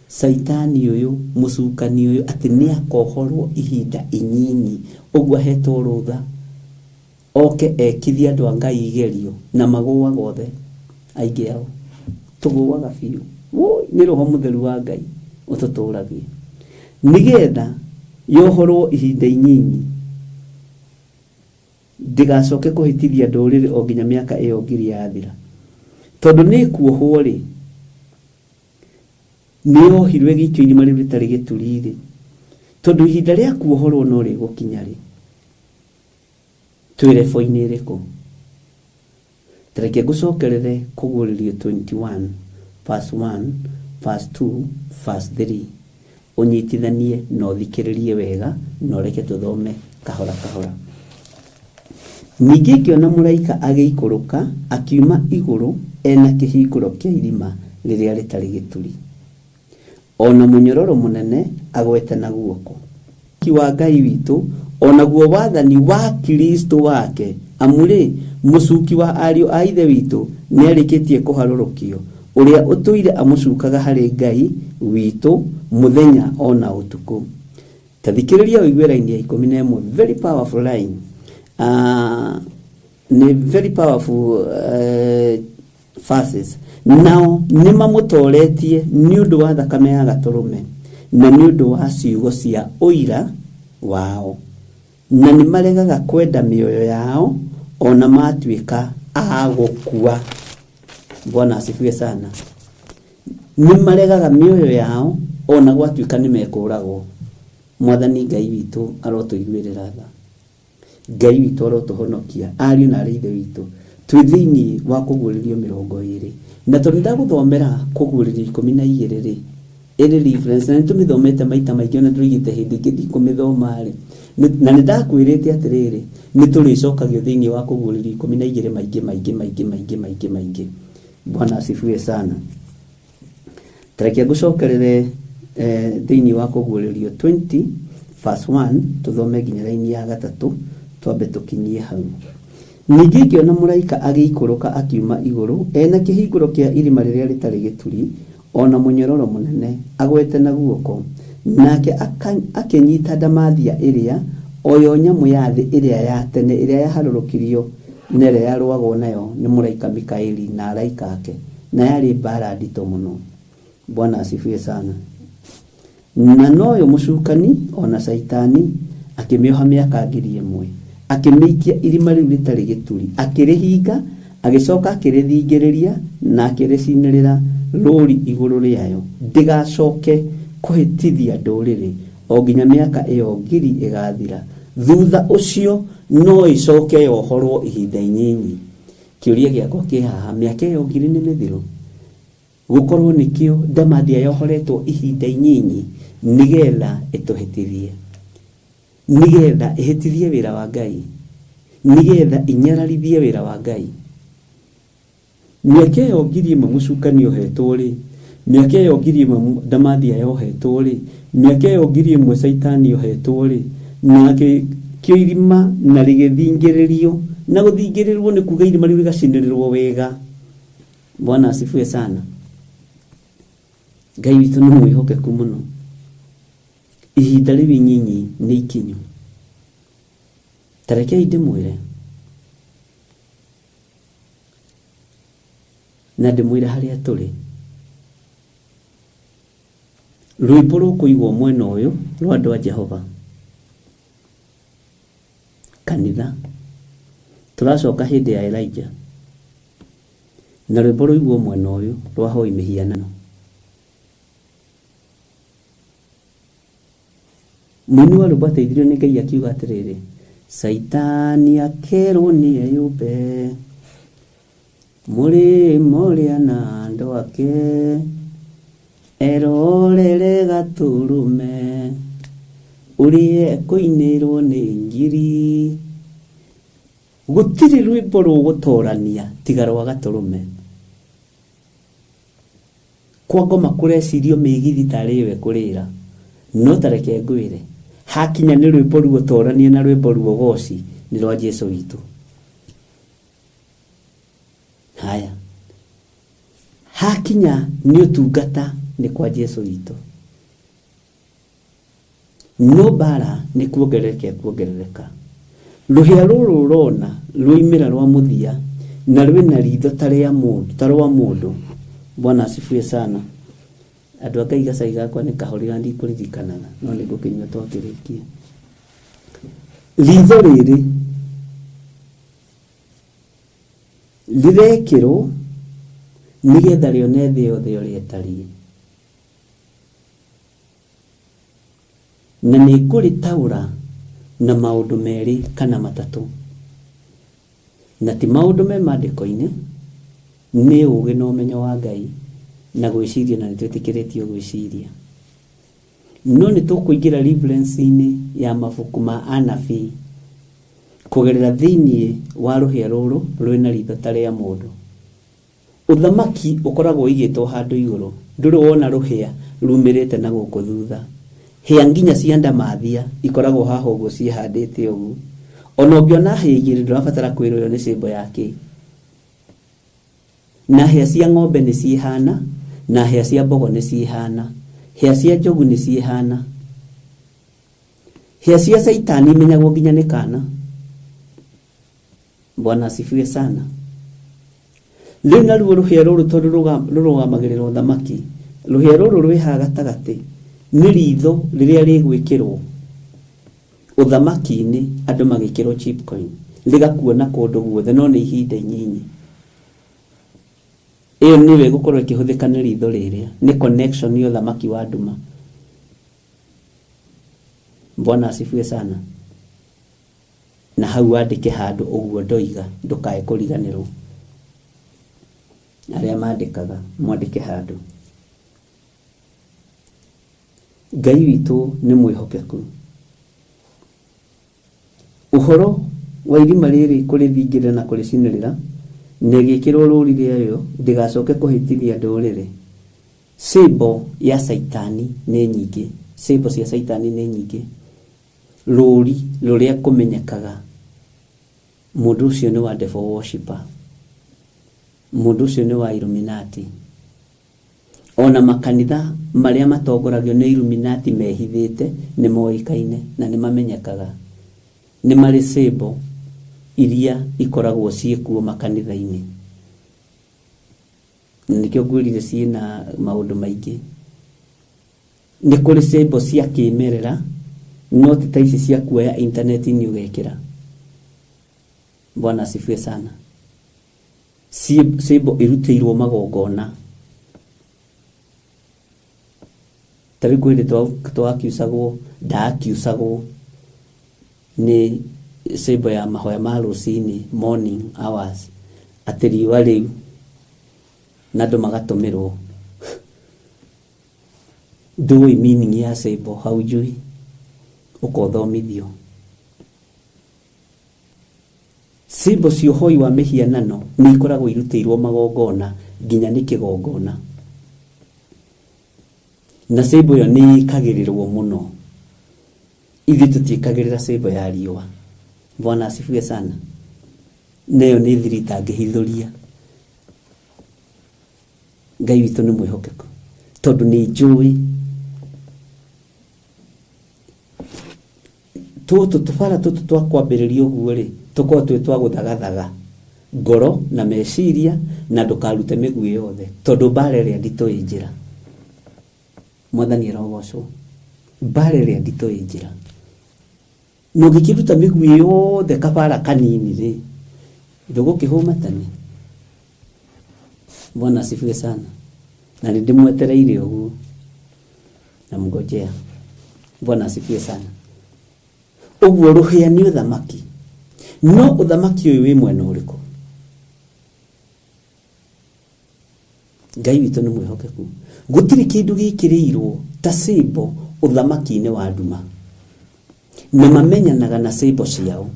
Saitani ũyũ, mũcukani ũyũ, atĩ nĩ akohorwo ihinda inyinyi, ũguo ahetwo rũtha oke ekithie andũ a Ngai igerio, na magũaga othe, aingĩ ao tũgũaga biũ. Woi, nĩ roho mũtheru wa Ngai ũtũtũragia, nĩgetha yohorwo ihinda inyinyi, ndĩgacoke kũhĩtithia ndũrĩrĩ o nginya mĩaka ĩyo 1000 yathira. Tondũ nĩ kuohwo rĩ, nĩ yohirwo ĩgĩikio irima rĩu rĩtarĩ gĩturi rĩ, tondũ ihinda rĩa kuohorwo no rĩgũkinya rĩ, twĩ rebo-inĩ ĩrĩkũ? Ta reke ngũcokerere Kũguũrĩrio 21 verse 1, verse 2, verse 3 ũnyitithanie na ũthikĩrĩrie wega na ũreke tũthome kahora kahora. Ningĩ ngĩona mũraika agĩikũrũka akiuma igũrũ e na kĩhingũro kĩa irima rĩrĩa rĩtarĩ gĩturi, o na mũnyororo mũnene agwete na guoko. Wa Ngai witũ, o naguo wathani wa Kristo wake, amu-rĩ, mũcuki wa ariũ a Ithe witũ nĩarĩkĩtie kũharũrũkio, ũrĩa ũtũire amũcukaga harĩ Ngai witũ mũthenya o na ũtukũ. Ta thikĩrĩria ũigue raini ya 11, very powerful line. Nĩ very powerful verses. Nao nĩ mamũtoretie nĩ ũndũ wa thakame ya gatũrũme na nĩ ũndũ wa ciugo cia ũira wao, na nĩ maregaga kwenda mĩoyo yao ona matuĩka a gũkua. Bwana asifiwe sana. Nĩ maregaga mĩoyo yao ona gwatuĩka nĩ mekũragwo. Mwathani Ngai witũ arotũiguĩrĩra tha. Ngai witũ arotũhonokia, ariũ na arĩ ithe witũ. Twĩ thĩinĩ wa kũguũrĩrio 20. Na tondũ ndagũthomera kũguũrĩrio 12 rĩ, ĩrĩ reference, na nĩtũmĩthomete maita maingĩ, ona ndũigĩte hĩndĩ ĩngĩ ndikũmĩthoma rĩ. Na nĩndakwĩrĩte atĩrĩrĩ, nĩtũrĩcokagio thĩinĩ wa kũguũrĩrio 12 maingĩ maingĩ maingĩ maingĩ maingĩ maingĩ. Bwana asifiwe sana. Ta reke ngũcokerere thĩinĩ wa kũguũrĩrio 20 verse 1, tũthome nginya raini ya gatatũ, twambe tũkinyie hau. Ningĩ ngĩona mũraika agĩikũrũka akiuma igũrũ ena kĩhingũro kĩa irima rĩrĩa rĩtarĩ gĩturi, ona mũnyororo mũnene agwete na guoko, nake akĩnyita ndamathia ĩrĩa o yo nyamũ ya thĩ ĩrĩa ya tene ĩrĩa yaharũrũkirio na ĩrĩa yarũagwo nayo nĩ mũraika Mikaeli na araika ake, na yarĩ mbara nditũ mũno. Bwana asifiwe sana. Na noyo mũcukani ona Caitani akĩmĩoha mĩaka 1000, akĩmĩikia irima rĩu rĩtarĩ gĩturi, akĩrĩhinga, agĩcoka akĩrĩthingĩrĩria na akĩrĩcinĩrĩra rũri igũrũ rĩayo, ndĩgacoke kũhĩtithia ndũrĩrĩ o nginya mĩaka ĩyo 1000 ĩgathira. Thutha ũcio no ĩcoke yohorwo ihinda inyinyi. Kĩũria gĩakwa kĩ haha, mĩaka ĩyo 1000 nĩ mĩthiru? Gũkorwo nĩkĩo ndamathia yohoretwo ihinda inyinyi nĩgetha ĩtũhĩtithie, nĩgetha ĩhĩtithie wĩra wa Ngai, nĩgetha inyararithie wĩra wa Ngai. Mĩaka ĩyo 1000 mũcukani ohetwo rĩ, mĩaka ĩyo 1000 ndamathia yohetwo rĩ, mĩaka ĩyo 1000 Caitani ohetwo rĩ, na kĩo irima na rĩgĩthingĩrĩrio, na gũthingĩrĩrwo nĩ kuga irima rĩu rĩgacinĩrĩrwo wega. Bwana asifiwe sana. Ngai witũ nĩ mwĩhokeku mũno. Ihinda rĩu inyinyi nĩ ikinyu. Ta rekei ndĩmwĩre, na ndĩmwĩre harĩa tũrĩ. Rwĩmbo rũkũigwo mwena ũyũ rwa andũ a Jehova, kanitha. Tũracoka hĩndĩ ya Elijah, na rwĩmbo rũigwo mwena ũyũ rwa hoi mĩhianano. Mũini wa rwĩmbo ateithirio nĩ Ngai akiuga atĩrĩrĩ, Caitani akerwo nĩ eyũmbe, mũrĩmo ũrĩa na andũ ake, erorere gatũrũme, ũrĩa ekũinĩrwo nĩ ngiri. Gũtirĩ rwĩmbo rũgũtorania tiga rwa gatũrũme. Kwa ngoma kũrecirio mĩgithi tarĩ yo ĩkũrĩra, no ta reke ngwĩre, hakinya nĩ rwĩmbo ruotorania na rwĩmbo ruogoci nĩ rwa Jesũ witũ. Haya, hakinya nĩ ũtungata nĩ kwa Jesũ witũ. No mbara nĩ kuongerereka kuongerereka. Rũhĩa rũrũ ũrona rwoimĩra rwa mũthia na rwĩna ritho ta rĩa mũndũ, ta rwa mũndũ. Bwana asifiwe sana. Andũ a Ngai gacai gakwa nĩ kahorera ndikũririkanaga, no nĩ ngũkĩnyua twakĩrĩkia. Ritho rĩrĩ rĩrekĩrwo Nĩgetha rĩone thĩ yothe ũrĩa ĩtariĩ. Na nĩ ngũrĩtaũra na maũndũ merĩ kana matatũ. Na ti maũndũ me maandĩko-inĩ, nĩ ũũgĩ na ũmenyo wa Ngai na gwĩciria, na nĩ twĩtĩkĩrĩtio gwĩciria. No nĩ tũkũingĩra reference-inĩ ya mabuku ma anabii kũgerera thĩiniĩ wa rũhĩa rũrũ rwĩna ritho ta rĩa mũndũ. Ũthamaki ũkoragwo ũigĩtwo handũ igũrũ, ndũrĩ wona rũhĩa rumĩrĩte na gũkũ thutha. Hĩa nginya cia ndamathia ikoragwo haha ũguo ciĩhandĩte ũguo. Ona ũngĩona hĩa igĩrĩ ndũrabatara kwĩrwo ĩyo nĩ symbol ya kĩ. Na hĩa cia ng'ombe nĩ ciĩhana, na hĩa cia mbogo nĩ ciĩhana, hĩa cia njogu nĩ ciĩhana. Hĩa cia caitani imenyagwo nginya nĩ kana. Bwana asifiwe sana. Rĩu naruo rũhĩa rũrũ tondũ rũrũgamagĩrĩra ũthamaki, rũhĩa rũrũ rwĩ haha gatagatĩ nĩ ritho rĩrĩa rĩgwĩkĩrwo ũthamaki-inĩ, andũ magĩkĩrwo chip coin, rĩgakuona kũndũ guothe, no nĩ ihinda inyinyi. Ĩyo nĩyo ĩgũkorwo ĩkĩhũthĩka nĩ ritho rĩrĩa, nĩ connection ya ũthamaki wa nduma. Bwana asifiwe sana. Na hau wandĩke handũ ũguo ndoiga, ndũkae kũriganĩrwo. Arĩa mandĩkaga, mwandĩke handũ. Ngai witũ nĩ mwĩhokeku. Ũhoro wa irima rĩrĩ kũrĩthingĩrĩra na kũrĩcinĩrĩra, na ĩgĩkĩrwo rũri rĩayo ndĩgacoke kũhĩtithia ndũrĩrĩ. Symbol ya caitani nĩ nyingĩ, symbol cia caitani nĩ nyingĩ. Rũri rũrĩa kũmenyekaga mũndũ ũcio nĩ wa devil worshipper, mũndũ ũcio nĩ wa Illuminati. Ona makanitha marĩa matongoragio nĩ Illuminati mehithĩte nĩ moĩkaine na nĩ mamenyekaga. Nĩ marĩ symbol iria ikoragwo ciĩkuo makanitha-inĩ. Na nĩkĩo ngwĩrire ciĩna maũndũ maingĩ. Nĩ kũrĩ symbol cia kĩmerera, no ti ta ici cia kuoya intaneti-inĩ ũgekĩra. Bwana asifiwe sana. Symbol irutĩirwo magongona. Ta rĩu kwĩ hĩndĩ twakiucagwo, ndakiucagwo nĩ symbol ya mahoya ma rũcinĩ, morning hours, atĩ riũa rĩu na andũ magatũmĩrwo. Ndũĩ meaning ya symbol, haujui, ũkothomithio. Symbol cia ũhoi wa mĩhianano nĩ ikoragwo irutĩirwo magongona nginya nĩ kĩgongona. Na symbol ĩyo nĩ ĩkagĩrĩrwo mũno. Ithuĩ tũtiĩkagĩrĩra symbol ya riũa. Bwana asifiwe sana. Nayo nĩ thiri itangĩhithũria. Ngai witũ nĩ mwĩhokeku tondũ nĩ njũĩ tũtũ tũbara tũtũ twa kwambĩrĩria ũguo rĩ, tũkorwo twĩ twa gũthagathaga ngoro na meciria, na ndũkarute mĩguĩ yothe tondũ mbara ĩrĩa nditũ ĩ njĩra. Mwathani arogocwo. Mbara ĩrĩa nditũ ĩ njĩra. Na ũngĩkĩruta mĩguĩ yothe kabara kanini rĩ, ndũgũkĩhũmatani. Bwana asifiwe sana. Na nĩ ndĩmwetereire ũguo na mngojea. Bwana asifiwe sana. Ũguo rũhĩa nĩ ũthamaki. No ũthamaki ũyũ wĩ mwena ũrĩkũ? Ngai witũ nĩ mwĩhokeku. Gũtirĩ kĩndũ gĩkĩrĩirwo ta symbol ũthamaki-inĩ wa nduma. Na mamenyanaga na symbol ciao.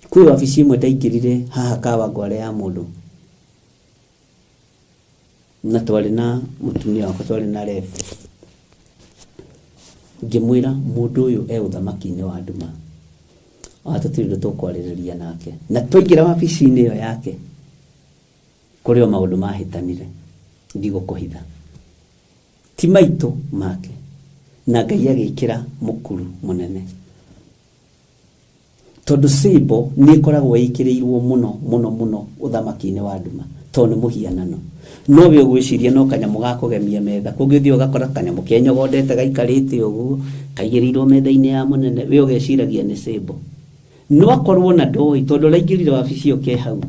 Kwĩ wabici ĩmwe ndaingĩrire haha Kawangware ya mũndũ. Na twarĩ na mũtumia wakwa, twarĩ na ref. Ngĩmwĩra mũndũ ũyũ e ũthamaki-inĩ wa nduma. Ona tũtirĩ ũndũ tũkwarĩrĩria nake. Na twaingĩra wabici-inĩ ĩyo yake, kũrĩ o maũndũ mahĩtanire, ndigũkũhitha. Ti maitũ make. Na Ngai agĩkĩra mũkuru mũnene. Tondũ symbol nĩ ĩkoragwo ĩkĩrĩirwo mũno mũno mũno ũthamaki-inĩ wa nduma, tondũ nĩ mũhianano. No we ũgwĩciria no kanyamũ ga kũgemia metha, kũngĩ ũthiĩ ũgakora kanyamũ kenyogondete gaikarĩte ũguo, kaigĩrĩirwo metha-inĩ ya mũnene, we ũgeciragia nĩ symbol. No akorwo na ndoĩ, tondũ ũraingĩrire wabici ĩyo ke hau.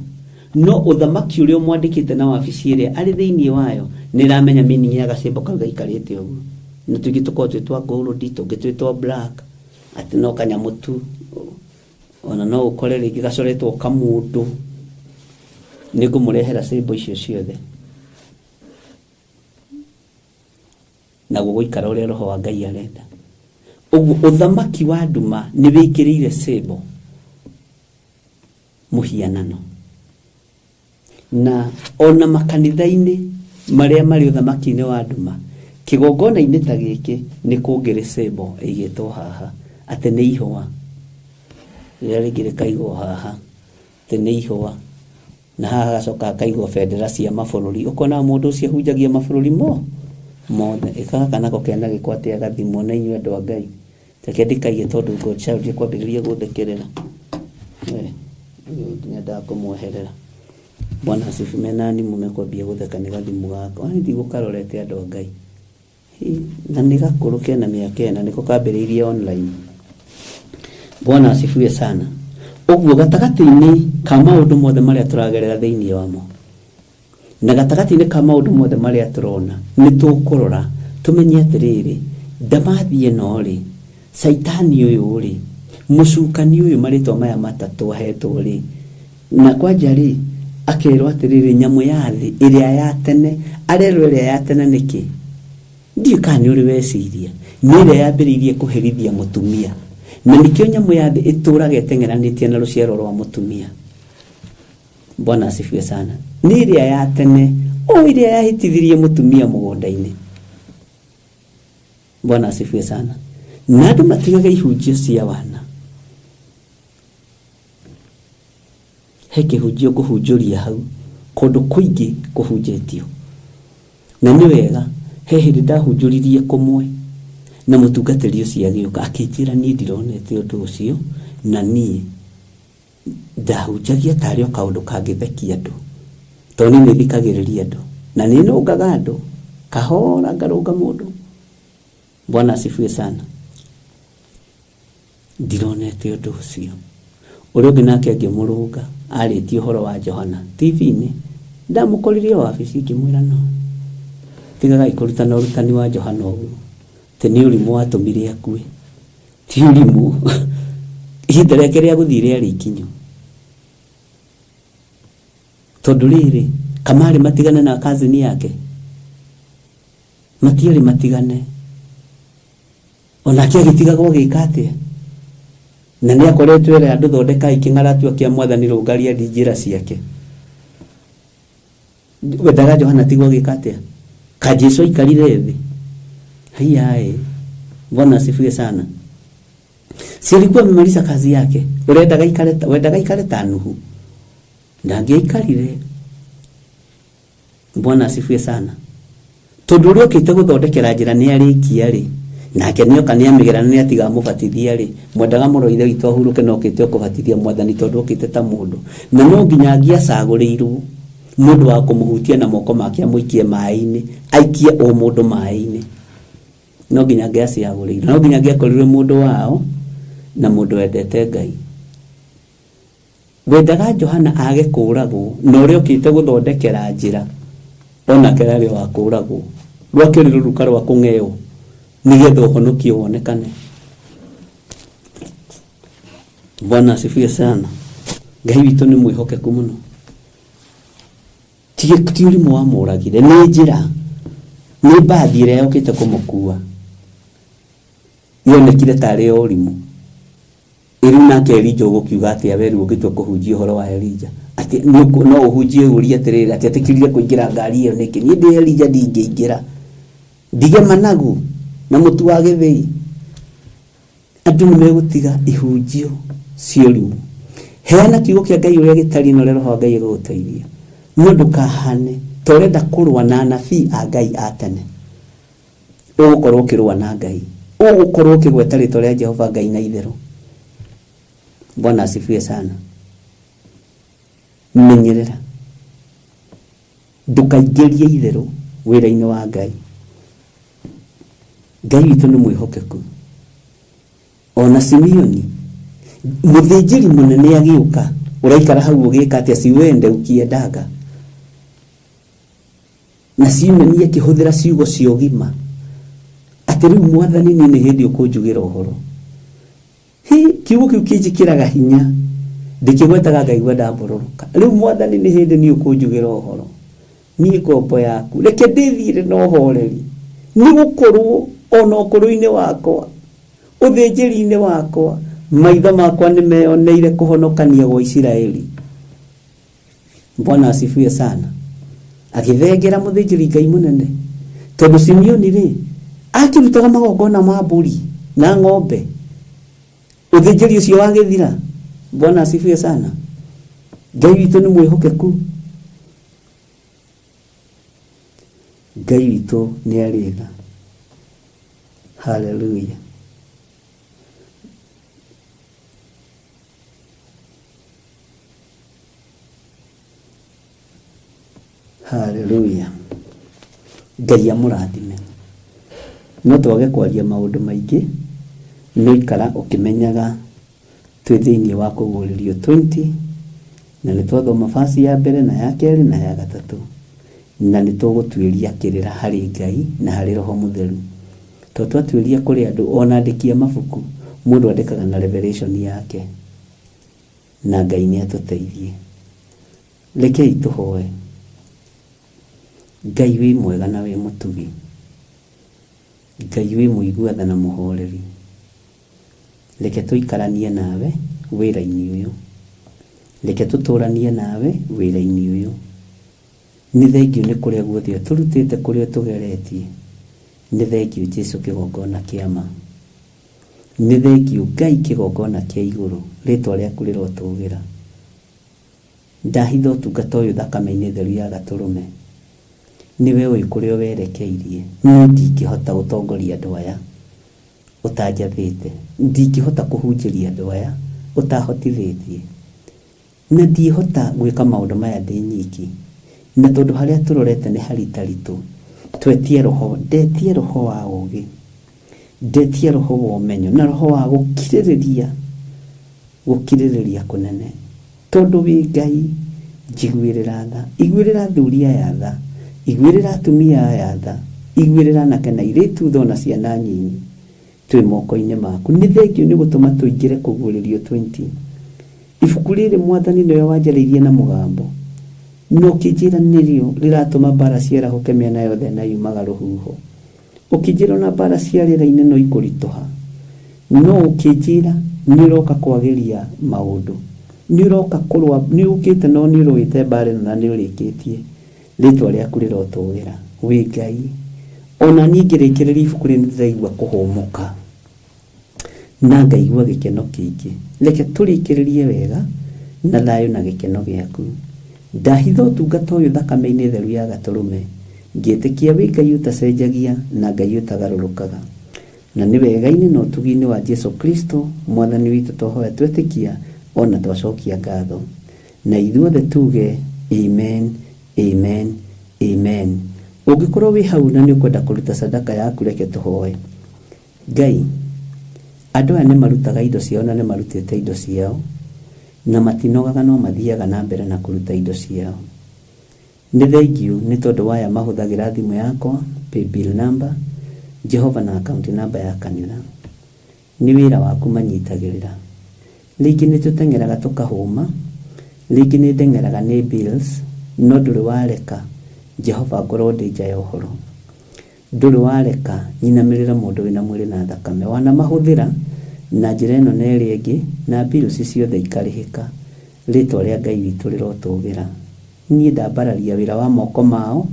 No ũthamaki ũrĩa ũmwandĩkĩte na wabici ĩrĩa arĩ thĩinĩ wayo nĩ ĩramenya meaning ya gacĩmbo kau gaikarĩte ũguo. Na tũingĩ tũkoragwo twĩ twa gold, tũngĩ twĩ twa black, atĩ no kanyamũ tu, ona no ũkore rĩngĩ gacoretwo kamũndũ. Nĩ ngũmũrehera symbol icio ciothe na gũgũikara ũrĩa roho wa Ngai arenda. Ũguo ũthamaki wa nduma nĩ wĩkĩrĩire symbol, mũhianano, na ona makanitha-inĩ marĩa marĩ ũthamaki-inĩ wa nduma, kĩgongona-inĩ ta gĩkĩ nĩ kũngĩrĩ symbol ĩigĩtwo haha atĩ nĩ ihũa, rĩrĩa rĩngĩ rĩkaigwo haha atĩ nĩ ihũa, na haha hagacoka hakaigwo bendera cia mabũrũri. Ũkona mũndũ ũcio ahunjagia mabũrũri mo mothe. Ĩka gaka nako kena gĩko atĩ agathimwo na inyuĩ andũ a Ngai. Reke ndĩkaiye tondũ God child ĩkwambĩrĩria gũthekerera. Nyendaga kũmweherera. Bwana asifiwe. Mena nimũ mekwambia gũtheka nĩ gathimũ gaka. Ona ndigũkarorete andũ a Ngai. Na nĩ gakũrũ kena mĩaka ĩna nĩko kambĩrĩirie online. Bwana asifiwe sana. Ũguo gatagatĩ-inĩ ka maũndũ mothe marĩa tũragerera thĩinĩ wamo, na gatagatĩ-inĩ ka maũndũ mothe marĩa tũrona, nĩ tũkũrora tũmenye atĩrĩrĩ, ndamathi ĩno rĩ, caitani ũyũ rĩ, mũcukani ũyũ, marĩtwa maya matatũ ahetwo rĩ, na kwanja rĩ, akerwo atĩrĩrĩ, nyamũ ya thĩ ĩrĩa ya tene, arerwo ĩrĩa ya tene nĩkĩ? Ndiũĩ kana nĩ ũrĩ weciria, nĩ ĩrĩa yambĩrĩirie kũherithia mũtumia, na nĩkĩo nyamũ ya thĩ ĩtũraga ĩteng'eranĩtie na rũciaro rwa mũtumia. Bwana asifiwe sana. Nĩ ĩrĩa ya tene, o ĩrĩa yahĩtithirie mũtumia mũgũnda-inĩ. Bwana asifiwe sana. Na andũ matigage ihunjio cia wana. He kĩhunjio ngũhunjũria hau, kũndũ kũingĩ kũhunjĩtio. Na nĩ wega, he hĩndĩ ndahunjũririe kũmwe, na mũtungatĩri ũcio agĩũka akĩnjĩra niĩ ndironete ũndũ ũcio, na niĩ ndahunjagia tarĩ o kaũndũ kangĩthekia andũ, tondũ niĩ nĩ thikagĩrĩria andũ, na nĩ nũngaga andũ, kahora ngarũnga mũndũ. Bwana asifiwe sana. Ndironete ũndũ ũcio. Ũrĩa ũngĩ nake ngĩmũrũnga, arĩtie ũhoro wa Johana TV-inĩ, ndamũkoririe wabici ngĩmwĩra no tigagai kũrutana ũrutani wa Johana ũguo, atĩ nĩ ũrimũ watũmire akue. Ti ũrimũ, ihinda rĩake rĩa gũthiĩ rĩarĩ ikinyu. Tondũ rĩrĩ, kamarĩ matigane na cousin yake, matiarĩ matigane, onake agĩtigagwo agĩka atĩa? Na nĩ akoretwo era andũ thondekai kĩng'aratua kĩa mwathani, rũngaria njĩra ciake. Wendaga Johana atigwo agĩka atĩa? Ka Jesu aikarire thĩ? Haiyae. Bwana asifiwe sana. Si alikuwa amemaliza kazi yake? Urendaga ikare, wendaga ikare ta Nuhu? Ndangĩaikarire. Bwana asifiwe sana. Tondũ ũrĩa ũkĩte gũthondekera njĩra nĩ arĩkia rĩ, nake nĩoka nĩamĩgera na nĩatiga amũbatithia rĩ, mwendaga mũrũ ithe witũ ahurũke na okĩte kũbatithia mwathani tondũ okĩte ta mũndũ. Na no nginya angĩacagũrĩirwo mũndũ wa kũmũhutia na moko make amũikie maĩ-inĩ, aikie o mũndũ maĩ-inĩ. No nginya angĩacagũrĩirwo, no nginya angĩakorirwe mũndũ wao na mũndũ wendete Ngai. Wendaga Johana age kũragwo, na ũrĩa ũkĩte gũthondekera njĩra onake arĩ wa kũragwo. Rwakĩrĩ rũruka rwa kũng'eo nĩgetha ũhonokio wonekane. Bwana asifiwe sana. Ngai witũ nĩ mwĩhokeku mũno. Ti ũrimũ wamũragire, nĩ njĩra, nĩ mbathi ĩrĩa yokĩte kũmũkua yonekire tarĩ o ũrimũ. Rĩu nake Elija ũgũkiuga atĩa we rĩu ũngĩtua kũhunjia ũhoro wa Elija? Atĩ no ũhunjie ũrie atĩrĩrĩ, atĩ etĩkĩrire kũingĩra ngari ĩyo nĩkĩ? Niĩ ndĩ Elija ndingĩingĩra. Ndige managu na mũtu wa gĩthĩi. Andũ nĩ megũtiga ihunjio cia ũrimũ. Heana kiugo kĩa Ngai ũrĩa gĩtariĩ na ũrĩa Roho wa Ngai egũgũteithia. No ndũkahane ta ũrenda kũrũa na anabii a Ngai a tene. Ũgũkorwo ũkĩrũa na Ngai. Ũgũkorwo ũkĩgweta rĩtwa rĩa Jehova Ngai na itherũ. Bwana asifiwe sana. Menyerera. Ndũkaingĩrie itherũ wĩra-inĩ wa Ngai. Ngai witũ nĩ mwĩhokeku. Ona Simeoni, mũthĩnjĩri mũnene agĩũka, Ũraikara hau ũgĩka atĩa? Si wende ũkĩendaga. Na Simeoni akĩhũthĩra ciugo cia ũgima atĩ rĩu mwathani niĩ nĩ hĩndĩ ũkũnjugĩra ũhoro. Hi, kiugo kĩu kĩnjĩkĩraga hinya, ndĩkĩgwetaga ngaigua ndambororoka. Rĩu mwathani nĩ hĩndĩ niĩ ũkũnjugĩra ũhoro, niĩ ngombo yaku, reke ndĩthiĩre na ũhoreri, nĩ gũkorwo ona ũkũrũ-inĩ wakwa, ũthĩnjĩri-inĩ wakwa, maitho makwa nĩ meyoneire kũhonokania gwa Isiraeli. Bwana asifiwe sana. Agĩthengera mũthĩnjĩri Ngai mũnene, tondũ Simeoni rĩ akĩrutaga magongona ma mbũri na ng'ombe, ũthĩnjĩri ũcio wagĩthira. Bwana asifiwe sana. Ngai witũ nĩ mwĩhokeku, Ngai witũ nĩ arĩ tha. Haleluya. Haleluya. Ngai amũrathime. No twage kwaria maũndũ maingĩ, no ikara ũkĩmenyaga twĩ thĩinĩ wa kũguũrĩrio 20, na nĩ twathoma basi ya mbere na ya kerĩ na ya gatatũ, na nĩ tũgũtuĩria kĩrĩra harĩ Ngai na harĩ Roho Mũtheru. To twatuĩria kũrĩ andũ ona andĩki a mabuku, mũndũ andĩkaga na revelation yake, na Ngai nĩ atũteithie. Rekei tũhoe. Ngai wĩ mwega na wĩ mũtugi, Ngai wĩ mũigua tha na mũhoreri, reke tũikaranie nawe wĩra-inĩ ũyũ, reke tũtũranie nawe wĩra-inĩ ũyũ. Nĩ thengiũ nĩ kũrĩa guothe ũtũrutĩte, kũrĩa ũtũgeretie. Nĩ thengiũ Jesu kĩgongona kĩa ma, nĩ thengiũ Ngai kĩgongona kĩa igũrũ, rĩtwa rĩaku rĩrotũgĩra. Ndahitha ũtungata ũyũ thakame-inĩ theru ya gatũrũme, nĩwe ũĩ kũrĩa werekeirie. Niĩ ndingĩhota gũtongoria andũ aya ũtanjathĩte, ndingĩhota kũhunjĩria andũ aya ũtahotithĩtie, na ndiĩhota gwĩka maũndũ maya ndĩ nyiki. Na tondũ harĩa tũrorete nĩ haritaritũ, twetie roho, ndetie roho wa ũũgĩ, ndetie roho wa ũmenyo, na roho wa gũkirĩrĩria, gũkirĩrĩria kũnene. Tondũ wĩ Ngai, njiguĩrĩra tha, iguĩrĩra athuri aya tha, iguĩrĩra atumia aya tha, iguĩrĩra anake na airĩtu tha ona ciana nyinyi. Twĩ moko-inĩ maku. Nĩ thengiũ nĩ gũtũma tũingĩre kũguũrĩrio 20. Ibuku rĩrĩ mwathani nĩwe wanjarĩirie na mũgambo, na ũkĩnjĩra nĩrĩo rĩratũma mbara ciarahũke mĩena yothe na yumaga rũhuho. Ũkĩnjĩra ona mbara cia rĩera-inĩ no ikũritũha, no ũkĩnjĩra nĩ ũroka kwagĩria maũndũ, nĩ ũroka kũrũa, nĩ ũkĩte no nĩ ũrũĩte mbara ĩno na nĩ ũrĩkĩtie. Rĩtwa rĩaku rĩrotũgĩra. Wĩ Ngai. Ona niĩ ngĩrĩkĩrĩria ibuku rĩrĩ nĩ ndĩraigua kũhũmũka na ngaigua gĩkeno kĩingĩ. Reke tũrĩkĩrĩrie wega na thayũ na gĩkeno gĩaku. Ndahitha ũtungata ũyũ thakame-inĩ theru ya gatũrũme, ngĩtĩkia wĩ Ngai ũtacenjagia na Ngai ũtagarũrũkaga. Na nĩ wega-inĩ na ũtugi-inĩ wa Jesu Kristo mwathani witũ twahoya twetĩkia ona twacokia ngatho. Na ithuothe tuge amen, amen, amen. Ũngĩkorwo wĩ hau na nĩ ũkwenda kũruta sadaka yaku, reke tũhoe. Ngai, andũ aya nĩ marutaga indo ciao na nĩ marutĩte indo ciao, na matinogaga no mathiaga na mbere na kũruta indo ciao. Nĩ thengiũ nĩ tondũ wa aya mahũthagĩra thimũ yakwa, paybill number, Jehova na account number ya kanitha. Nĩ wĩra waku manyitagĩrĩra. Rĩngĩ nĩ tũteng'eraga tũkahũma, rĩngĩ nĩ ndeng'eraga nĩ bills, no ndũrĩ wareka Jehova ngorwo ndĩ nja ya ũhoro. Ndũrĩ wareka nyinamĩrĩre mũndũ wĩna mwĩrĩ na thakame. Wanamahũthĩra na njĩra ĩno na ĩrĩa ĩngĩ, na bills ciothe ikarĩhĩka. Rĩtwa rĩa Ngai witũ rĩrotũgĩra. Niĩ ndambararia wĩra wa moko mao,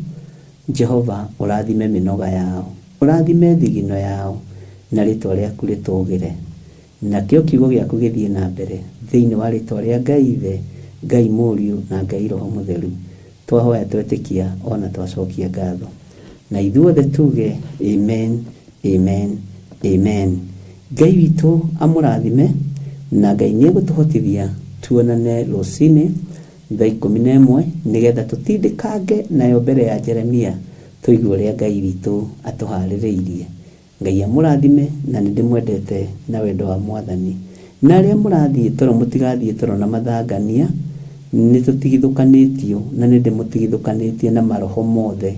Jehova ũrathime mĩnoga yao, ũrathime thigino yao, na rĩtwa rĩaku rĩtũgĩre. Nakĩo kiugo gĩaku gĩthiĩ na mbere thĩinĩ wa rĩtwa rĩa Ngai Ithe, Ngai Mũriũ na Ngai Roho Mũtheru. Twahoya twetĩkia ona twacokia ngatho. Na ithuothe tuge amen, amen, amen. Ngai witũ amũrathime, na Ngai nĩ egũtũhotithia tuonane rũcinĩ thaa 11, nĩgetha tũtindĩkange nayo mbere ya Jeremia, tũigue ũrĩa Ngai witũ atũharĩrĩirie. Ngai amũrathime, na nĩ ndĩmwendete na wendo wa Mwathani. Na arĩa mũrathiĩ toro mũtigathiĩ toro na mathangania, nĩ tũtigithũkanĩtio na nĩ ndĩmũtigithũkanĩtie na maroho mothe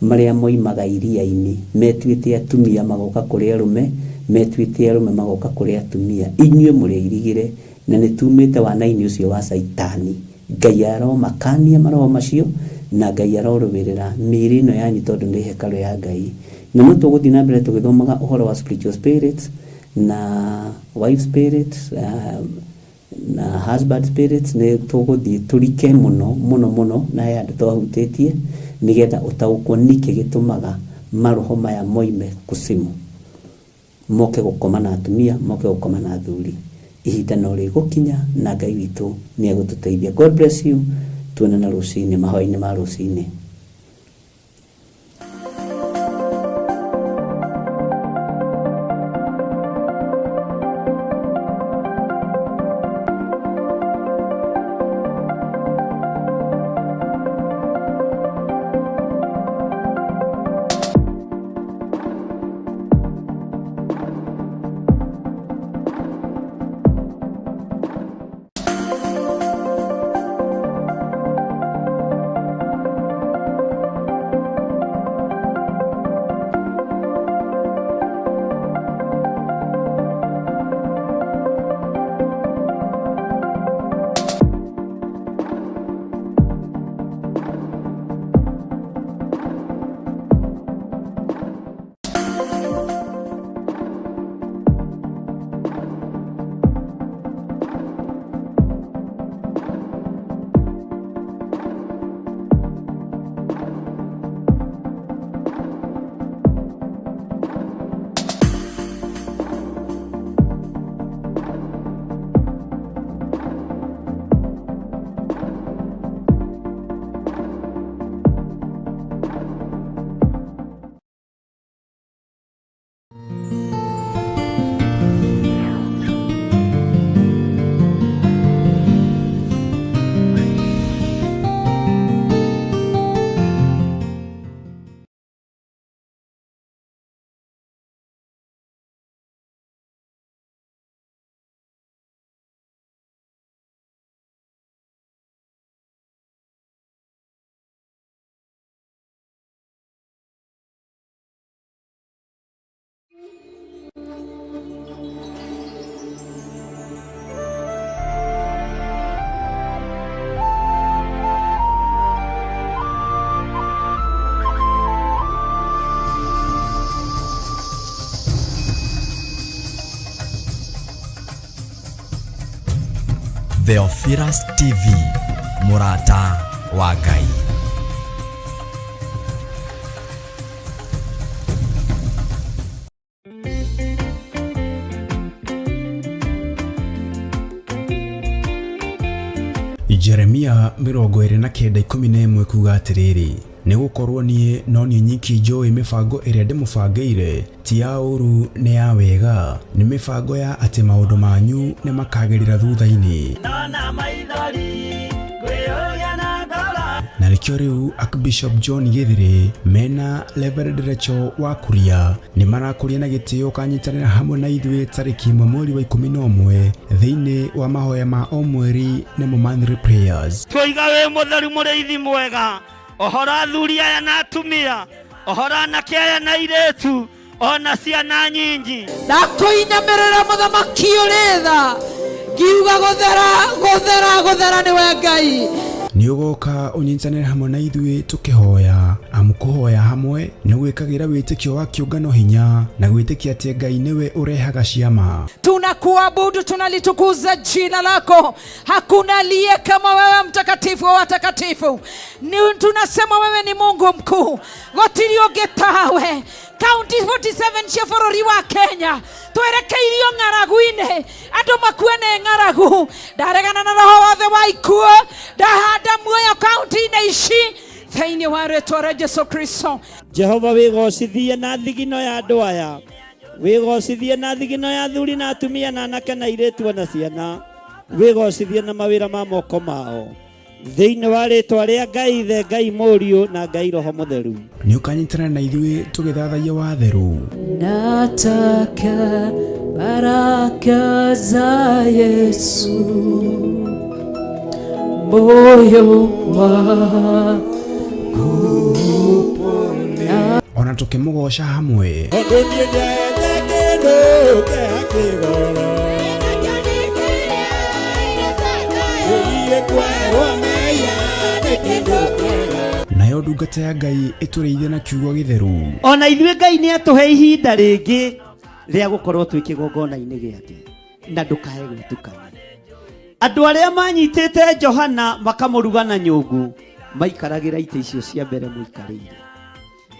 marĩa moimaga iria-inĩ, metuĩte atumia magoka kũrĩ arũme, metuĩte arũme magoka kũrĩ atumia. Inyuĩ mũrĩ airigĩre na nĩ tumĩte wana-inĩ ũcio wa Caitani. Ngai aromakania maroho macio na Ngai arorũĩrĩra mĩĩrĩ ĩno yanyu tondũ nĩ hekarũ ya Ngai. Na no tũgũthiĩ na mbere tũgĩthomaga ũhoro wa spiritual spirits na wife spirits, na husband spirits. Nĩ tũgũthiĩ tũrike mũno mũno mũno na he handũ twahutĩtie nĩgetha ũtaũkwo nĩkĩ gĩtũmaga maroho maya moime kusimu moke gũkoma na atumia, moke gũkoma na athuri. Ihinda no rĩgũkinya na Ngai witũ nĩ egũtũteithia. God bless you. Tuonana rũcinĩ mahoya-inĩ ma rũcinĩ. Theophilus TV, mũrata wa Ngai. Jeremia 29:11 kuga atĩrĩrĩ, nĩ gũkorwo niĩ no niĩ nyiki njũĩ mĩbango ĩrĩa ndĩmũbangĩire, ti ya ũũru nĩ ya wega, nĩ mĩbango ya atĩ maũndũ manyu nĩ makagĩrĩra thutha-inĩ. Ndona maithori ngwĩyũria na ngoro. Na nĩkĩo rĩu Archbishop John Gĩthĩrĩ mena Reverend Rachel wa Kuria nĩ marakũria na gĩtĩo ũkanyitanĩra hamwe na ithuĩ tarĩki 1 mweri wa 11 thĩinĩ wa mahoya ma o mweri nĩmo monthly prayers. Twoiga wĩ mũtheru mũrĩithi mwega, ũhoro athuri aya na atumia, ũhoro anake aya na airĩtu, ona ciana nyinyi. Ndakũinamĩrĩra mũthamaki ũrĩ tha, ngiuga gũthera gũthera gũthera nĩwe Ngai. Nĩ ũgoka ũnyitanĩre hamwe na ithuĩ tũkĩhoya, amu kũhoya hamwe nĩ gwĩkagĩra wĩtĩkio wa kĩũngano hinya na gwĩtĩkia atĩ Ngai nĩwe ũrehaga ciama. Tunakuabudu, tunalitukuza jina lako. Hakuna aliye kama wewe, mtakatifu wa watakatifu. Tunasema wewe ni Mungu mkuu, gũtirĩ ũngĩ tawe. County 47 cia bũrũri wa Kenya twerekeirio ng'aragu-inĩ, andũ makue nĩ ng'aragu. Ndaregana na roho wothe wa ikuũ, ndahanda muoyo kaunti-inĩ ici thĩinĩ wa rĩtwa rĩa Jesu Kristo. Jehova wĩgocithie na thigino ya andũ aya, wĩgocithie na thigino ya athuri na atumia na anake na airĩtu ona ciana, wĩgocithie na mawĩra ma moko mao. Thĩinĩ wa rĩtwa rĩa Ngai Ithe, Ngai Mũriũ na Ngai Roho Mũtheru. Nĩ ũkanyitanĩra na ithuĩ tũgĩthathaiya watheru. Nataka baraka za Yesu, moyo wangu upone. Ona tũkĩmũgoca hamwe. Tondũ niĩ ndiaete kĩndũ kĩa kĩgoro. Gũthiĩ kwerwo mehia nĩ kĩndũ kĩega. Nayo ndungata ya Ngai ĩtũrĩithie na kiugo gĩtheru. Ona ithuĩ Ngai nĩ atũhe ihinda rĩngĩ rĩa gũkorwo twĩ kĩgongona-inĩ gĩake, na ndũkae gwĩtukania. Andũ arĩa manyitĩte Johana makamũruga na nyũngũ maikaragĩra itĩ icio cia mbere mũikarĩire,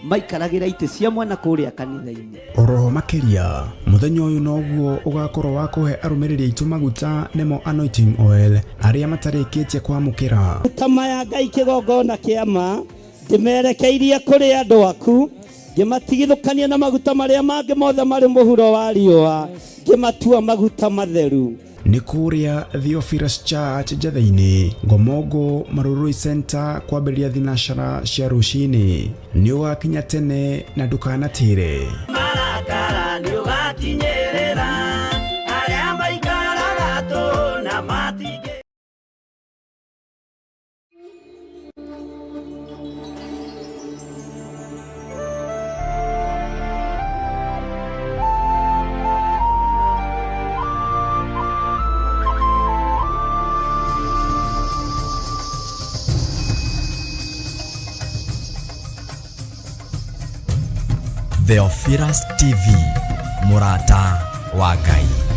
maikaragĩra itĩ cia mwena kũrĩa kanitha-inĩ. Oroho makĩria mũthenya ũyũ noguo ũgakorwo wa kũhe arũmĩrĩri aitũ maguta nĩmo anointing oil arĩa matarĩkĩtie kwamũkĩra. Maguta maya Ngai kĩgongona kĩa ma ndĩmerekeirie kũrĩ andũ aku, ngĩmatigithũkania na maguta marĩa mangĩ mothe marĩ mũhuro wa riũa, ngĩmatua maguta matheru. Nĩ kũrĩa Theophilus Church Njatheinĩ, Ngomongo Marurui Center kwambĩrĩria thinacara cia rũcinĩ. Nĩ ũgakinya tene na ndũkanatĩre. Marakara nĩ ũgakinyĩrĩra arĩa maikaraga tũ na matingĩ. Theophilus TV, mũrata wa Ngai.